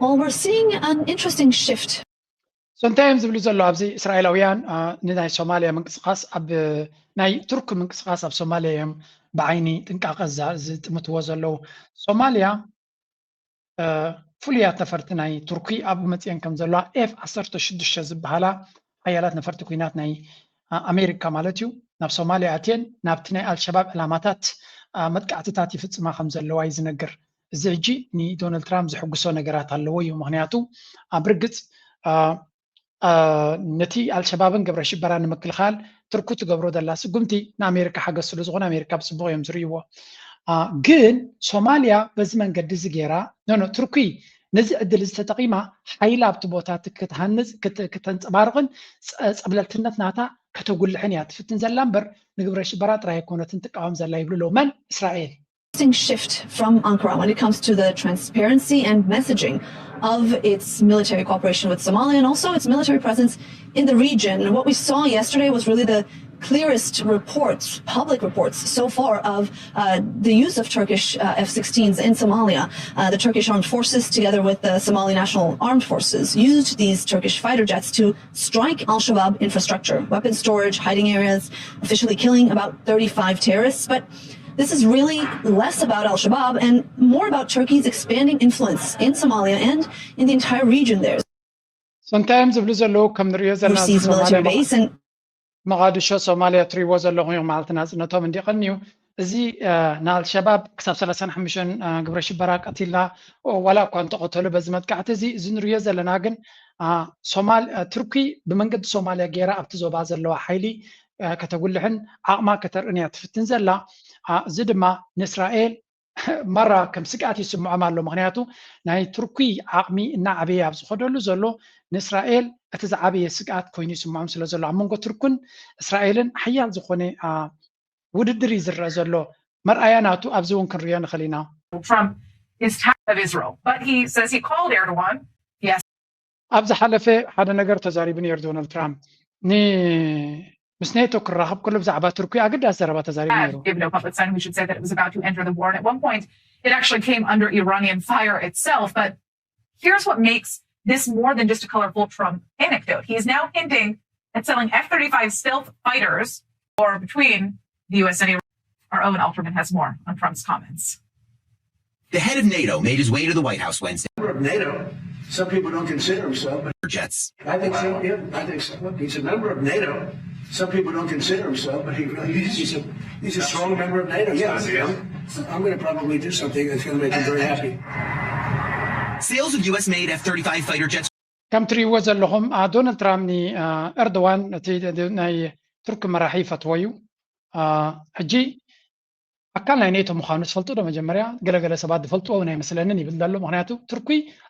Well, we're seeing an interesting shift. So እንታይ እዮም ዝብሉ ዘሎ ኣብዚ እስራኤላውያን ንናይ ሶማልያ ምንቅስቃስ ኣብ ናይ ቱርክ ምንቅስቃስ ኣብ ሶማልያ እዮም ብዓይኒ ጥንቃቐ ዝጥምትዎ ዘለዉ። ሶማልያ ፍሉያት ነፈርቲ ናይ ቱርኪ ኣብኡ መፅአን ከም ዘለዋ ኤፍ ዓሰርተ ሽዱሽተ ዝበሃላ ሓያላት ነፈርቲ ኩናት ናይ ኣሜሪካ ማለት እዩ ናብ ሶማልያ ኣትየን ናብቲ ናይ ኣልሸባብ ዕላማታት መጥቃዕትታት ይፍፅማ ከም ዘለዋ እዩ ዝነግር። እዚ ሕጂ ንዶናልድ ትራምፕ ዝሕጉሶ ነገራት ኣለዎ እዩ። ምክንያቱ ኣብ ርግፅ ነቲ ኣልሸባብን ግብረ ሽበራ ንምክልኻል ትርኩ ትገብሮ ዘላ ስጉምቲ ንኣሜሪካ ሓገዝ ስለ ዝኾነ ኣሜሪካ ብፅቡቕ እዮም ዝርእይዎ። ግን ሶማልያ በዚ መንገዲ እዚ ገይራ ኖኖ ትርኩ ነዚ ዕድል እዚ ተጠቒማ ሓይሊ ኣብቲ ቦታ ክትሃንፅ ክተንፀባርቕን ፀብለልትነት ናታ ከተጉልሕን እያ ትፍትን ዘላ እምበር ንግብረ ሽበራ ጥራይ ኣይኮነትን ትቃወም ዘላ ይብሉ ኣለዉ። መን? እስራኤል። Shift from Ankara when it comes to the transparency and messaging of its military cooperation with Somalia and also its military presence in the region. What we saw yesterday was really the clearest reports, public reports so far of uh, the use of Turkish uh, F sixteens in Somalia. Uh, the Turkish armed forces, together with the Somali National Armed Forces, used these Turkish fighter jets to strike Al Shabaab infrastructure, weapon storage, hiding areas, officially killing about thirty-five terrorists. But this is really less about Al Shabaab and more about Turkey's expanding influence in Somalia and in the entire region there. So እንታይ እዮም ዝብሉ ዘለዉ? ከም ንሪኦ ዘለና Overseas military base and መቓድሾ ሶማልያ ትሪእዎ ዘለኹም እዮም ማለት ናፅነቶም እንዲቐንዩ። እዚ ንኣልሸባብ ክሳብ ሰላሳን ሓሙሽተን ግብረ ሽበራ ቀቲልና ዋላ እኳ እንተቐተሉ በዚ መጥቃዕቲ እዚ እዚ ንሪኦ ዘለና ግን ሶማል ትርኪ ብመንገዲ ሶማልያ ገይራ ኣብቲ ዞባ ዘለዋ ሓይሊ ከተጉልሕን ዓቕማ ከተርእን እያ ትፍትን ዘላ። እዚ ድማ ንእስራኤል ማራ ከም ስግኣት ይስምዖም ኣሎ። ምክንያቱ ናይ ቱርኪ ዓቕሚ እናዓበየ ኣብ ዝኸደሉ ዘሎ ንእስራኤል እቲ ዝዓበየ ስግኣት ኮይኑ ይስምዖም ስለ ዘሎ ኣብ መንጎ ቱርክን እስራኤልን ሓያል ዝኾነ ውድድር እዩ ዝረአ ዘሎ። መርኣያ ናቱ ኣብዚ እውን ክንሪኦ ንኽእል ኢና። Trump is tired of Israel, but he says he called Erdogan. Yes. ኣብ ዝሓለፈ ሓደ ነገር ተዛሪቡ ነይሩ ዶናልድ ትራምፕ ን ምስ ኔቶ ክራኸብ ከሎ ብዛዕባ ቱርኪ ኣገዳሲ ዘረባ ተዛሪቡ ነይሩ። David O'Cutler said we should say that it was about to enter the war. And at one point, it actually came under Iranian fire itself. But here's what makes this more than just a colorful Trump anecdote. He is now hinting at selling F thirty-five stealth fighters, or between the U S and Iran. Our own Alterman has more on Trump's comments. The head of NATO made his way to the White House Wednesday. Member of NATO. Some people don't consider himself, but Jets. I think so. Yeah, I think so. Look, he's a member of NATO. Some people don't consider himself, but he really is. He's a, he's a strong member of NATO. Yeah, I'm, I'm going to probably do something that's going to make him very happy. Sales of U S made F thirty-five fighter jets. ከም ትሪእዎ ዘለኹም ዶናልድ ትራምፕ ንኤርዶዋን እቲ ናይ ቱርክ መራሒ ይፈትዎ እዩ። ሕጂ ኣካል ናይ ኔቶ ምዃኑ ትፈልጡ ዶ? መጀመርያ ገለገለ ሰባት ዝፈልጥዎ እውን ኣይመስለንን ይብል ዘሎ። ምክንያቱ ቱርኪ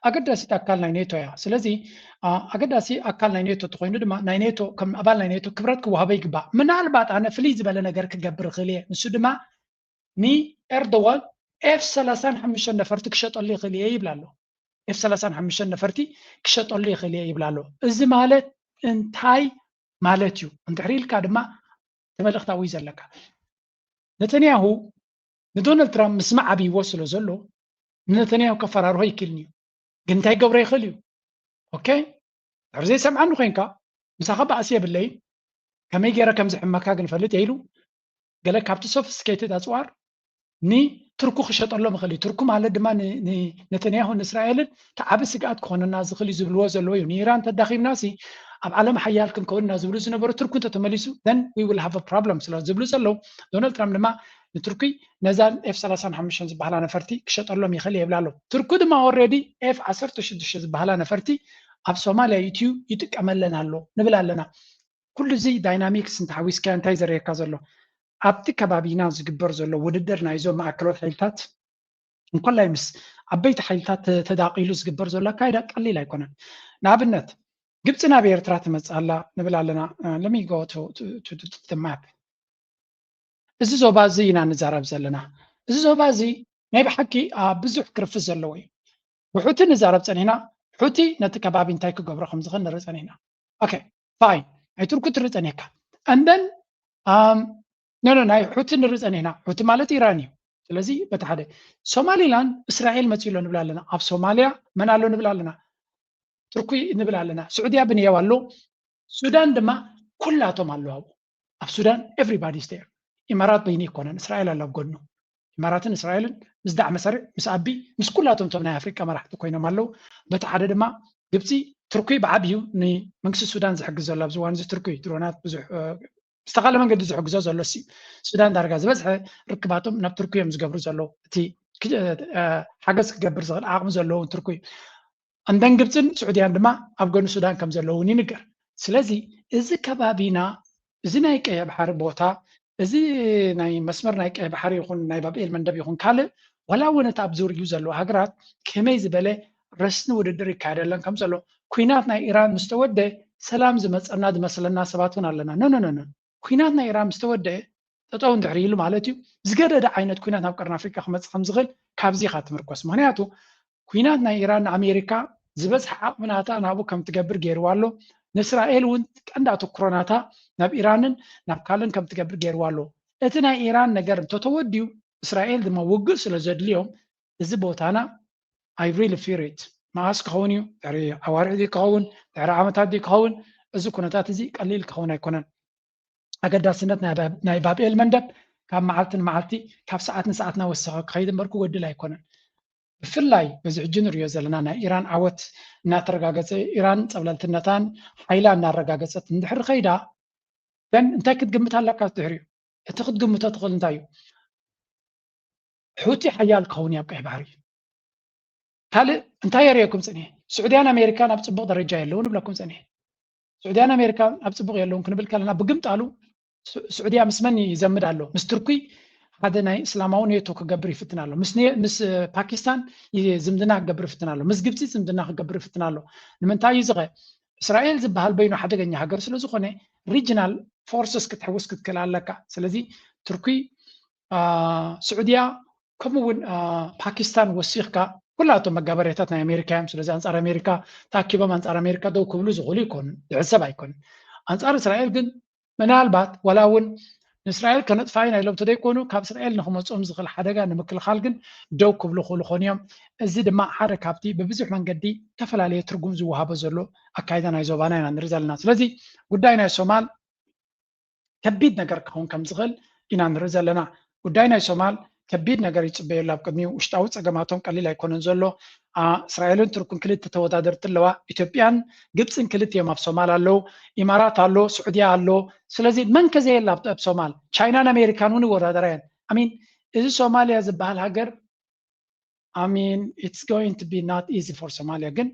ኣገዳሲት ኣካል ናይ ኔቶ እያ። ስለዚ ኣገዳሲ ኣካል ናይ ኔቶ ተኮይኑ ድማ ናይ ኔቶ ከም ኣባል ናይ ኔቶ ክብረት ክወሃቦ ይግባእ። ምናልባት ኣነ ፍልይ ዝበለ ነገር ክገብር እኽእል እየ። ንሱ ድማ ንኤርዶዋን ኤፍ ሰላሳን ሓሙሽተን ነፈርቲ ክሸጠሉ ይኽእል እየ ይብል ኣሎ። ኤፍ ሰላሳን ሓሙሽተን ነፈርቲ ክሸጠሉ ይኽእል እየ ይብል ኣሎ። እዚ ማለት እንታይ ማለት እዩ? እንድሕሪ ኢልካ ድማ እቲ መልእኽቲ ኣብኡ እዩ ዘለካ። ነተንያሁ ንዶናልድ ትራምፕ ምስማዕ ኣብይዎ ስለ ዘሎ ንነተንያሁ ከፈራርሆ ኣይክእልን እዩ። ግን እንታይ ገብሮ ይኽእል እዩ? ኦኬ ድሕሪ ዘይሰምዓኒ ኮይንካ ምሳኻ ባእሲ የብለይን፣ ከመይ ገይረ ከም ዝሕመካ ግን ፈልጥ እየ ኢሉ ገለ ካብቲ ሶፊስቲኬትድ ኣፅዋር ንቱርኩ ክሸጠሎም ይኽእል እዩ። ቱርኩ ማለት ድማ ንነተንያሁ ንእስራኤልን እቲ ዓቢ ስግኣት ክኾነና ዝኽእል እዩ ዝብልዎ ዘለዉ እዩ። ንኢራን ተዳኺምናሲ ኣብ ዓለም ሓያል ክንከውን ኢና ዝብሉ ዝነበሩ ቱርኩ እንተተመሊሱ then we will have a problem ስለ ዝብሉ ዘለዉ ዶናልድ ትራምፕ ድማ ንቱርኪ ነዛን ኤፍ ሰላሳን ሓሙሽተን ዝበሃላ ነፈርቲ ክሸጠሎም ይኽእል እየ ይብላ ኣለዉ። ቱርኩ ድማ ኦልሬዲ ኤፍ ዓሰርተ ሽዱሽተ ዝበሃላ ነፈርቲ ኣብ ሶማልያ ኢትዩ ይጥቀመለን ኣሎ ንብል ኣለና። ኩሉ እዚ ዳይናሚክስ እንተሓዊስካዮ እንታይ ዘርእየካ ዘሎ ኣብቲ ከባቢና ዝግበር ዘሎ ውድድር ናይዞም ማእከሎት ሓይልታት እንኮላይ ምስ ዓበይቲ ሓይልታት ተዳቂሉ ዝግበር ዘሎ ኣካይዳ ቀሊል ኣይኮነን። ንኣብነት ግብፂ ናብ ኤርትራ ትመፅእ ኣላ ንብል ኣለና። ለሚጎ ማፕ እዚ ዞባ እዚ ኢና ንዛረብ ዘለና። እዚ ዞባ እዚ ናይ ብሓቂ ብዙሕ ክርፍስ ዘለዎ እዩ። ብሑቲ ንዛረብ ፀኒሕና፣ ሑቲ ነቲ ከባቢ እንታይ ክገብሮ ከም ዝኽእል ንርኢ ፀኒሕና። ኦኬ ፋይን፣ ናይ ቱርኪ ትርኢ ፀኒሕካ። And then no no ናይ ሑቲ ንርኢ ፀኒሕና። ሑቲ ማለት ኢራን እዩ። ስለዚ በቲ ሓደ ሶማሊላንድ እስራኤል መፂኡ ኣሎ ንብል ኣለና። ኣብ ሶማልያ መን ኣሎ ንብል ኣለና? ቱርኪ ንብል ኣለና። ስዑድያ ብንያው ኣሎ። ሱዳን ድማ ኩላቶም ኣለዉ ኣብኡ። ኣብ ሱዳን everybody is there። ኢማራት በይኑ ኣይኮነን፣ እስራኤል ኣላ ኣብ ጎኑ። ኢማራትን እስራኤልን ምስ ዳዕመ ሰሪዕ ምስ ኣቢ ምስ ኩላቶም እቶም ናይ ኣፍሪቃ መራሕቲ ኮይኖም ኣለዉ። በቲ ሓደ ድማ ግብፂ ቱርኪ ብዓብዩ ንመንግስቲ ሱዳን ዝሕግዝ ዘሎ ኣብዚ እዋን እዚ ቱርኪ ድሮናት ብዙሕ ብዝተኻለ መንገዲ ዝሕግዞ ዘሎ ሲ ሱዳን ዳርጋ ዝበዝሐ ርክባቶም ናብ ቱርኪ እዮም ዝገብሩ ዘለዉ። እቲ ሓገዝ ክገብር ዝኽእል ዓቕሚ ዘለዎ እውን ቱርኪ እዩ። እንደን ግብፅን ስዑድያን ድማ ኣብ ጎኒ ሱዳን ከም ዘለዉ እውን ይንገር። ስለዚ እዚ ከባቢና፣ እዚ ናይ ቀይሕ ባሕሪ ቦታ፣ እዚ ናይ መስመር ናይ ቀይሕ ባሕሪ ይኹን ናይ ባብኤል መንደብ ይኹን ካልእ፣ ዋላ እውን እቲ ኣብ ዙርይኡ ዘለዋ ሃገራት ከመይ ዝበለ ረስኒ ውድድር ይካየደለን ከም ዘሎ፣ ኩናት ናይ ኢራን ምስ ተወደ ሰላም ዝመፀና ዝመስለና ሰባት እውን ኣለና። ኖ ኖ ኖ ኖ ኩናት ናይ ኢራን ምስ ተወደ ጠጠው እንድሕር ኢሉ ማለት እዩ፣ ዝገደደ ዓይነት ኩናት ናብ ቀርኒ ኣፍሪቃ ክመፅእ ከም ዝኽእል ካብዚ ኢኻ ትምርኮስ። ምክንያቱ ኩናት ናይ ኢራን ንኣሜሪካ ዝበዝሐ ዓቕሚ ናታ ናብኡ ከም ትገብር ገይርዋ ኣሎ። ንእስራኤል እውን ቀንዲ ኣተኩሮ ናታ ናብ ኢራንን ናብ ካልእን ከም ትገብር ገይርዋ ኣሎ። እቲ ናይ ኢራን ነገር እንተተወዲኡ እስራኤል ድማ ውግእ ስለ ዘድልዮም እዚ ቦታና I really fear it። መዓስ ክኸውን እዩ? ድሕሪ ኣዋርሕ ድዩ ክኸውን? ድሕሪ ዓመታት ድዩ ክኸውን? እዚ ኩነታት እዚ ቀሊል ክኸውን ኣይኮነን። ኣገዳስነት ናይ ባብ- ናይ ባብኤል መንደብ ካብ መዓልቲ ንመዓልቲ ካብ ሰዓት ንሰዓት እናወሰኸ ክኸይድ እምበር ክጎድል ኣይኮነን። ብፍላይ በዚ ሕጂ ንሪኦ ዘለና ናይ ኢራን ዓወት እናተረጋገፀ፣ ኢራን ፀብለልትነታን ሓይላ እናረጋገፀት እንድሕር ከይዳ፣ ደን እንታይ ክትግምት ኣለካ ድሕሪኡ? እቲ ክትግምቶ ትኽእል እንታይ እዩ? ሑቲ ሓያል ክኸውን እዩ ኣብ ቀይሕ ባሕሪ። ካልእ እንታይ የርእየኩም ፅንኤ? ስዑድያን ኣሜሪካን ኣብ ፅቡቕ ደረጃ የለውን ንብለኩም ፅንኤ። ስዑድያን ኣሜሪካን ኣብ ፅቡቕ የለውን ክንብል ከለና ብግምጣሉ ስ- ስዑድያ ምስ መን ይዘምድ ኣሎ? ምስ ቱርኪ ሓደ ናይ እስላማዊ ኔቶ ክገብር ይፍትን ኣሎ። ምስ ኔ- ምስ እ፣ ፓኪስታን ይ- ዝምድና ክገብር ይፍትን ኣሎ። ምስ ግብፂ ዝምድና ክገብር ይፍትን ኣሎ። ንምንታይ እዩ ዝኸ? እስራኤል ዝበሃል በይኑ ሓደገኛ ሃገር ስለ ዝኾነ regional forces ክትሕውስ ክትክእል ኣለካ። ስለዚ ቱርኪ፣ አ፣ ስዑድያ ከምኡ እውን አ፣ ፓኪስታን ወሲኽካ ኩላቶም መጋበርያታት ናይ ኣሜሪካ እዮም። ስለዚ ኣንፃር ኣሜሪካ ተኣኪቦም ኣንፃር ኣሜሪካ ደው ክብሉ ዝኽእሉ ይኮኑን ዝሕሰብ ኣይኮኑን። ኣንፃር እስራኤል ግን ምናልባት ዋላ እውን ንእስራኤል ከነጥፋ ኢና ኢሎም ተደይኮኑ ካብ እስራኤል ንክመፅኦም ዝኽእል ሓደጋ ንምክልኻል ግን ደው ክብሉ ክኽእሉ ኾኑ እዮም። እዚ ድማ ሓደ ካብቲ ብብዙሕ መንገዲ ዝተፈላለየ ትርጉም ዝወሃቦ ዘሎ ኣካይዳ ናይ ዞባና ኢና ንርኢ ዘለና። ስለዚ ጉዳይ ናይ ሶማል ከቢድ ነገር ክኸውን ከም ዝኽእል ኢና ንርኢ ዘለና። ጉዳይ ናይ ሶማል ከቢድ ነገር ይፅበየሉ ኣብ ቅድሚኡ። ውሽጣዊ ፀገማቶም ቀሊል ኣይኮነን ዘሎ። አ፣ እስራኤልን ቱርክን ክልተ ተወዳደርቲ ኣለዋ። ኢትዮጵያን ግብፅን ክልተ እዮም ኣብ ሶማል ኣለዉ። ኢማራት ኣሎ፣ ስዑድያ ኣሎ። ስለዚ መን ከዘየላ ኣብ ኣብ ሶማል? ቻይናን ኣሜሪካን እውን ይወዳደራ እየን። ኣሚን እዚ ሶማልያ ዝበሃል ሃገር I mean it's going to be not easy for Somalia ግን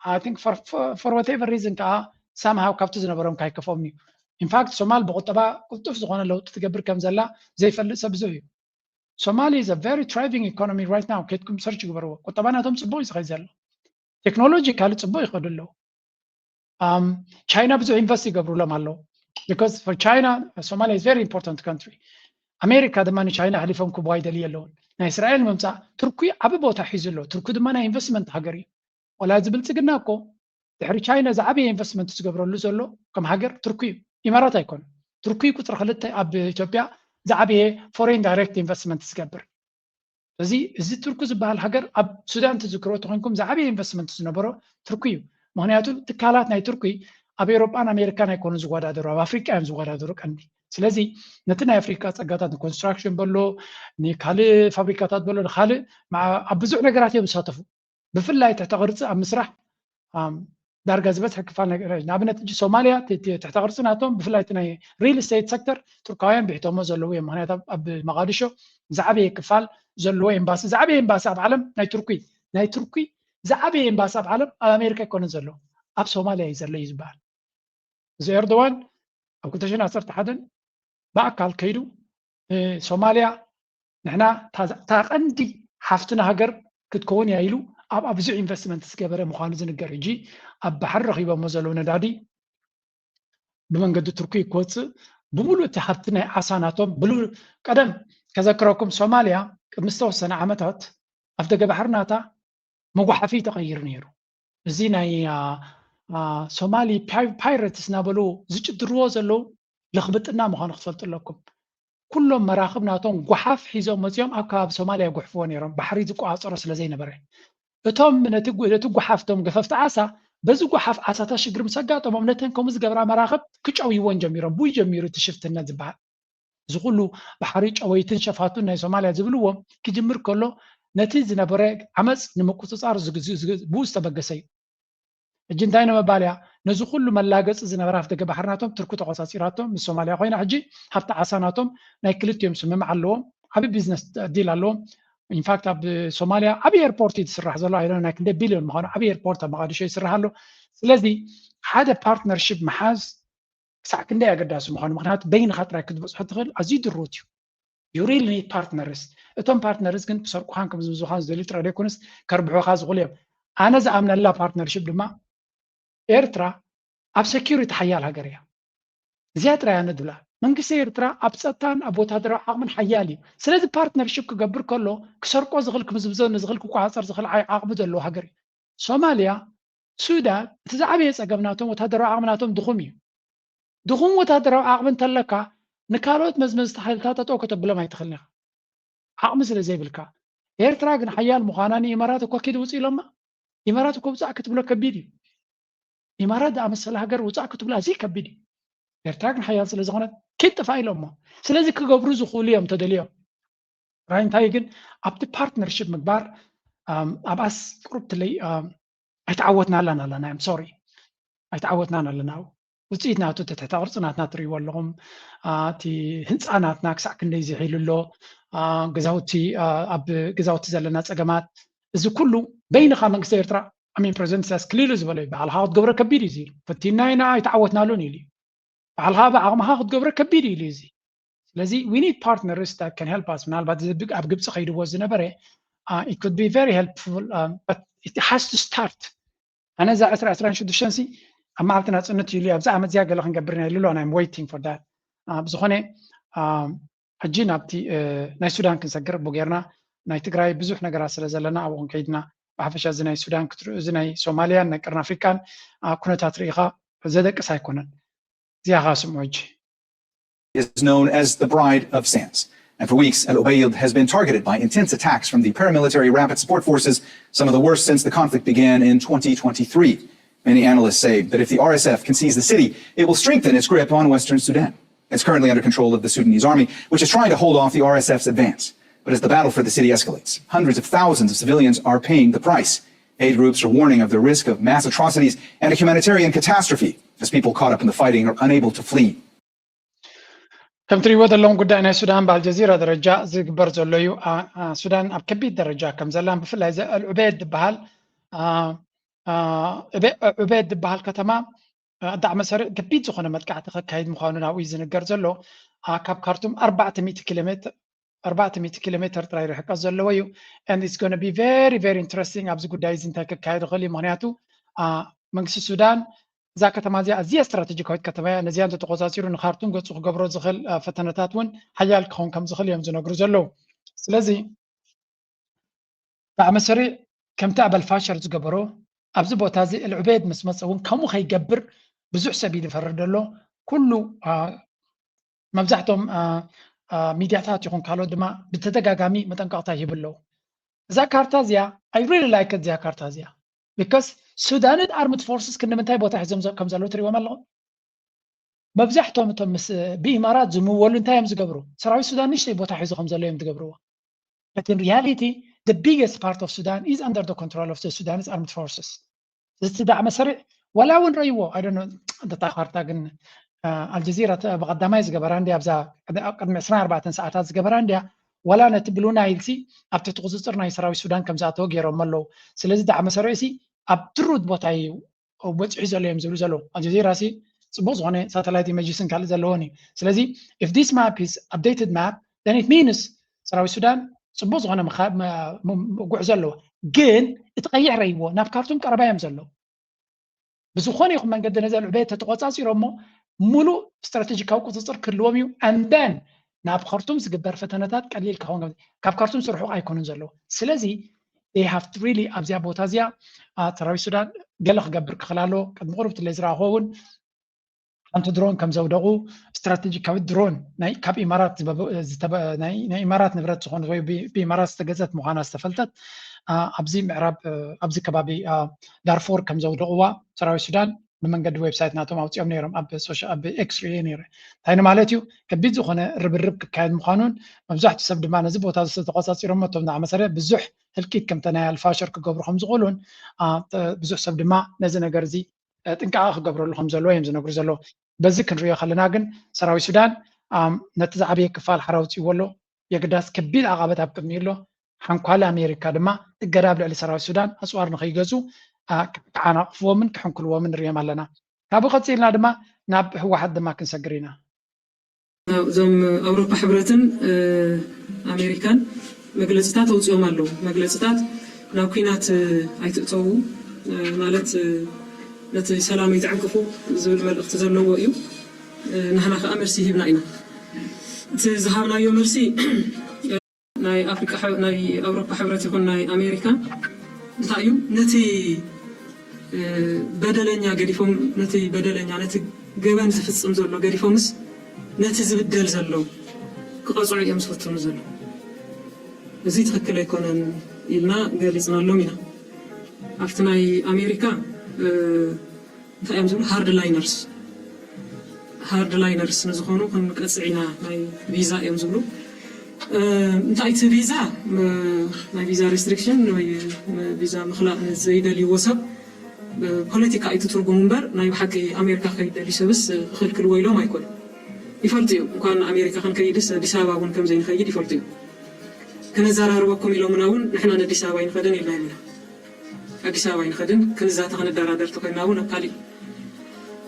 I think for, for, for whatever reason ከዓ somehow ካብቲ ዝነበሮም ካይከፍኦም እዩ። ኢንፋክት ሶማል ብቁጠባ ቅልጡፍ ዝኾነ ለውጢ ትገብር ከም ዘላ ዘይፈልጥ ሰብ ብዙሕ እዩ። Somalia is a very thriving economy right now። ከድኩም ሰርች ግበርዎ። ቁጠባ ናቶም ፅቡቅ እዩ ዝኸይድ ዘሎ። ቴክኖሎጂ ካልእ ፅቡቅ ይኸዱ ኣለዉ። ቻይና ብዙሕ ኢንቨስት ይገብሩሎም ኣለዉ። Because for China Somalia is very important country። ኣሜሪካ ድማ ንቻይና ኣሕሊፎም ክብዋ ይደልዩ ኣለውን። ናይ እስራኤል ምምፃእ ቱርኪ ዓቢ ቦታ ሒዙ ኣሎ። ቱርኪ ድማ ናይ ኢንቨስትመንት ሃገር እዩ። ወላ እዚ ብልፅግና እኮ ድሕሪ ቻይና ዝዓበየ ኢንቨስትመንት ዝገብረሉ ዘሎ ከም ሃገር ቱርኪ እዩ። ኢማራት ኣይኮነን። ቱርኪ ቁፅሪ ክልተ ኣብ ኢትዮጵያ ዝዓበየ ፎሬን ዳይሬክት ኢንቨስትመንት ዝገብር። እዚ እዚ ቱርኪ ዝበሃል ሃገር ኣብ ሱዳን ትዝክሮ ተኮንኩም ዝዓበየ ኢንቨስትመንት ዝነበሮ ቱርኪ እዩ። ምክንያቱ ትካላት ናይ ቱርኪ ኣብ ኤውሮጳን ኣሜሪካን ኣይኮኑ ዝወዳደሩ፣ ኣብ ኣፍሪቃ እዮም ዝወዳደሩ ቀንዲ። ስለዚ ነቲ ናይ ኣፍሪቃ ጸጋታት ንኮንስትራክሽን በሎ ንካልእ ፋብሪካታት በሎ ንካልእ ኣብ ብዙሕ ነገራት እዮም ዝሳተፉ። ብፍላይ ትሕተ ቅርፂ ኣብ ምስራሕ ዳርጋ ዝበዝሐ ክፋል ናይ ንኣብነት ሕጂ ሶማልያ ትሕተ ቅርፂ ናቶም ብፍላይ ናይ ሪል ስቴት ሰክተር ቱርካውያን ብሕቶሞ ዘለዉ እዮም። ምክንያቱ ኣብ መቃድሾ ዝዓበየ ክፋል ዘለዎ ኤምባሲ ዝዓበየ ኤምባሲ ኣብ ዓለም ናይ ቱርኪ ናይ ቱርኪ ዝዓበየ ኤምባሲ ኣብ ዓለም ኣብ ኣሜሪካ ኣይኮነን ዘሎ ኣብ ሶማልያ እዩ ዘሎ እዩ ዝበሃል። እዚ ኤርዶዋን ኣብ ክልተ ሽሕን ዓሰርተ ሓደን ብኣካል ከይዱ ሶማልያ ንሕና እታ ቀንዲ ሓፍትና ሃገር ክትከውን እያ ኢሉ ኣብ ኣብዚዑ ኢንቨስትመንት ዝገበረ ምዃኑ ዝንገር። ሕጂ ኣብ ባሕሪ ረኺቦሞ ዘለዉ ነዳዲ ብመንገዲ ቱርኪ ክወፅእ ብሙሉእ እቲ ሃብቲ ናይ ዓሳ ናቶም ብሉ ቀደም ከዘክረኩም ሶማልያ ቅድሚ ዝተወሰነ ዓመታት ኣብ ደገ ባሕሪ ናታ መጓሓፊ ተቐይሩ ነይሩ። እዚ ናይ ሶማሊ ፓይረትስ እናበሉ ዝጭድርዎ ዘለዉ ለኽብጥና ምዃኑ ክትፈልጡ ኣለኩም። ኩሎም መራኽብ ናቶም ጓሓፍ ሒዞም መፂኦም ኣብ ከባቢ ሶማልያ ይጉሕፍዎ ነይሮም፣ ባሕሪ ዝቆፃፀሮ ስለ ዘይነበረ። እቶም ነቲ ጓሓፍቶም ገፈፍቲ ዓሳ በዚ ጓሓፍ ዓሳታት ሽግር ምስ ኣጋጠሞም ነተን ከምኡ ዝገብራ መራኽብ ክጨውይወን ጀሚሮም። ብኡ ጀሚሩ እቲ ሽፍትነት ዝበሃል እዚ ኩሉ ባሕሪ ጨወይትን ሸፋቱን ናይ ሶማልያ ዝብልዎም ክጅምር ከሎ ነቲ ዝነበረ ዓመፅ ንምቁፅፃር ብኡ ዝተበገሰ እዩ። ሕጂ እንታይ ንምባል እያ ነዚ ኩሉ መላገፂ ዝነበረ ኣፍደገ ባሕሪ ናቶም ቱርኪ ተቆፃፂራቶም ምስ ሶማልያ ኮይና ሕጂ ሃብቲ ዓሳ ናቶም ናይ ክልቲኦም ስምምዕ ኣለዎም። ዓብዪ ቢዝነስ ዲል ኣለዎም። ኢንፋክት ኣብ ሶማልያ ዓብዪ ኤርፖርት እዩ ዝስራሕ ዘሎ። ኣይ ዶንት ኖ ናይ ክንደይ ቢልዮን ምዃኑ ዓብዪ ኤርፖርት ኣብ መቓዲሾ ይስራሕ ኣሎ። ስለዚ ሓደ ፓርትነርሽፕ ምሓዝ ክሳዕ ክንደይ ኣገዳሲ ምዃኑ፣ ምክንያቱ በይንኻ ጥራይ ክትበፅሖ ትኽእል ኣዝዩ ድሩት እዩ። You really need partners። እቶም ፓርትነርስ ግን ክሰርቁኻን ክምዝምዙኻን ዝደልዩ ጥራይ ዘይኮኑስ ከርብሑኻ ዝኽእሉ እዮም። ኣነ ዝኣምነላ ፓርትነርሽፕ ድማ ኤርትራ ኣብ ሴኪሪቲ ሓያል ሃገር እያ። እዚኣ ጥራይ ኣነ ድብላ። መንግስቲ ኤርትራ ኣብ ጸጥታን ኣብ ወታደራዊ ዓቕምን ሓያል እዩ። ስለዚ ፓርትነርሽፕ ክገብር ከሎ ክሰርቆ ዝኽእል ክምዝምዞ ንዝኽእል ክቆጻጸር ዝኽእል ዓይ ዓቕሚ ዘለዎ ሃገር እዩ። ሶማልያ፣ ሱዳን እቲ ዝዓበየ ጸገም ናቶም ወታደራዊ ዓቕሚ ናቶም ድኹም እዩ። ድኹም ወታደራዊ ዓቕሚ እንተለካ ንካልኦት መዝመዝቲ ሓይልታት ጠጠው ከተብሎም ኣይትኽእልን ኢኻ። ዓቕሚ ስለ ዘይብልካ። ኤርትራ ግን ሓያል ምዃና ንኢማራት እኮ ኪድ ውጽእ ኢሎማ። ኢማራት እኮ ውጻእ ክትብሎ ከቢድ እዩ። ኢማራት ዝኣመሰለ ሃገር ውጻእ ክትብሎ ኣዝዩ ከቢድ እዩ። ኤርትራ ግን ሓያል ስለ ዝኾነት ኪድ ጥፋእ ኢሎሞ። ስለዚ ክገብሩ ዝኽእሉ እዮም ተደልዮም። ጥራይ እንታይ ግን ኣብቲ ፓርትነርሽፕ ምግባር ኣብኣስ ቁሩብ ትለይ ኣይተዓወትናላን ኣለና። ም ሶሪ ኣይተዓወትናን ኣለና። ውፅኢት ናቱ እቲ ትሕተ ቅርፂ ናትና ትርእይዎ ኣለኹም። እቲ ህንፃ ናትና ክሳዕ ክንደይ ዝሒሉ ኣሎ። ገዛውቲ ኣብ ገዛውቲ ዘለና ፀገማት፣ እዚ ኩሉ በይንኻ መንግስቲ ኤርትራ ኣሚን ፕሬዚደንት ኢሳያስ ክሊሉ ዝበለ እዩ። ባዕልኻ ክትገብሮ ከቢድ እዩ ኢሉ። ፈቲና ኢና ኣይተዓወትናሉን ኢሉ እዩ። ባዕልኻ ብዓቕምኻ ክትገብሮ ከቢድ እዩ ኢሉ እዩ። እዚ ስለዚ we need partners that can help us። ምናልባት ኣብ ግብፂ ከይድዎ ዝነበረ it could be very helpful, but it has to start። ኣነ እዛ ዕስራ ዕስራን ሽዱሽተን ሲ ኣብ መዓልቲ ናፅነት ኢሉ ኣብዚ ዓመት እዚኣ ገለ ክንገብር ኢና ኢሉ ኣሎ። I'm waiting for that። ብዝኾነ ሕጂ ናብቲ ናይ ሱዳን ክንሰግር ቡ ጌርና፣ ናይ ትግራይ ብዙሕ ነገራት ስለ ዘለና ኣብኡ ክንከይድና፣ ብሓፈሻ እዚ ናይ ሱዳን ክትርኢ፣ እዚ ናይ ሶማልያን ናይ ቀርኒ ኣፍሪቃን ኩነታት ርኢኻ ዘደቅስ ኣይኮነን። እዚኣ ኸዓ ስምዑ ሕጂ። Is known as the Bride of Sands. And for weeks, El Obeid has been targeted by intense attacks from the paramilitary Rapid Support Forces, some of the worst since the conflict began in twenty twenty-three. Many analysts say that if the R S F can seize the city, it will strengthen its grip on Western Sudan. It's currently under control of the Sudanese army, which is trying to hold off the R S F's advance. But as the battle for the city escalates, hundreds of thousands of civilians are paying the price. Aid groups are warning of the risk of mass atrocities and a humanitarian catastrophe as people caught up in the fighting are unable to flee. ከም ትሪእዎ ዘለኹም ጉዳይ ናይ ሱዳን ብኣልጀዚራ ደረጃ ዝግበር ዘሎ እዩ። ሱዳን ኣብ ከቢድ ደረጃ ከም ዘላን ብፍላይ እዚ ኣልዑቤድ ዝበሃል ዑቤድ ዝበሃል ከተማ ኣዳዕ መሰሪ ከቢድ ዝኾነ መጥቃዕቲ ከካይድ ምዃኑ ናብኡ እዩ ዝንገር ዘሎ። ካብ ካርቱም ኣርባዕተ ሚእቲ ኪሎ ሜትር ኣርባዕተ ሚእቲ ኪሎ ሜትር ጥራይ ርሕቀት ዘለዎ እዩ። And it's going to be very very interesting ኣብዚ ጉዳይ እዚ እንታይ ክካየድ ይኽእል እዩ። ምክንያቱ መንግስቲ ሱዳን እዛ ከተማ እዚኣ ኣዝያ ስትራቴጂካዊት ከተማ እያ። ነዚኣ እንተተቆፃፂሩ ንካርቱም ገፁ ክገብሮ ዝኽእል ፈተነታት እውን ሓያል ክኸውን ከም ዝኽእል እዮም ዝነግሩ ዘለዉ። ስለዚ ብዓመሰሪ ከምቲ ኣብ ኣልፋሸር ዝገበሮ ኣብዚ ቦታ እዚ ኣልዑቤድ ምስ መፀ እውን ከምኡ ከይገብር ብዙሕ ሰብ እዩ ዝፈርድ ዘሎ። ኩሉ መብዛሕቶም ሚድያታት ይኹን ካልኦት ድማ ብተደጋጋሚ መጠንቀቕታ ይህቡ ኣለዉ። እዛ ካርታ እዚኣ I really like እዚኣ ካርታ እዚኣ because ሱዳንን ኣርምድ ፎርስስ ክንዲ ምንታይ ቦታ ሒዞም ከም ዘለዉ ትሪእዎም ኣለኹም። መብዛሕቶም እቶም ምስ ብኢማራት ዝምወሉ እንታይ እዮም ዝገብሩ? ሰራዊት ሱዳን ንእሽተይ ቦታ ሒዙ ከም ዘሎ እዮም ዝገብርዎ። But in reality the biggest part of Sudan is under the control of the Sudanese armed forces. እዚ ዳዕ መሰሪዕ ወላ እውን ረይዎ I don't know እንተታ ካርታ ግን ኣልጀዚራ ብቐዳማይ ዝገበራ እንዲ ኣብዛ ቅድሚ ዕስራን ኣርባዕተን ሰዓታት ዝገበራ እንዲያ ወላ ነቲ ብሉ ናይል ሲ ኣብ ትሕቲ ቁፅፅር ናይ ሰራዊት ሱዳን ከም ዝኣተወ ገይሮም ኣለዉ። ስለዚ ዳዕ መሰሪዕ ሲ ኣብ ድሩት ቦታ እዩ በፂሑ ዘሎ እዮም ዝብሉ ዘለዉ። ኣልጀዚራ ሲ ፅቡቅ ዝኾነ ሳተላይት ኢመጅስን ካልእ ዘለዎን እዩ። ስለዚ if this map is updated map then it means ሰራዊት ሱዳን ፅቡቅ ዝኾነ ጉዕዞ ኣለዎ። ግን እቲ ቀይሕ ረይዎ ናብ ካርቱም ቀረባ እዮም ዘለዉ። ብዝኾነ ይኹን መንገዲ ነዚ ኣልዑቤድ ተተቆፃፂሮሞ ሙሉእ ስትራቴጂካዊ ቁፅፅር ክህልዎም እዩ። And then ናብ ካርቱም ዝግበር ፈተነታት ቀሊል ክኸውን ካብ ካርቱም ስርሑ ኣይኮኑን ዘለዉ። ስለዚ they have to really ኣብዚኣ ቦታ እዚኣ ሰራዊት ሱዳን ገለ ክገብር ክኽእል ኣለዎ። ቅድሚ ቁሩብ ትለ ዝረኣኹዎ እውን ሓንቲ ድሮን ከም ዘውደቑ ስትራቴጂካዊት ድሮን ካብ ኢማራት ናይ ኢማራት ንብረት ዝኾነት ወይ ብኢማራት ዝተገዘት ምዃና ዝተፈልጠት ኣብዚ ምዕራብ ኣብዚ ከባቢ ዳርፎር ከም ዘውደቕዋ ሰራዊት ሱዳን ብመንገዲ ዌብሳይት ናቶም ኣውፂኦም ነይሮም ኣብ ኤክስ ርእየ ነይረ። እንታይ ንማለት እዩ? ከቢድ ዝኾነ ርብርብ ክካየድ ምዃኑን መብዛሕትኡ ሰብ ድማ ነዚ ቦታ ዝተቆፃፂሮም እቶም ዝኣመሰለ ብዙሕ ህልቂት ከምተ ናይ ኣልፋሸር ክገብሩ ከም ዝኽእሉን ብዙሕ ሰብ ድማ ነዚ ነገር እዚ ጥንቃቐ ክገብረሉ ከም ዘለዎ እዮም ዝነግሩ ዘለዉ። በዚ ክንሪኦ ከለና ግን ሰራዊት ሱዳን ነቲ ዝዓበየ ክፋል ሓራ ውፅእዎ ኣሎ። የግዳስ ከቢድ ዓቓበት ኣብ ቅድሚኡ ኣሎ። ሓንኳል ኣሜሪካ ድማ እገዳ ኣብ ልዕሊ ሰራዊት ሱዳን ኣፅዋር ንኸይገዙ ክዓናቕፍዎምን ክሕንኩልዎምን ንሪኦም ኣለና። ካብኡ ቀፂልና ድማ ናብ ህወሓት ድማ ክንሰግር ኢና። እዞም ኣውሮፓ ሕብረትን ኣሜሪካን መግለፅታት ኣውፅኦም ኣለዉ። መግለፅታት ናብ ኲናት ኣይትእተዉ ማለት ነቲ ሰላም ኣይትዕንቅፉ ዝብል መልእኽቲ ዘለዎ እዩ። ንሕና ከዓ መልሲ ሂብና ኢና። እቲ ዝሃብናዮ መልሲ ናይ ኣፍሪቃ ናይ ኣውሮፓ ሕብረት ይኹን ናይ ኣሜሪካ እንታይ እዩ ነቲ በደለኛ ገዲፎም ነቲ በደለኛ ነቲ ገበን ዝፍፅም ዘሎ ገዲፎምስ ነቲ ዝብደል ዘሎ ክቐፅዑ እዮም ዝፍትኑ ዘሎ። እዚ ትኽክል ኣይኮነን ኢልና ገሊፅናሎም ኢና። ኣብቲ ናይ ኣሜሪካ እንታይ እዮም ዝብሉ ሃርድ ላይነርስ ሃርድ ላይነርስ ንዝኾኑ ክንቀፅዕ ኢና ናይ ቪዛ እዮም ዝብሉ። እንታይ እቲ ቪዛ ናይ ቪዛ ሬስትሪክሽን ወይ ቪዛ ምኽላእ ንዘይደልይዎ ሰብ ፖለቲካ እዩ ትርጉሙ እምበር ናይ ብሓቂ ኣሜሪካ ከይደሊ ሰብስ ክኽልክልዎ ኢሎም ኣይኮኑ ይፈልጡ እዮም። እንኳን ኣሜሪካ ክንከይድስ ኣዲስ ኣበባ እውን ከም ዘይንኸይድ ይፈልጡ እዮም። ክነዘራርበኩም ኢሎምና እውን ንሕና ንኣዲስ ኣበባ ኣይንኸድን ኢልና ኢና። ኣዲስ ኣበባ ኣይንኸድን ክንዛተ ክንደራደር ተኮይንና እውን ኣብ ካሊእ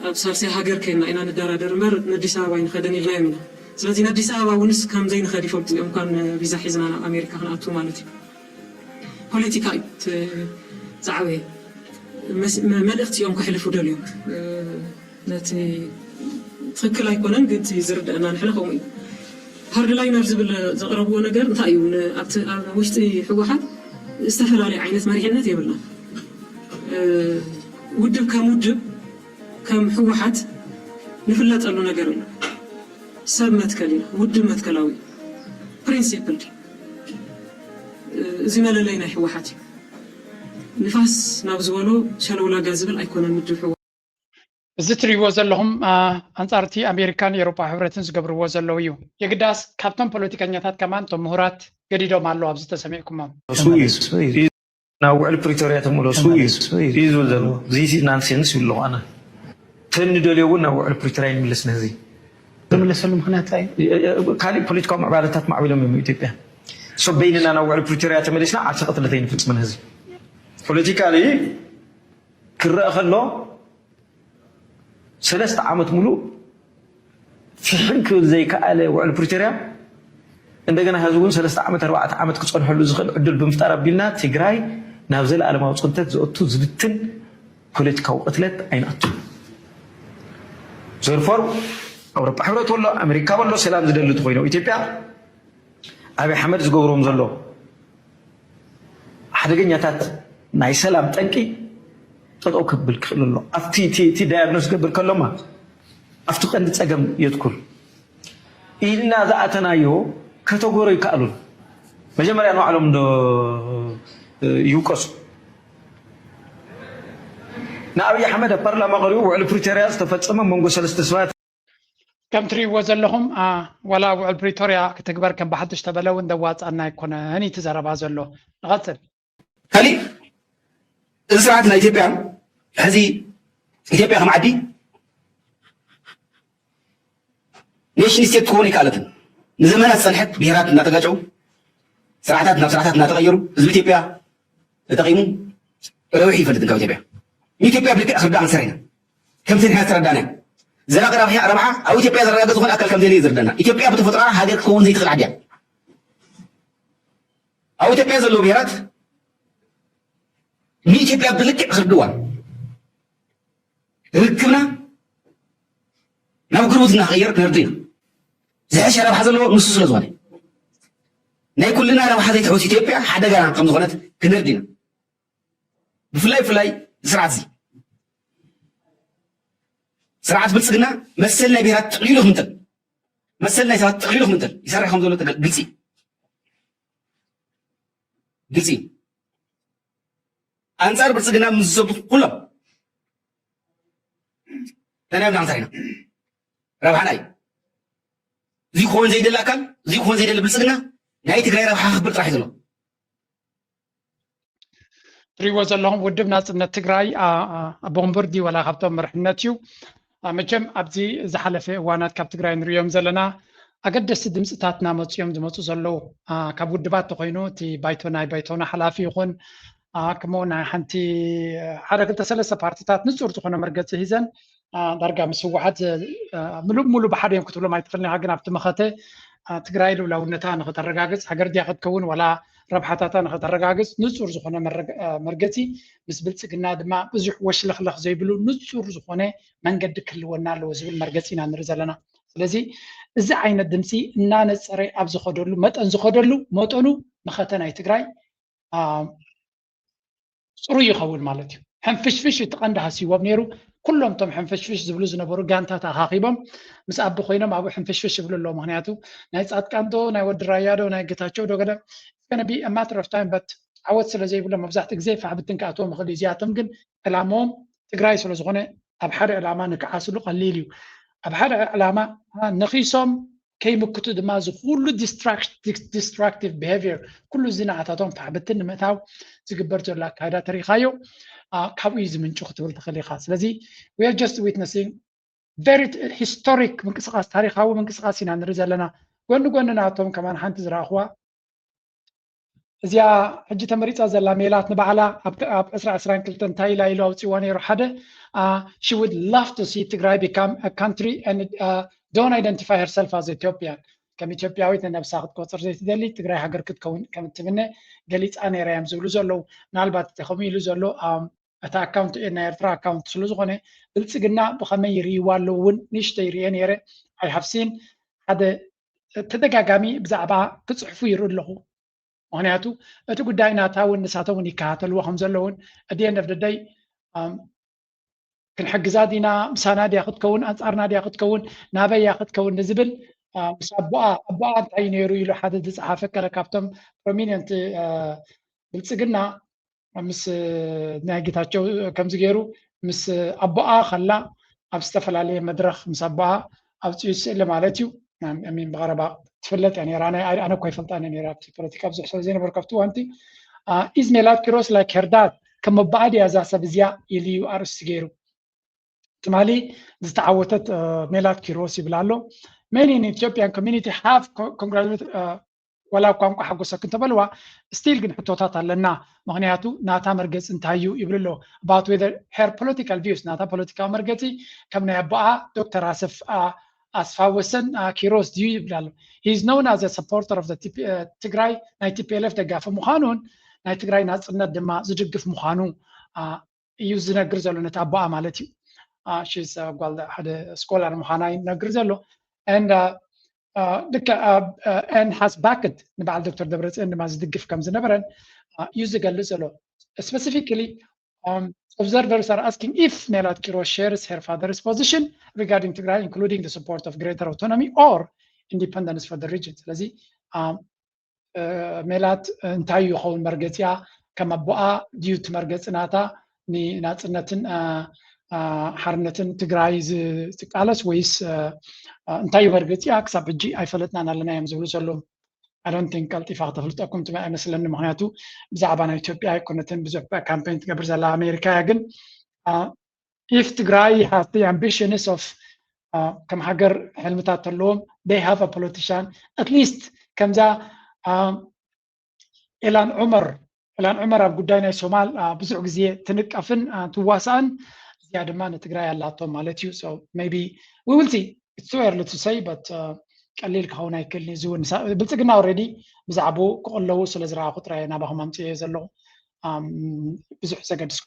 ኣብ ሳልሳይ ሃገር ከይንና ኢና ንደራደር እምበር ንኣዲስ ኣበባ ኣይንኸድን ኢልና እዮም ኢና። ስለዚ ንኣዲስ ኣበባ እውንስ ከም ዘይንኸድ ይፈልጡ እዮም። እንኳን ቪዛ ሒዝና ናብ ኣሜሪካ ክንኣቱ ማለት እዩ። ፖለቲካ እዩ ዝዓበየ መልእክቲ እዮም ከሕልፉ ደልዮም። ነቲ ትክክል ኣይኮነን ግን ዝርድአና ንሕና ከምኡ እዩ። ሃርድ ላይነር ዝብል ዘቕረብዎ ነገር እንታይ እዩ? ኣብቲ ኣብ ውሽጢ ህወሓት ዝተፈላለዩ ዓይነት መሪሕነት የብልና። ውድብ ከም ውድብ ከም ህወሓት ንፍለጠሉ ነገር ኣሎ። ሰብ መትከል ኢና፣ ውድብ መትከላዊ ፕሪንሲፕል። እዚ መለለይ ናይ ህወሓት እዩ። ንፋስ ናብ ዝበሎ ሸለውላጋ ዝብል ኣይኮነን ውድብ ህወሓት። እዚ ትሪእዎ ዘለኹም ኣንጻር እቲ ኣሜሪካን ኤሮፓ ሕብረትን ዝገብርዎ ዘለዉ እዩ። የግዳስ ካብቶም ፖለቲከኛታት ከማን እቶም ምሁራት ገዲዶም ኣለዉ ኣብዚ ተሰሚዕኩሞም። ናብ ውዕል ፕሪቶርያ ተመለሱ እዩ ዝብል ዘሎ። እዚ ናንሴንስ ይብሉ ኣነ። ተንደልዮ እውን ናብ ውዕል ፕሪቶርያ ይምለስ ነዚ ዝምለሰሉ ምክንያት እንታይ እዩ? ካሊእ ፖለቲካዊ ምዕባለታት ማዕቢሎም እዮም ኢትዮጵያ። ሶ በይንና ናብ ውዕል ፕሪቶርያ ተመሊስና ዓርሰ ቅትለት ኣይንፍፅምን ህዚ ፖለቲካሊ ክረአ ከሎ ሰለስተ ዓመት ሙሉእ ፍሕም ክብል ዘይከኣለ ውዕል ፕሪቶርያ እንደገና ህዚ እውን ሰለስተ ዓመት ኣርባዕተ ዓመት ክፀንሐሉ ዝኽእል ዕድል ብምፍጣር ኣቢልና ትግራይ ናብ ዘለኣለማዊ ፅንተት ዘእቱ ዝብትን ፖለቲካዊ ቅትለት ኣይንኣቱ ዘርፈሩ ኣውሮፓ ሕብረት ወሎ ኣሜሪካ ወሎ ሰላም ዝደሊ ተኮይኖ ኢትዮጵያ ኣብይ ኣሕመድ ዝገብሮም ዘሎ ሓደገኛታት ናይ ሰላም ጠንቂ ጠጠው ክብል ክኽእል ኣሎ ኣብቲ እቲ ዳያግኖስ ገብር ከሎማ ኣብቲ ቀንዲ ፀገም የትኩር ኢልና ዝኣተናዮ ከተጎሮ ይከኣሉን መጀመርያ ንባዕሎም ዶ ይውቀሱ ንኣብይ ኣሕመድ ኣብ ፓርላማ ቀሪቡ ውዕሊ ፕሪቶርያ ዝተፈፀመ መንጎ ሰለስተ ሰባት ከም ትሪእዎ ዘለኹም ዋላ ውዕል ፕሪቶርያ ክትግበር ከም ብሓድሽ ተበለ እውን ዘዋፅኣና ኣይኮነን እቲ ዘረባ ዘሎ። ንቐፅል። ካሊእ እዚ ስርዓት ናይ ኢትዮጵያ ሕዚ ኢትዮጵያ ከም ዓዲ ኔሽን ስቴት ክትከውን ኣይከኣለትን። ንዘመናት ዝፀንሐት ብሄራት እናተጋጨው ስርዓታት ናብ ስርዓታት እናተቐየሩ ህዝቢ ኢትዮጵያ ተጠቒሙ ረብሒ ይፈልጥን ካብ ኢትዮጵያ። ንኢትዮጵያ ብልክዕ ክርዳእ ክንሰርሕ ኢና። ከምቲ ንሕና ዝተረዳእና እዩ። ዘላቂ ረብሓ ረብሓ ኣብ ኢትዮጵያ ዘረጋግጽ ዝኾነ ኣካል ከም ዘየለ እዩ ዝርዳእና። ኢትዮጵያ ብተፈጥሮኣ ሃገር ክትከውን ዘይትኽእል ዓዲ እያ። ኣብ ኢትዮጵያ ዘለዉ ብሄራት ንኢትዮጵያ ብልክዕ ክርድዋ ርክብና ናብ ጉርብትና ክቕየር ክነርዱ ኢና። ዝሕሸ ረብሓ ዘለዎ ንሱ ስለ ዝኾነ ናይ ኩልና ረብሓ ዘይትሕውስ ኢትዮጵያ ሓደጋና ከም ዝኾነት ክነርዱ ኢና። ብፍላይ ብፍላይ ስርዓት እዚ ስርዓት ብልፅግና መሰል ናይ ብሄራት ጥቕሊሉ ክምንጠል መሰል ናይ ሰባት ጥቕሊሉ ክምንጠል ይሰርሕ ከም ዘሎ ግልፂ ግልፂ ኣንፃር ብልፅግና ምስ ዝሰቡ ኩሎም ተናዮም ናንሳ ኢና ረብሓና እዩ እዚ ክኾን ዘይደሊ ኣካል እዚ ክኾን ዘይደሊ ብልፅግና ናይ ትግራይ ረብሓ ክብል ጥራሕ እዩ ዘሎ ትሪእዎ ዘለኹም ውድብ ናፅነት ትግራይ ኣቦንቡር ድዩ ዋላ ካብቶም መርሕነት እዩ መቸም ኣብዚ ዝሓለፈ እዋናት ካብ ትግራይ ንሪኦም ዘለና ኣገደስቲ ድምፅታት እናመፁ እዮም ዝመፁ ዘለዉ። ካብ ውድባት ተኮይኑ እቲ ባይቶ ናይ ባይቶና ሓላፊ ይኹን ከምኡ ናይ ሓንቲ ሓደ ክልተ ሰለስተ ፓርቲታት ንፁር ዝኾነ መርገፂ ሂዘን ዳርጋ ምስ ህወሓት ምሉእ ሙሉ ብሓደ እዮም ክትብሎም ኣይትኽእልን ኢኻ። ግን ኣብቲ መኸተ ትግራይ ልውላውነታ ንክተረጋግፅ፣ ሃገር ድያ ክትከውን ዋላ ረብሓታታ ንክተረጋግፅ ንፁር ዝኾነ መርገፂ፣ ምስ ብልፅግና ድማ ብዙሕ ወሽለኽለኽ ዘይብሉ ንፁር ዝኾነ መንገዲ ክህልወና ኣለዎ ዝብል መርገፂ ኢና ንርኢ ዘለና። ስለዚ እዚ ዓይነት ድምፂ እናነፀረ ኣብ ዝኸደሉ መጠን ዝኸደሉ መጠኑ መኸተ ናይ ትግራይ ፅሩይ ይኸውን ማለት እዩ። ሕንፍሽፍሽ እቲ ቀንዲ ሃስይዎም ነይሩ። ኩሎም እቶም ሕንፍሽፍሽ ዝብሉ ዝነበሩ ጋንታት ኣኻኺቦም ምስ ኣቢ ኮይኖም ኣብኡ ሕንፍሽፍሽ ይብሉ ኣለዉ። ምክንያቱ ናይ ፃድቃን ዶ ናይ ወዲ ራያ ዶ ናይ ጌታቸው ዶ ገለ ቢ ማተር ኦፍ ታይም በት ዓወት ስለ ዘይብሎም መብዛሕትኡ ግዜ ፋሕብትን ክኣትዎም ይኽእል እዩ። እዚኣቶም ግን ዕላምኦም ትግራይ ስለ ዝኾነ ኣብ ሓደ ዕላማ ንክዓስሉ ቀሊል እዩ። ኣብ ሓደ ዕላማ ነኺሶም ከይምክቱ ድማ እዚ ኩሉ destructive behavior ኩሉ እዚ ንዓታቶም ፋሕብትን ንምእታው ዝግበር ዘሎ ኣካይዳ ተሪኻዮ ካብኡ እዩ ዝምንጩ ክትብል ትኽእል ኢኻ። ስለዚ we are just witnessing very historic ምንቅስቃስ ታሪካዊ ምንቅስቃስ ኢና ንርኢ ዘለና። ጎኒ ጎኒ ናቶም ከማን ሓንቲ ዝረኣኽዋ እዚኣ ሕጂ ተመሪፃ ዘላ ሜላት ንባዕላ ኣብ ዕስራ ዕስራን ክልተን እንታይ ኢላ ኢሉ ኣውፅዋ ነይሩ ሓደ she would love to see ትግራይ become a country and don't identify herself as Ethiopian ከም ኢትዮጵያዊት ንነብሳ ክትቆፅር ዘይትደሊ ትግራይ ሃገር ክትከውን ከም እትምነ ገሊፃ ነይራ እዮም ዝብሉ ዘለዉ። ምናልባት እቲ ከምኡ ኢሉ ዘሎ እቲ ኣካውንት ናይ ኤርትራ ኣካውንት ስለ ዝኾነ ብልፅግና ብኸመይ ይርእይዋ ኣለዉ እውን ንእሽተይ ይርኤ ነይረ። I have seen ሓደ ተደጋጋሚ ብዛዕባ ክፅሕፉ ይርኢ ኣለኹ። ምክንያቱ እቲ ጉዳይ ናታ እውን ንሳቶም እውን ይከታተልዎ ከም ዘለውን at the end of the day ክንሕግዛ ዲና ምሳና ድያ ክትከውን ኣንፃርና ድያ ክትከውን ናበይ እያ ክትከውን ንዝብል ምስ ኣቦኣ ኣቦኣ እንታይ ነይሩ ኢሉ ሓደ ዝፀሓፈ ከረ ካብቶም prominent ብልፅግና ምስ ናይ ጌታቸው ከምዚ ገይሩ ምስ ኣቦኣ ከላ ኣብ ዝተፈላለየ መድረኽ ምስ ኣቦኣ ኣውፅኡ ስእሊ ማለት እዩ። ሚን ብቐረባ ትፍለጥ እያ ነራ። ኣነ እኮ ይፈልጣ እየ ነራ ኣብቲ ፖለቲካ ብዙሕ ስለ ዘይነበርኩ ኣብቲ እዋንቲ is ሜላት ኪሮስ like her dad ከም ኣቦኣ ድያ እዛ ሰብ እዚኣ ኢሉ እዩ ኣርእስቲ ገይሩ። ትማሊ ዝተዓወተት ሜላት ኪሮስ ይብል ኣሎ። Many in Ethiopian community have congratulated ዋላ እኳ እንኳ ሓጎሰክ እንተበልዋ still ግን ሕቶታት ኣለና። ምክንያቱ ናታ መርገፂ እንታይ እዩ ይብል ኣሎ about whether her political views ናታ ፖለቲካዊ መርገፂ ከም ናይ ኣቦኣ ዶክተር ኣሰፍ ኣስፋወሰን ኪሮስ ድዩ ይብል ኣሎ። He is known as a supporter of ትግራይ ናይ ቲፒኤልኤፍ ደጋፊ ምዃኑን ናይ ትግራይ ናፅነት ድማ ዝድግፍ ምዃኑ እዩ ዝነግር ዘሎ ነቲ ኣቦኣ ማለት እዩ። She's ጓል ሓደ ስኮላር ምዃና ይነግር ዘሎ and ልክዕ and has backed ንበዓል ዶክተር ደብረፅዮን ድማ ዝድግፍ ከም ዝነበረን እዩ ዝገልፅ ዘሎ። Specifically observers are asking if ሜላት ኪሮስ shares her father's position regarding ትግራይ including the support of greater autonomy or independence for the region። ስለዚ ሜላት እንታይ ይኸውን መርገፂኣ ከም ኣቦኣ ድዩ እቲ መርገፂ ናታ ንናፅነትን ሓርነትን ትግራይ ዝቃለስ ወይስ እንታይ እዩ መርገፂኣ ክሳብ ሕጂ ኣይፈለጥናን ኣለና እዮም ዝብሉ ዘለዉ። I don't think ቀልጢፋ ክተፍልጠኩም ትም ኣይመስለኒ ምክንያቱ ብዛዕባ ናይ ኢትዮጵያ ኣይኮነትን ብዙሕ ካምፔን ትገብር ዘላ ኣሜሪካ እያ ግን if ትግራይ has the ambitions of ከም ሃገር ሕልምታት ተለዎም they have a politician at least ከምዛ ኢላን ዑመር ኢላን ዑመር ኣብ ጉዳይ ናይ ሶማል ብዙሕ ግዜ ትንቀፍን ትዋሳእን እዚኣ ድማ ንትግራይ ኣላቶ ማለት እዩ። Maybe we will see it's too early to say but ቀሊል ክኸውን ኣይክእልን እዩ። ብልፅግና already ብዛዕባኡ ክቕለዉ ስለ ዝረኣኹ ጥራይ ናባኹም ኣምፅኤ ዘለኹ ብዙሕ ዘገድስ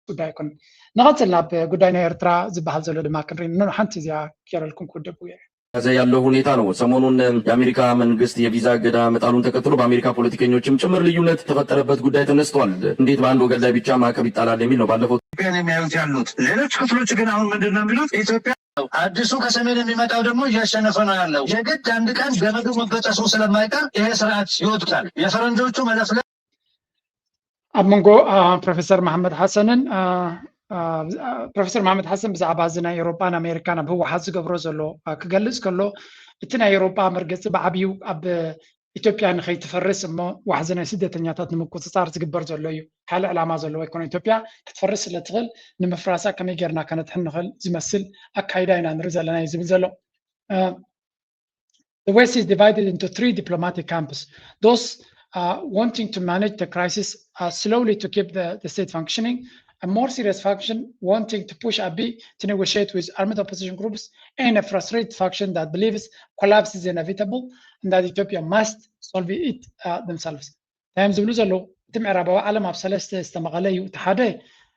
ጉዳይ ኣይኮነን። ንቐፅል ናብ ጉዳይ ናይ ኤርትራ ዝበሃል ዘሎ ድማ ክንርኢ ሓንቲ እዚኣ ገረልኩም ክውደቡ እየ። ያዘ ያለው ሁኔታ ነው። ሰሞኑን የአሜሪካ መንግስት የቪዛ እገዳ መጣሉን ተከትሎ በአሜሪካ ፖለቲከኞችም ጭምር ልዩነት የተፈጠረበት ጉዳይ ተነስቷል። እንዴት በአንድ ወገን ላይ ብቻ ማዕቀብ ይጣላል የሚል ነው። ባለፈው ኢትዮጵያን የሚያዩት ያሉት ሌሎች ክፍሎች ግን አሁን ምንድን ነው የሚሉት ኢትዮጵያ አዲሱ ከሰሜን የሚመጣው ደግሞ እያሸነፈ ነው ያለው። የግድ አንድ ቀን ገመዱ መበጠሱ ስለማይቀር ይሄ ስርዓት ይወድቃል። የፈረንጆቹ መለፍለ ኣብ መንጎ ፕሮፌሰር መሓመድ ሓሰንን ፕሮፌሰር መሓመድ ሓሰን ብዛዕባ እዚ ናይ ኤሮጳን ኣሜሪካን ኣብ ህወሓት ዝገብሮ ዘሎ ክገልፅ ከሎ እቲ ናይ ኤሮጳ መርገፂ ብዓብዩ ኣብ ኢትዮጵያ ንከይትፈርስ እሞ ዋሕዚ ናይ ስደተኛታት ንምቁፅፃር ዝግበር ዘሎ እዩ። ካልእ ዕላማ ዘለዎ ኣይኮነ። ኢትዮጵያ ክትፈርስ ስለትኽእል ንምፍራሳ ከመይ ጌርና ከነድሕን ንኽእል ዝመስል ኣካይዳ ኢና ንርኢ ዘለና እዩ ዝብል ዘሎ። The West is divided into three diplomatic camps. Those uh, wanting to manage the crisis uh, slowly to keep the, the state functioning, a more serious faction wanting to push Abiy to negotiate with armed opposition groups, and a frustrated faction that believes collapse is inevitable and that Ethiopia must solve it uh, themselves. እንታይ እዮም ዝብሉ ዘለዉ? እቲ ምዕራባዊ ዓለም ኣብ ሰለስተ ዝተመቐለ እዩ። እቲ ሓደ፣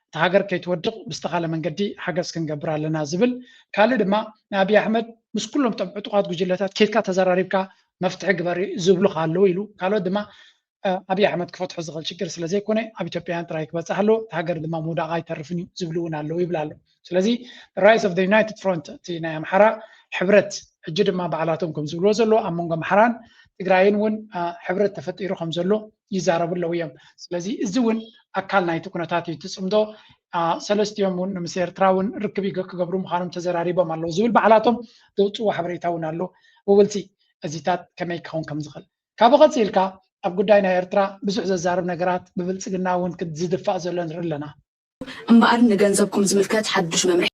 እቲ ሃገር ከይትወድቕ ብዝተኻለ መንገዲ ሓገዝ ክንገብር ኣለና ዝብል፣ ካልእ ድማ ንኣብይ ኣሕመድ ምስ ኩሎም እቶም ዕጡቓት ጉጅለታት ኬድካ ተዘራሪብካ መፍትሒ ግበር ዝብሉኻ ኣለዉ ኢሉ። ካልኦት ድማ ኣብይ ኣሕመድ ክፈትሖ ዝኽእል ሽግር ስለ ዘይኮነ ኣብ ኢትዮጵያውያን ጥራይ ክበፅሕ ኣለዎ፣ እቲ ሃገር ድማ ምውዳቕ ኣይተርፍን እዩ ዝብሉ እውን ኣለዉ ይብል ኣሎ። ስለዚ rise of the united front፣ እቲ ናይ ኣምሓራ ሕብረት፣ ሕጂ ድማ ባዕላቶም ከም ዝብልዎ ዘሎ ኣብ መንጎ ኣምሓራን ትግራይን እውን ሕብረት ተፈጢሩ ከም ዘሎ ይዛረቡ ኣለዉ እዮም። ስለዚ እዚ እውን ኣካል ናይቲ ኩነታት እዩ። እቲ ፅምዶ ሰለስቲኦም እውን ምስ ኤርትራ እውን ርክብ ክገብሩ ምዃኖም ተዘራሪቦም ኣለዉ ዝብል ባዕላቶም ዘውፅዎ ሓበሬታ እውን ኣሎ። ውብልፂ፣ እዚታት ከመይ ክኸውን ከም ዝኽእል ካብ ቀፂልካ ኣብ ጉዳይ ናይ ኤርትራ ብዙሕ ዘዛርብ ነገራት ብብልፅግና እውን ዝድፋእ ዘሎ ንርኢ ኣለና። እምበኣር ንገንዘብኩም ዝምልከት ሓዱሽ መምርሒ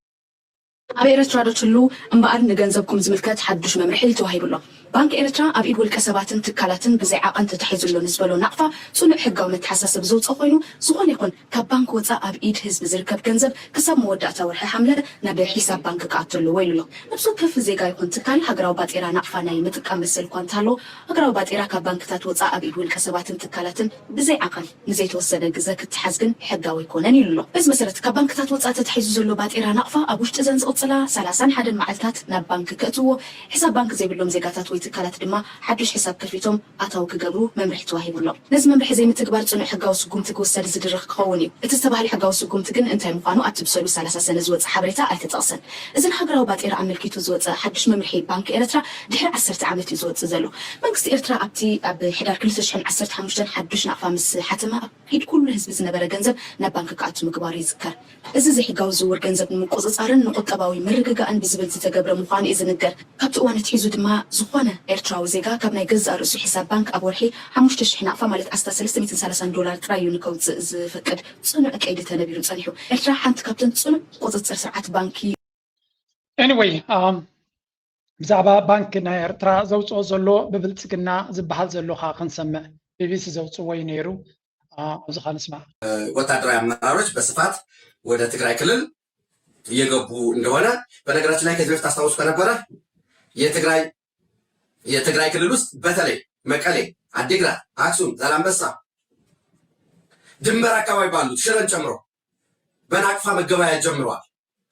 ኣብ ኤርትራ ዶ ትህሉ? እምበኣር ንገንዘብኩም ዝምልከት ሓዱሽ መምርሒ ተዋሂቡ ኣሎ። ባንክ ኤርትራ ኣብ ኢድ ውልቀ ሰባትን ትካላትን ብዘይ ዓቐን ተታሒዙ ኣሎ ንዝበሎ ናቕፋ ጽኑዕ ሕጋዊ መተሓሳሰቢ ዘውፅኦ ኮይኑ፣ ዝኾነ ይኹን ካብ ባንክ ወፃእ ኣብ ኢድ ህዝቢ ዝርከብ ገንዘብ ክሳብ መወዳእታ ወርሒ ሓምለ ናብ ሒሳብ ባንክ ክኣቱ ኣለዎ ኢሉ ኣሎ። ነብሲ ወከፍ ዜጋ ይኹን ትካል ሃገራዊ ባጤራ ናቕፋ ናይ ምጥቃም መሰል እኳ እንተሃለዎ፣ ሃገራዊ ባጤራ ካብ ባንክታት ወፃእ ኣብ ኢድ ውልቀ ሰባትን ትካላትን ብዘይ ዓቐን ንዘይተወሰነ ግዘ ክትሓዝ ግን ሕጋዊ ኣይኮነን ኢሉ ኣሎ። በዚ መሰረት ካብ ባንክታት ወፃእ ተታሒዙ ዘሎ ባጤራ ናቕፋ ኣብ ውሽጢ እዘን ዝቕፅላ ሰላሳን ሓደን መዓልታት ናብ ባንክ ከእትውዎ፣ ሕሳብ ባንክ ዘይብሎም ዜጋታት ወይ ትካላት ድማ ሓዱሽ ሕሳብ ከፊቶም ኣታዊ ክገብሩ መምርሒ ተዋሂቡ ኣሎ። ነዚ መምርሒ ዘይምትግባር ፅኑዕ ሕጋዊ ስጉምቲ ክውሰድ ዝድርኽ ክኸውን እዩ። እቲ ዝተባህለ ሕጋዊ ስጉምቲ ግን እንታይ ምዃኑ ኣብቲ ብሰሉ ሰላሳ ሰነ ዝወፀ ሓበሬታ ኣይተጠቕሰን። እዚ ንሃገራዊ ባጤራ ኣመልኪቱ ዝወፀ ሓዱሽ መምርሒ ባንክ ኤርትራ ድሕሪ ዓሰርተ ዓመት እዩ ዝወፅእ ዘሎ። መንግስቲ ኤርትራ ኣብቲ ኣብ ሕዳር ክልተ ሽሕን ዓሰርተ ሓሙሽተን ሓዱሽ ናቕፋ ምስ ሓተመ ኣብ ኢድ ኩሉ ህዝቢ ዝነበረ ገንዘብ ናብ ባንክ ክኣቱ ምግባሩ ይዝከር። እዚ ዘይሕጋዊ ዝውውር ገንዘብ ንምቁፅፃርን ንቁጠባዊ ምርግጋእን ብዝብል ዝተገብረ ምዃኑ እዩ ዝንገር። ካብቲ እዋን ኣትሒዙ ድማ ዝኾነ ኤርትራዊ ዜጋ ካብ ናይ ገዛእ ርእሱ ሒሳብ ባንክ ኣብ ወርሒ ሓሙሽተ ሽሕ ናቕፋ ማለት ኣስታት ሰለስተ ሚእትን ሰላሳን ዶላር ጥራይ እዩ ንከውፅእ ዝፈቅድ ፅኑዕ ቀይዲ ተነቢሩ ፀኒሑ። ኤርትራ ሓንቲ ካብተን ፅኑዕ ቁፅፅር ስርዓት ባንኪ Anyway, ብዛዕባ ባንክ ናይ ኤርትራ ዘውፅኦ ዘሎ ብብልፅግና ዝበሃል ዘሎ ከዓ ክንሰምዕ ቢቢሲ ዘውፅዎ እዩ ነይሩ። ኣብዚ ከዓ ንስማዕ። ወታደራዊ ኣመራሮች በስፋት ወደ ትግራይ ክልል እየገቡ እንደሆነ፣ በነገራችን ላይ ከዚህ በፊት ታስታውሱ ከነበረ የትግራይ የትግራይ ክልል ውስጥ በተለይ መቀሌ፣ አዲግራት፣ አክሱም፣ ዛላንበሳ ድንበር አካባቢ ባሉት ሽረን ጨምሮ በናቅፋ መገበያየት ጀምረዋል።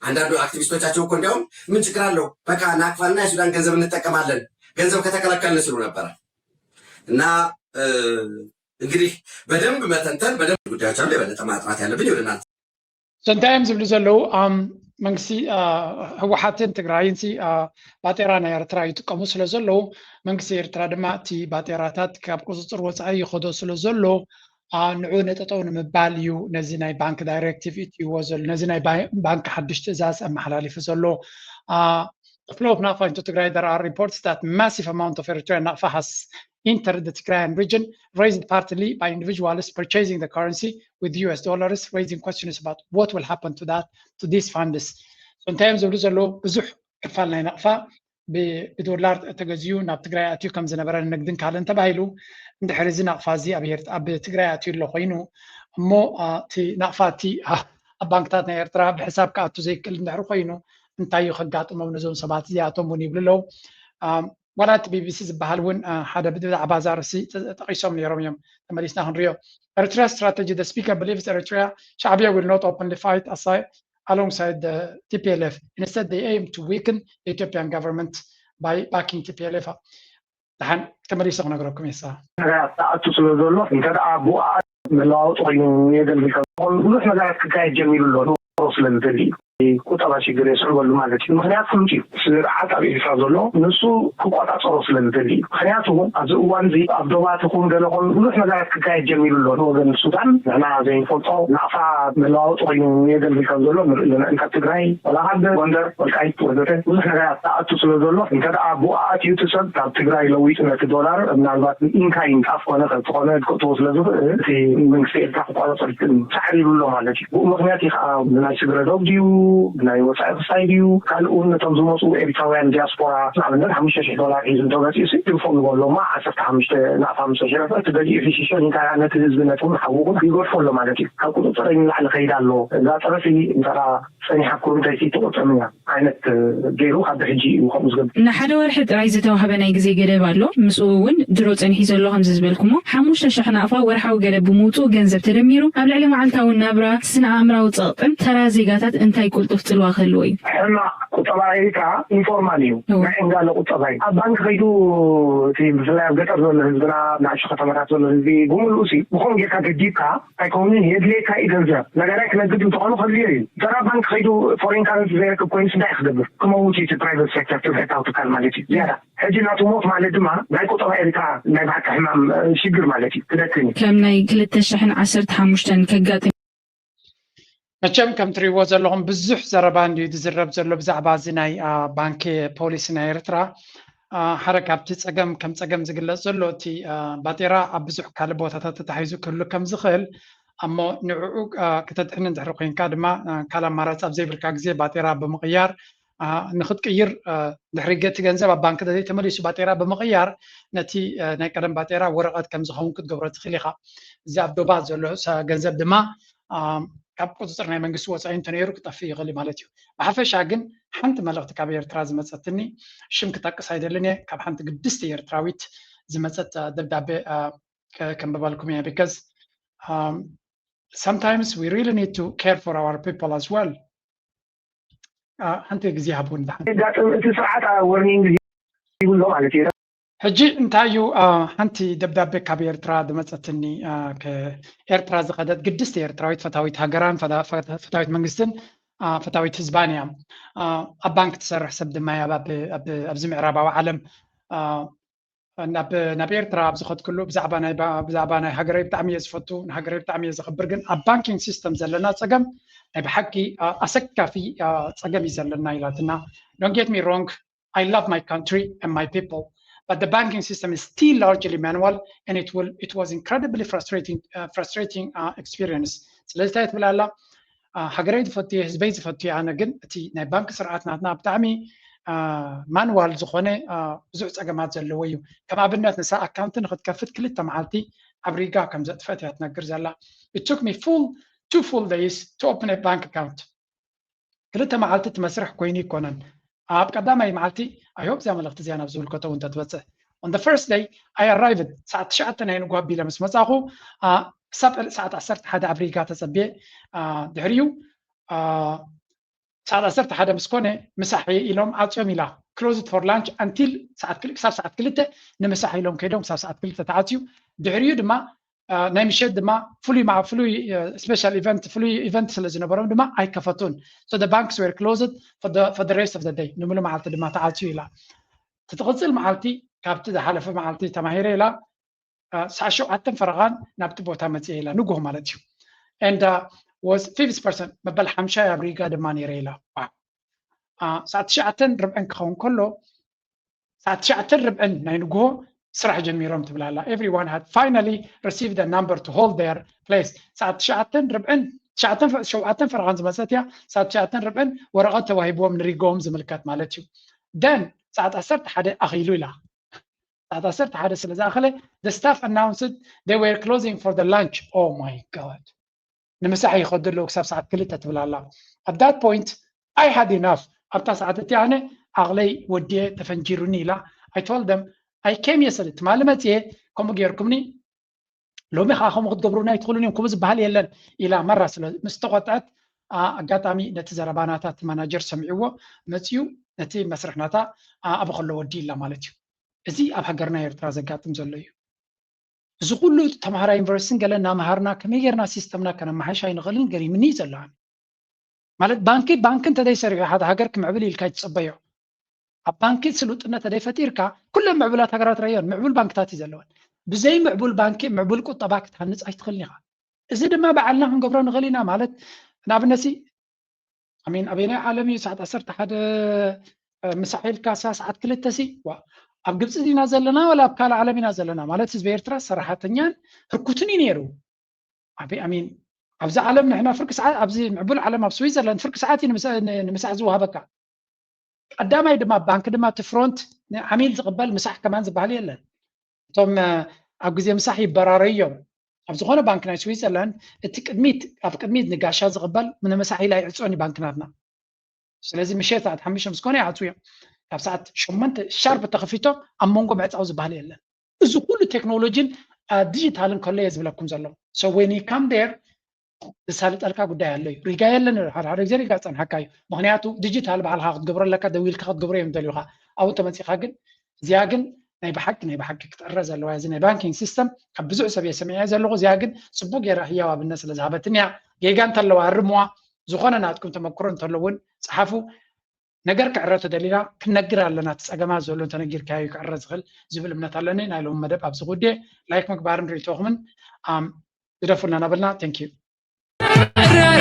አንዳንዱ አክቲቪስቶቻቸው እኮ እንዲያውም ምን ችግር አለው በቃ ናቅፋና የሱዳን ገንዘብ እንጠቀማለን ገንዘብ ከተከለከልን ሲሉ ነበረ። እና እንግዲህ በደንብ መተንተን በደንብ ጉዳዮች አሉ የበለጠ ማጥራት ያለብን ይሆናል። እንታይ እዮም ዝብሉ ዘለዉ? መንግስቲ ህወሓትን ትግራይን ባጤራ ናይ ኤርትራ ይጥቀሙ ስለ ዘለዉ መንግስቲ ኤርትራ ድማ እቲ ባጤራታት ካብ ቁፅፅር ወፃኢ ይኸዶ ስለ ዘሎ ንዑ ነጠጠው ንምባል እዩ ነዚ ናይ ባንክ ዳይሬክቲቭ እትይዎ ዘሎ ነዚ ናይ ባንክ ሓድሽ ትእዛዝ ኣመሓላሊፉ ዘሎ። Flow of Nakfa into Tigray, there are reports that massive amount of Eritrean Nakfa has entered the Tigrayan region, raised partly by individuals purchasing the currency with U S dollars, raising questions about what will happen to that to these funds. So እንታይ እዮም ዝብሉ ዘለዉ? ብዙሕ ክፋል ናይ ናቕፋ ብዶላር ተገዚኡ ናብ ትግራይ ኣትዩ ከም ዝነበረ ንግድን ካልእን ተባሂሉ፣ እንድሕር እዚ ናቕፋ እዚ ኣብ ትግራይ ኣትዩ ኣሎ ኮይኑ እሞ እቲ ናቕፋ እቲ ኣብ ባንክታት ናይ ኤርትራ ብሕሳብ ክኣቱ ዘይክእል እንድሕር ኮይኑ እንታይ እዩ ከጋጥሞም ነዞም ሰባት እዚኣቶም እውን ይብሉ ኣለዉ። ዋላ እቲ ቢቢሲ ዝበሃል እውን ሓደ ብዛዕባ እዛ ርእሲ ጠቂሶም ነይሮም እዮም። ተመሊስና ክንሪኦ። Eritrea strategy, the speaker believes Eritrea Sha'biya will not openly fight aside alongside the T P L F. Instead, they aim to weaken the Ethiopian government by backing T P L F. ደሓን ተመሊሰ ክነግረኩም እየ። ነገራት ተኣቱ ስለ ዘሎ እንተ ደኣ ብኣት መለዋወጢ ኮይኑ የገልግል ብዙሕ ነገራት ክካየድ ጀሚሩ ኣሎ። ንሮ ስለ ዝደሊ ቁጠባ ሽግር የስዕበሉ ማለት እዩ። ምክንያት ፍሉጥ እዩ። ስርዓት ኣብ ኤርትራ ዘሎ ንሱ ክቆጻጸሮ ስለ ዝደሊ እዩ። ምክንያቱ ኣብዚ እዋን እዚ ኣብ ዶባት ይኹን ገለ ኮን ብዙሕ ነገራት ክካየድ ጀሚሩ ኣሎ። ንወገን ሱዳን ንሕና ዘይንፈልጦ ናቕፋ መለዋወጢ ኮይኑ የገልግል ከም ዘሎ ንርኢ ኣለና። ካብ ትግራይ ወላ ካብ ጎንደር ወልቃይት ወዘተ ብዙሕ ነገራት ተኣቱ ስለ ዘሎ እንተ ደኣ ብኡ ኣትዩ እቲ ሰብ ካብ ትግራይ ለዊጡ ነቲ ዶላር ምናልባት ኢንካይን ጣፍ ኮነ ከብቲ ኮነ ክእትዎ ስለ ዝኽእል እቲ መንግስቲ ኤርትራ ክቋጻጸር ይክእል እዩ። ሳዕሪ ይብሎ ማለት እዩ። ብኡ ምክንያት እዩ ከዓ ናይ ስግረ ዶብ ድዩ ብናይ ወፃኢ ክሳይ ድዩ? ካልእ እውን ነቶም ዝመፁ ኤርትራውያን ዲያስፖራ ንኣብነት ሓሙሽተ ሽሕ ዶላር ሒዙ እንተመፂኡ ሲ ይርፎ ንበሎ እማ ዓሰርተ ሓሙሽተ ናቕፋ ምስ ተሸረፈ እቲ ገዚኡ ሒሹ ሸኒካ ነቲ ህዝቢ ነቶም ሓዉ እውን ይገድፎ ኣሎ ማለት እዩ። ካብ ቁፅፅረይ ንላዕሊ ከይዳ ኣሎ። እዛ ፀረፊ እንተራ ፀኒሓ ኩርምተይቲ ትቆፀም እያ ዓይነት ገይሩ ካብ ብሕጂ እዩ ከምኡ ዝገብር። ንሓደ ወርሒ ጥራይ ዝተዋህበ ናይ ግዜ ገደብ ኣሎ። ምስኡ እውን ድሮ ጸኒሑ ዘሎ ከምዚ ዝበልኩሞ ሓሙሽተ ሽሕ ናቕፋ ወርሓዊ ገደብ ብምውጽኡ ገንዘብ ተደሚሩ ኣብ ልዕሊ መዓልታዊ ናብራ ስነ ኣእምራዊ ጸቕጥን ተራ ዜጋታት እንታይ ቅልጡፍ ጽልዋ ክህልዎ እዩ? ሕማቕ ቁጠባ ኤሪትራ ኢንፎርማል እዩ። እወ። ናይ ዕንጋለ ቁጠባ እዩ። ኣብ ባንክ ከይዱ እቲ ብፍላይ ኣብ ገጠር ዘሎ ህዝብና፣ ኣብ ንኣሽቱ ከተማታት ዘሎ ህዝቢ ብምሉኡ ሲ ብኸም ጌርካ ገዲብካ ኣይኮኑን የድልየካ እዩ ገንዘብ። ነጋዳይ ክነግድ እንተኾኑ ከድልዮ እዩ። ተራ ባንክ ከይዱ ፎሬን ካረንሲ ዘይረክብ ኮይኑስ እንታይ ክገብር? ክመውት እዩ እቲ ፕራይቨት ሴክተር፣ እቲ ብሕታዊ ትካል ማለት እዩ። ዝያዳ ሕጂ ናቱ ሞት ማለት ድማ ናይ ቁጠባ ኤሪትራ ናይ ብሓቂ ሕማም፣ እ፣ ሽግር ማለት እዩ። ክደክን እዩ። ከም ናይ ክልተ ሽሕን ዓሰርተ ሓሙሽተን ከጋጥም መቸም ከም ትሪእዎ ዘለኹም ብዙሕ ዘረባ እንድዩ ዝዝረብ ዘሎ ብዛዕባ እዚ ናይ፣ አ፣ ባንኪ ፖሊሲ ናይ ኤርትራ። አ፣ ሓደ ካብቲ ጸገም ከም ጸገም ዝግለጽ ዘሎ እቲ፣ አ፣ ባጤራ ኣብ ብዙሕ ካልእ ቦታታት ተታሒዙ ክህሉ ከም ዝኽእል እሞ ንዕኡ፣ አ፣ ክተድሕን እንድሕሪ ኮይንካ ድማ፣ አ፣ ካልእ ኣማራጺ ኣብ ዘይብልካ ግዜ ባጤራ ብምቕያር፣ አ፣ ንኽትቅይር፣ አ፣ ድሕሪ ገ-፣ እቲ ገንዘብ ኣብ ባንክ ተዘይተመሊሱ ባጤራ ብምቕያር ነቲ፣ አ፣ ናይ ቀደም ባጤራ ወረቐት ከም ዝኸውን ክትገብሮ ትኽእል ኢኻ። እዚ ኣብ ዶባት ዘሎ ሰ-፣ ገንዘብ ድማ፣ አ፣ ካብ ቁጽጽር ናይ መንግስቲ ወጻኢ እንተነይሩ ክጠፍእ ይኽእል እዩ ማለት እዩ። ብሓፈሻ ግን ሓንቲ መልእኽቲ ካብ ኤርትራ ዝመጸትኒ፣ ሽም ክጠቅስ ኣይደልን እየ፣ ካብ ሓንቲ ግድስቲ ኤርትራዊት ዝመጸት፣ አ፣ ደብዳቤ፣ አ፣ ከ-፣ ከንብበልኩም እየ። Because, um, sometimes we really need to care for our people as well. አ፣ ሓንቲ ግዜ ሃቡን ደሓን። የጋጥም፣ እቲ ስርዓት፣ አ፣ ወርኒንግ ይብሎ ማለት እዩ። ሕጂ እንታይ እዩ፣ አ፣ ሓንቲ ደብዳቤ ካብ ኤርትራ ዝመጸትኒ፣ አ፣ ከ-፣ ኤርትራ ዝኸደት ግድስቲ ኤርትራዊት ፈታዊት ሃገራን ፈታ-፣ ፈታ-፣ ፈታዊት መንግስትን፣ አ፣ ፈታዊት ህዝባን እያ። አ፣ ኣብ ባንክ ትሰርሕ ሰብ ድማ እያ። ኣብ፣ ኣብ፣ ኣብዚ ምዕራባዊ ዓለም፣ አ፣ ናብ፣ ናብ ኤርትራ ኣብ ዝኸድክሉ ብዛዕባ ናይ ባ-፣ ብዛዕባ ናይ ሃገረይ ብጣዕሚ እየ ዝፈቱ፣ ንሃገረይ ብጣዕሚ እየ ዘኽብር፣ ግን ኣብ ባንኪንግ ሲስተም ዘለና ጸገም ናይ ብሓቂ፣ አ፣ ኣሰካፊ፣ አ፣ ጸገም እዩ ዘለና ኢላትና። Don't get me wrong, I love my country and my people, but the banking system is still largely manual and it will, it was incredibly frustrating, uh, frustrating, uh, experience. ስለዚ እንታይ ትብል ኣላ? አ፣ ሃገረይ ዝፈቱ እየ፣ ህዝበይ ዝፈቱ እየ። ኣነ ግን እቲ ናይ ባንክ ስርዓት ናትና ብጣዕሚ፣ አ፣ ማንዋል ዝኾነ፣ አ፣ ብዙሕ ጸገማት ዘለዎ እዩ። ከም ኣብነት ንሳ ኣካውንቲ ንኽትከፍት ክልተ መዓልቲ ኣብ ሪጋ ከም ዘጥፈት እያ ትነግር ዘላ። It took me full, two full days to open a bank account. ክልተ መዓልቲ እቲ መስርሕ ኮይኑ ይኮነን። ኣብ ቀዳማይ መዓልቲ፣ I hope እዚኣ መልእኽቲ እዚኣ ናብ ዝምልከቶ እውን ተትበጽሕ። On the first day, I arrived ሰዓት ትሽዓተ ናይ ንግሆ ኣቢለ ምስ መጻኹ፣ አ፣ ክሳብ ሰዓት ዓሰርተ ሓደ ኣብ ሪጋ ተጸብየ፣ አ፣ ድሕሪኡ፣ አ፣ ሰዓት ዓሰርተ ሓደ ምስ ኮነ ምሳሕ ኢሎም ዓጽዮም ኢላ። Closed for lunch until ሰዓት ክል-፣ ክሳብ ሰዓት ክልተ ንምሳሕ ኢሎም ከይዶም ክሳብ ሰዓት ክልተ ተዓጽዩ። ድሕሪኡ ድማ፣ አ፣ ናይ ምሸት ድማ ፍሉይ መዓ-፣ ፍሉይ፣ አ፣ ስፔሻል ኢቨንት፣ ፍሉይ ኢቨንት ስለ ዝነበሮም ድማ ኣይከፈቱን። So the banks were closed for the, for the rest of the day. ንምሉእ መዓልቲ ድማ ተዓጽዩ ኢላ። እቲ ትቕጽል መዓልቲ ካብቲ ዝሓለፈ መዓልቲ ተማሂረ ኢላ። አ፣ ሰዓት ሸውዓተን ፈረቓን ናብቲ ቦታ መጽየ ኢላ፣ ንግሆ ማለት እዩ። And, አ፣ was fifth person፣ መበል ሓምሻይ ኣብ ሪጋ ድማ ነይረ ኢላ። ዋው። አ፣ ሰዓት ትሽዓተን ርብዕን ክኸውን ከሎ፣ ሰዓት ትሽዓተን ርብዕን ናይ ንግሆ ስራሕ ጀሚሮም ትብል ኣላ። Everyone had finally received a number to hold their place. ሰዓት ትሽዓተን ርብዕን፣ ትሽዓተን ፈ-፣ ሸውዓተን ፈረቓን ዝመጸት እያ። ሰዓት ትሽዓተን ርብዕን ወረቐት ተዋሂብዎም ንሪጎም ዝምልከት ማለት እዩ። Then ሰዓት ዓሰርተ ሓደ ኣኺሉ ኢላ። ሰዓት ዓሰርተ ሓደ ስለ ዝኣኸለ፣ the staff announced they were closing for the lunch. Oh my God. ንምሳሕ ይኸዱ ኣለዉ ክሳብ ሰዓት ክልተ ትብል ኣላ። At that point, I had enough. ኣብታ ሰዓት እቲ ኣነ ዓቕለይ ወዲየ ተፈንጂሩኒ ኢላ። I told them, I came yesterday. ትማሊ መጽየ ከምኡ ጌርኩምኒ፣ ሎሚ ከዓ ከምኡ ክትገብሩና ኣይትኽእሉን እዮም፣ ከምኡ ዝበሃል የለን ኢላ መራ ስለ ምስ ተቆጥዐት፣ አ-፣ ኣጋጣሚ ነቲ ዘረባ ናታ እቲ ማናጀር ሰሚዕዎ መጽዩ ነቲ መስርሕ ናታ፣ አ-፣ ኣብ ከሎ ወዲ ኢላ ማለት እዩ። እዚ ኣብ ሃገርና ኤርትራ ዘጋጥም ዘሎ እዩ። እዚ ኩሉ ተምሃራይ ዩኒቨርሲቲን ገለ እናምሃርና ከመይ ጌርና ሲስተምና ከነመሓይሽ ኣይንኽእልን ገሪምኒ እዩ ዘሎ። ኣነ ማለት ባንኪ፣ ባንኪ እንተዘይሰሪሑ ሓደ ሃገር ክምዕብል ኢልካ ይትጸበዮ። ኣብ ባንኪ ስሉጥነት ተዘይፈጢርካ ኩለን ምዕቡላት ሃገራት ረዮን ምዕቡል ባንክታት እዩ ዘለወን። ብዘይ ምዕቡል ባንኪ ምዕቡል ቁጠባ ክትሃንጽ ኣይትኽእልን ኢኻ። እዚ ድማ ባዕልና ክንገብሮ ንኽእል ኢና። ማለት ንኣብነት ሲ፣ ኣሚን፣ ኣበየናይ ዓለም እዩ ሰዓት ዓሰርተ ሓደ፣ እ፣ ምሳሕ ኢልካ ሳ-፣ ሰዓት ክልተ ሲ? ዋ፣ ኣብ ግብጺ ዲና ዘለና ወላ ኣብ ካልእ ዓለም ኢና ዘለና? ማለት ህዝቢ ኤርትራ ሰራሕተኛን ህርኩትን እዩ ነይሩ። ኣበይ፣ ኣሚን፣ ኣብዚ ዓለም ንሕና ፍርቂ ሰዓት ኣብዚ ምዕቡል ዓለም ኣብ ስዊዘርላንድ ፍርቂ ሰዓት እዩ ንምሳሕ ዝወሃበካ። ቀዳማይ ድማ ባንክ ድማ እቲ ፍሮንት ንዓሚል ዝቕበል ምሳሕ ከማን ዝበሃል የለን። እቶም ኣብ ግዜ ምሳሕ ይበራረዩ እዮም። ኣብ ዝኾነ ባንክ ናይ ስዊዘርላንድ እቲ ቅድሚት ኣብ ቅድሚት ንጋሻ ዝቕበል ንምሳሕ ኢላ ይዕፅኦን እዩ ባንክ ናትና። ስለዚ ምሸት ሰዓት ሓሙሽተ ምስ ኮነ ይዓፅው እዮም። ካብ ሰዓት ሸሞንተ ሻርፕ ተኸፊቶም ኣብ መንጎ ምዕፃው ዝበሃል የለን። እዚ ኩሉ ቴክኖሎጂን ዲጂታልን ከሎ እየ ዝብለኩም ዘሎ። So when you come there ዝሳልጠልካ ጉዳይ ኣሎ እዩ። ሪጋ የለን። ሓደ ሓደ ግዜ ሪጋ ፀንሓካ እዩ። ምክንያቱ ዲጂታል ባዕልካ ክትገብሮ ኣለካ፣ ደዊልካ ክትገብሮ እዮም ደልዩካ። ኣብኡ ተመፂኻ ግን እዚኣ ግን ናይ ብሓቂ ናይ ብሓቂ ክትዕረ ዘለዋ እዚ ናይ ባንኪንግ ሲስተም ካብ ብዙሕ ሰብ እየ ሰሚዐ ዘለኹ። እዚኣ ግን ፅቡቅ ገይራ ህያው ኣብነት ስለ ዝሃበትኒ እያ። ጌጋ እንተለዋ ኣርምዋ። ዝኾነ ናትኩም ተመክሮ እንተሎ እውን ፀሓፉ። ነገር ክዕረ ተደሊና ክንነግር ኣለና። እቲ ፀገማት ዘሎ እንተነጊርካዮ ክዕረ ዝኽእል ዝብል እምነት ኣለኒ። ናይ ሎሚ መደብ ኣብዚ ጉዴ ላይክ ምግባርን ርእይቶኹምን ግደፉልና እናበልና thank you።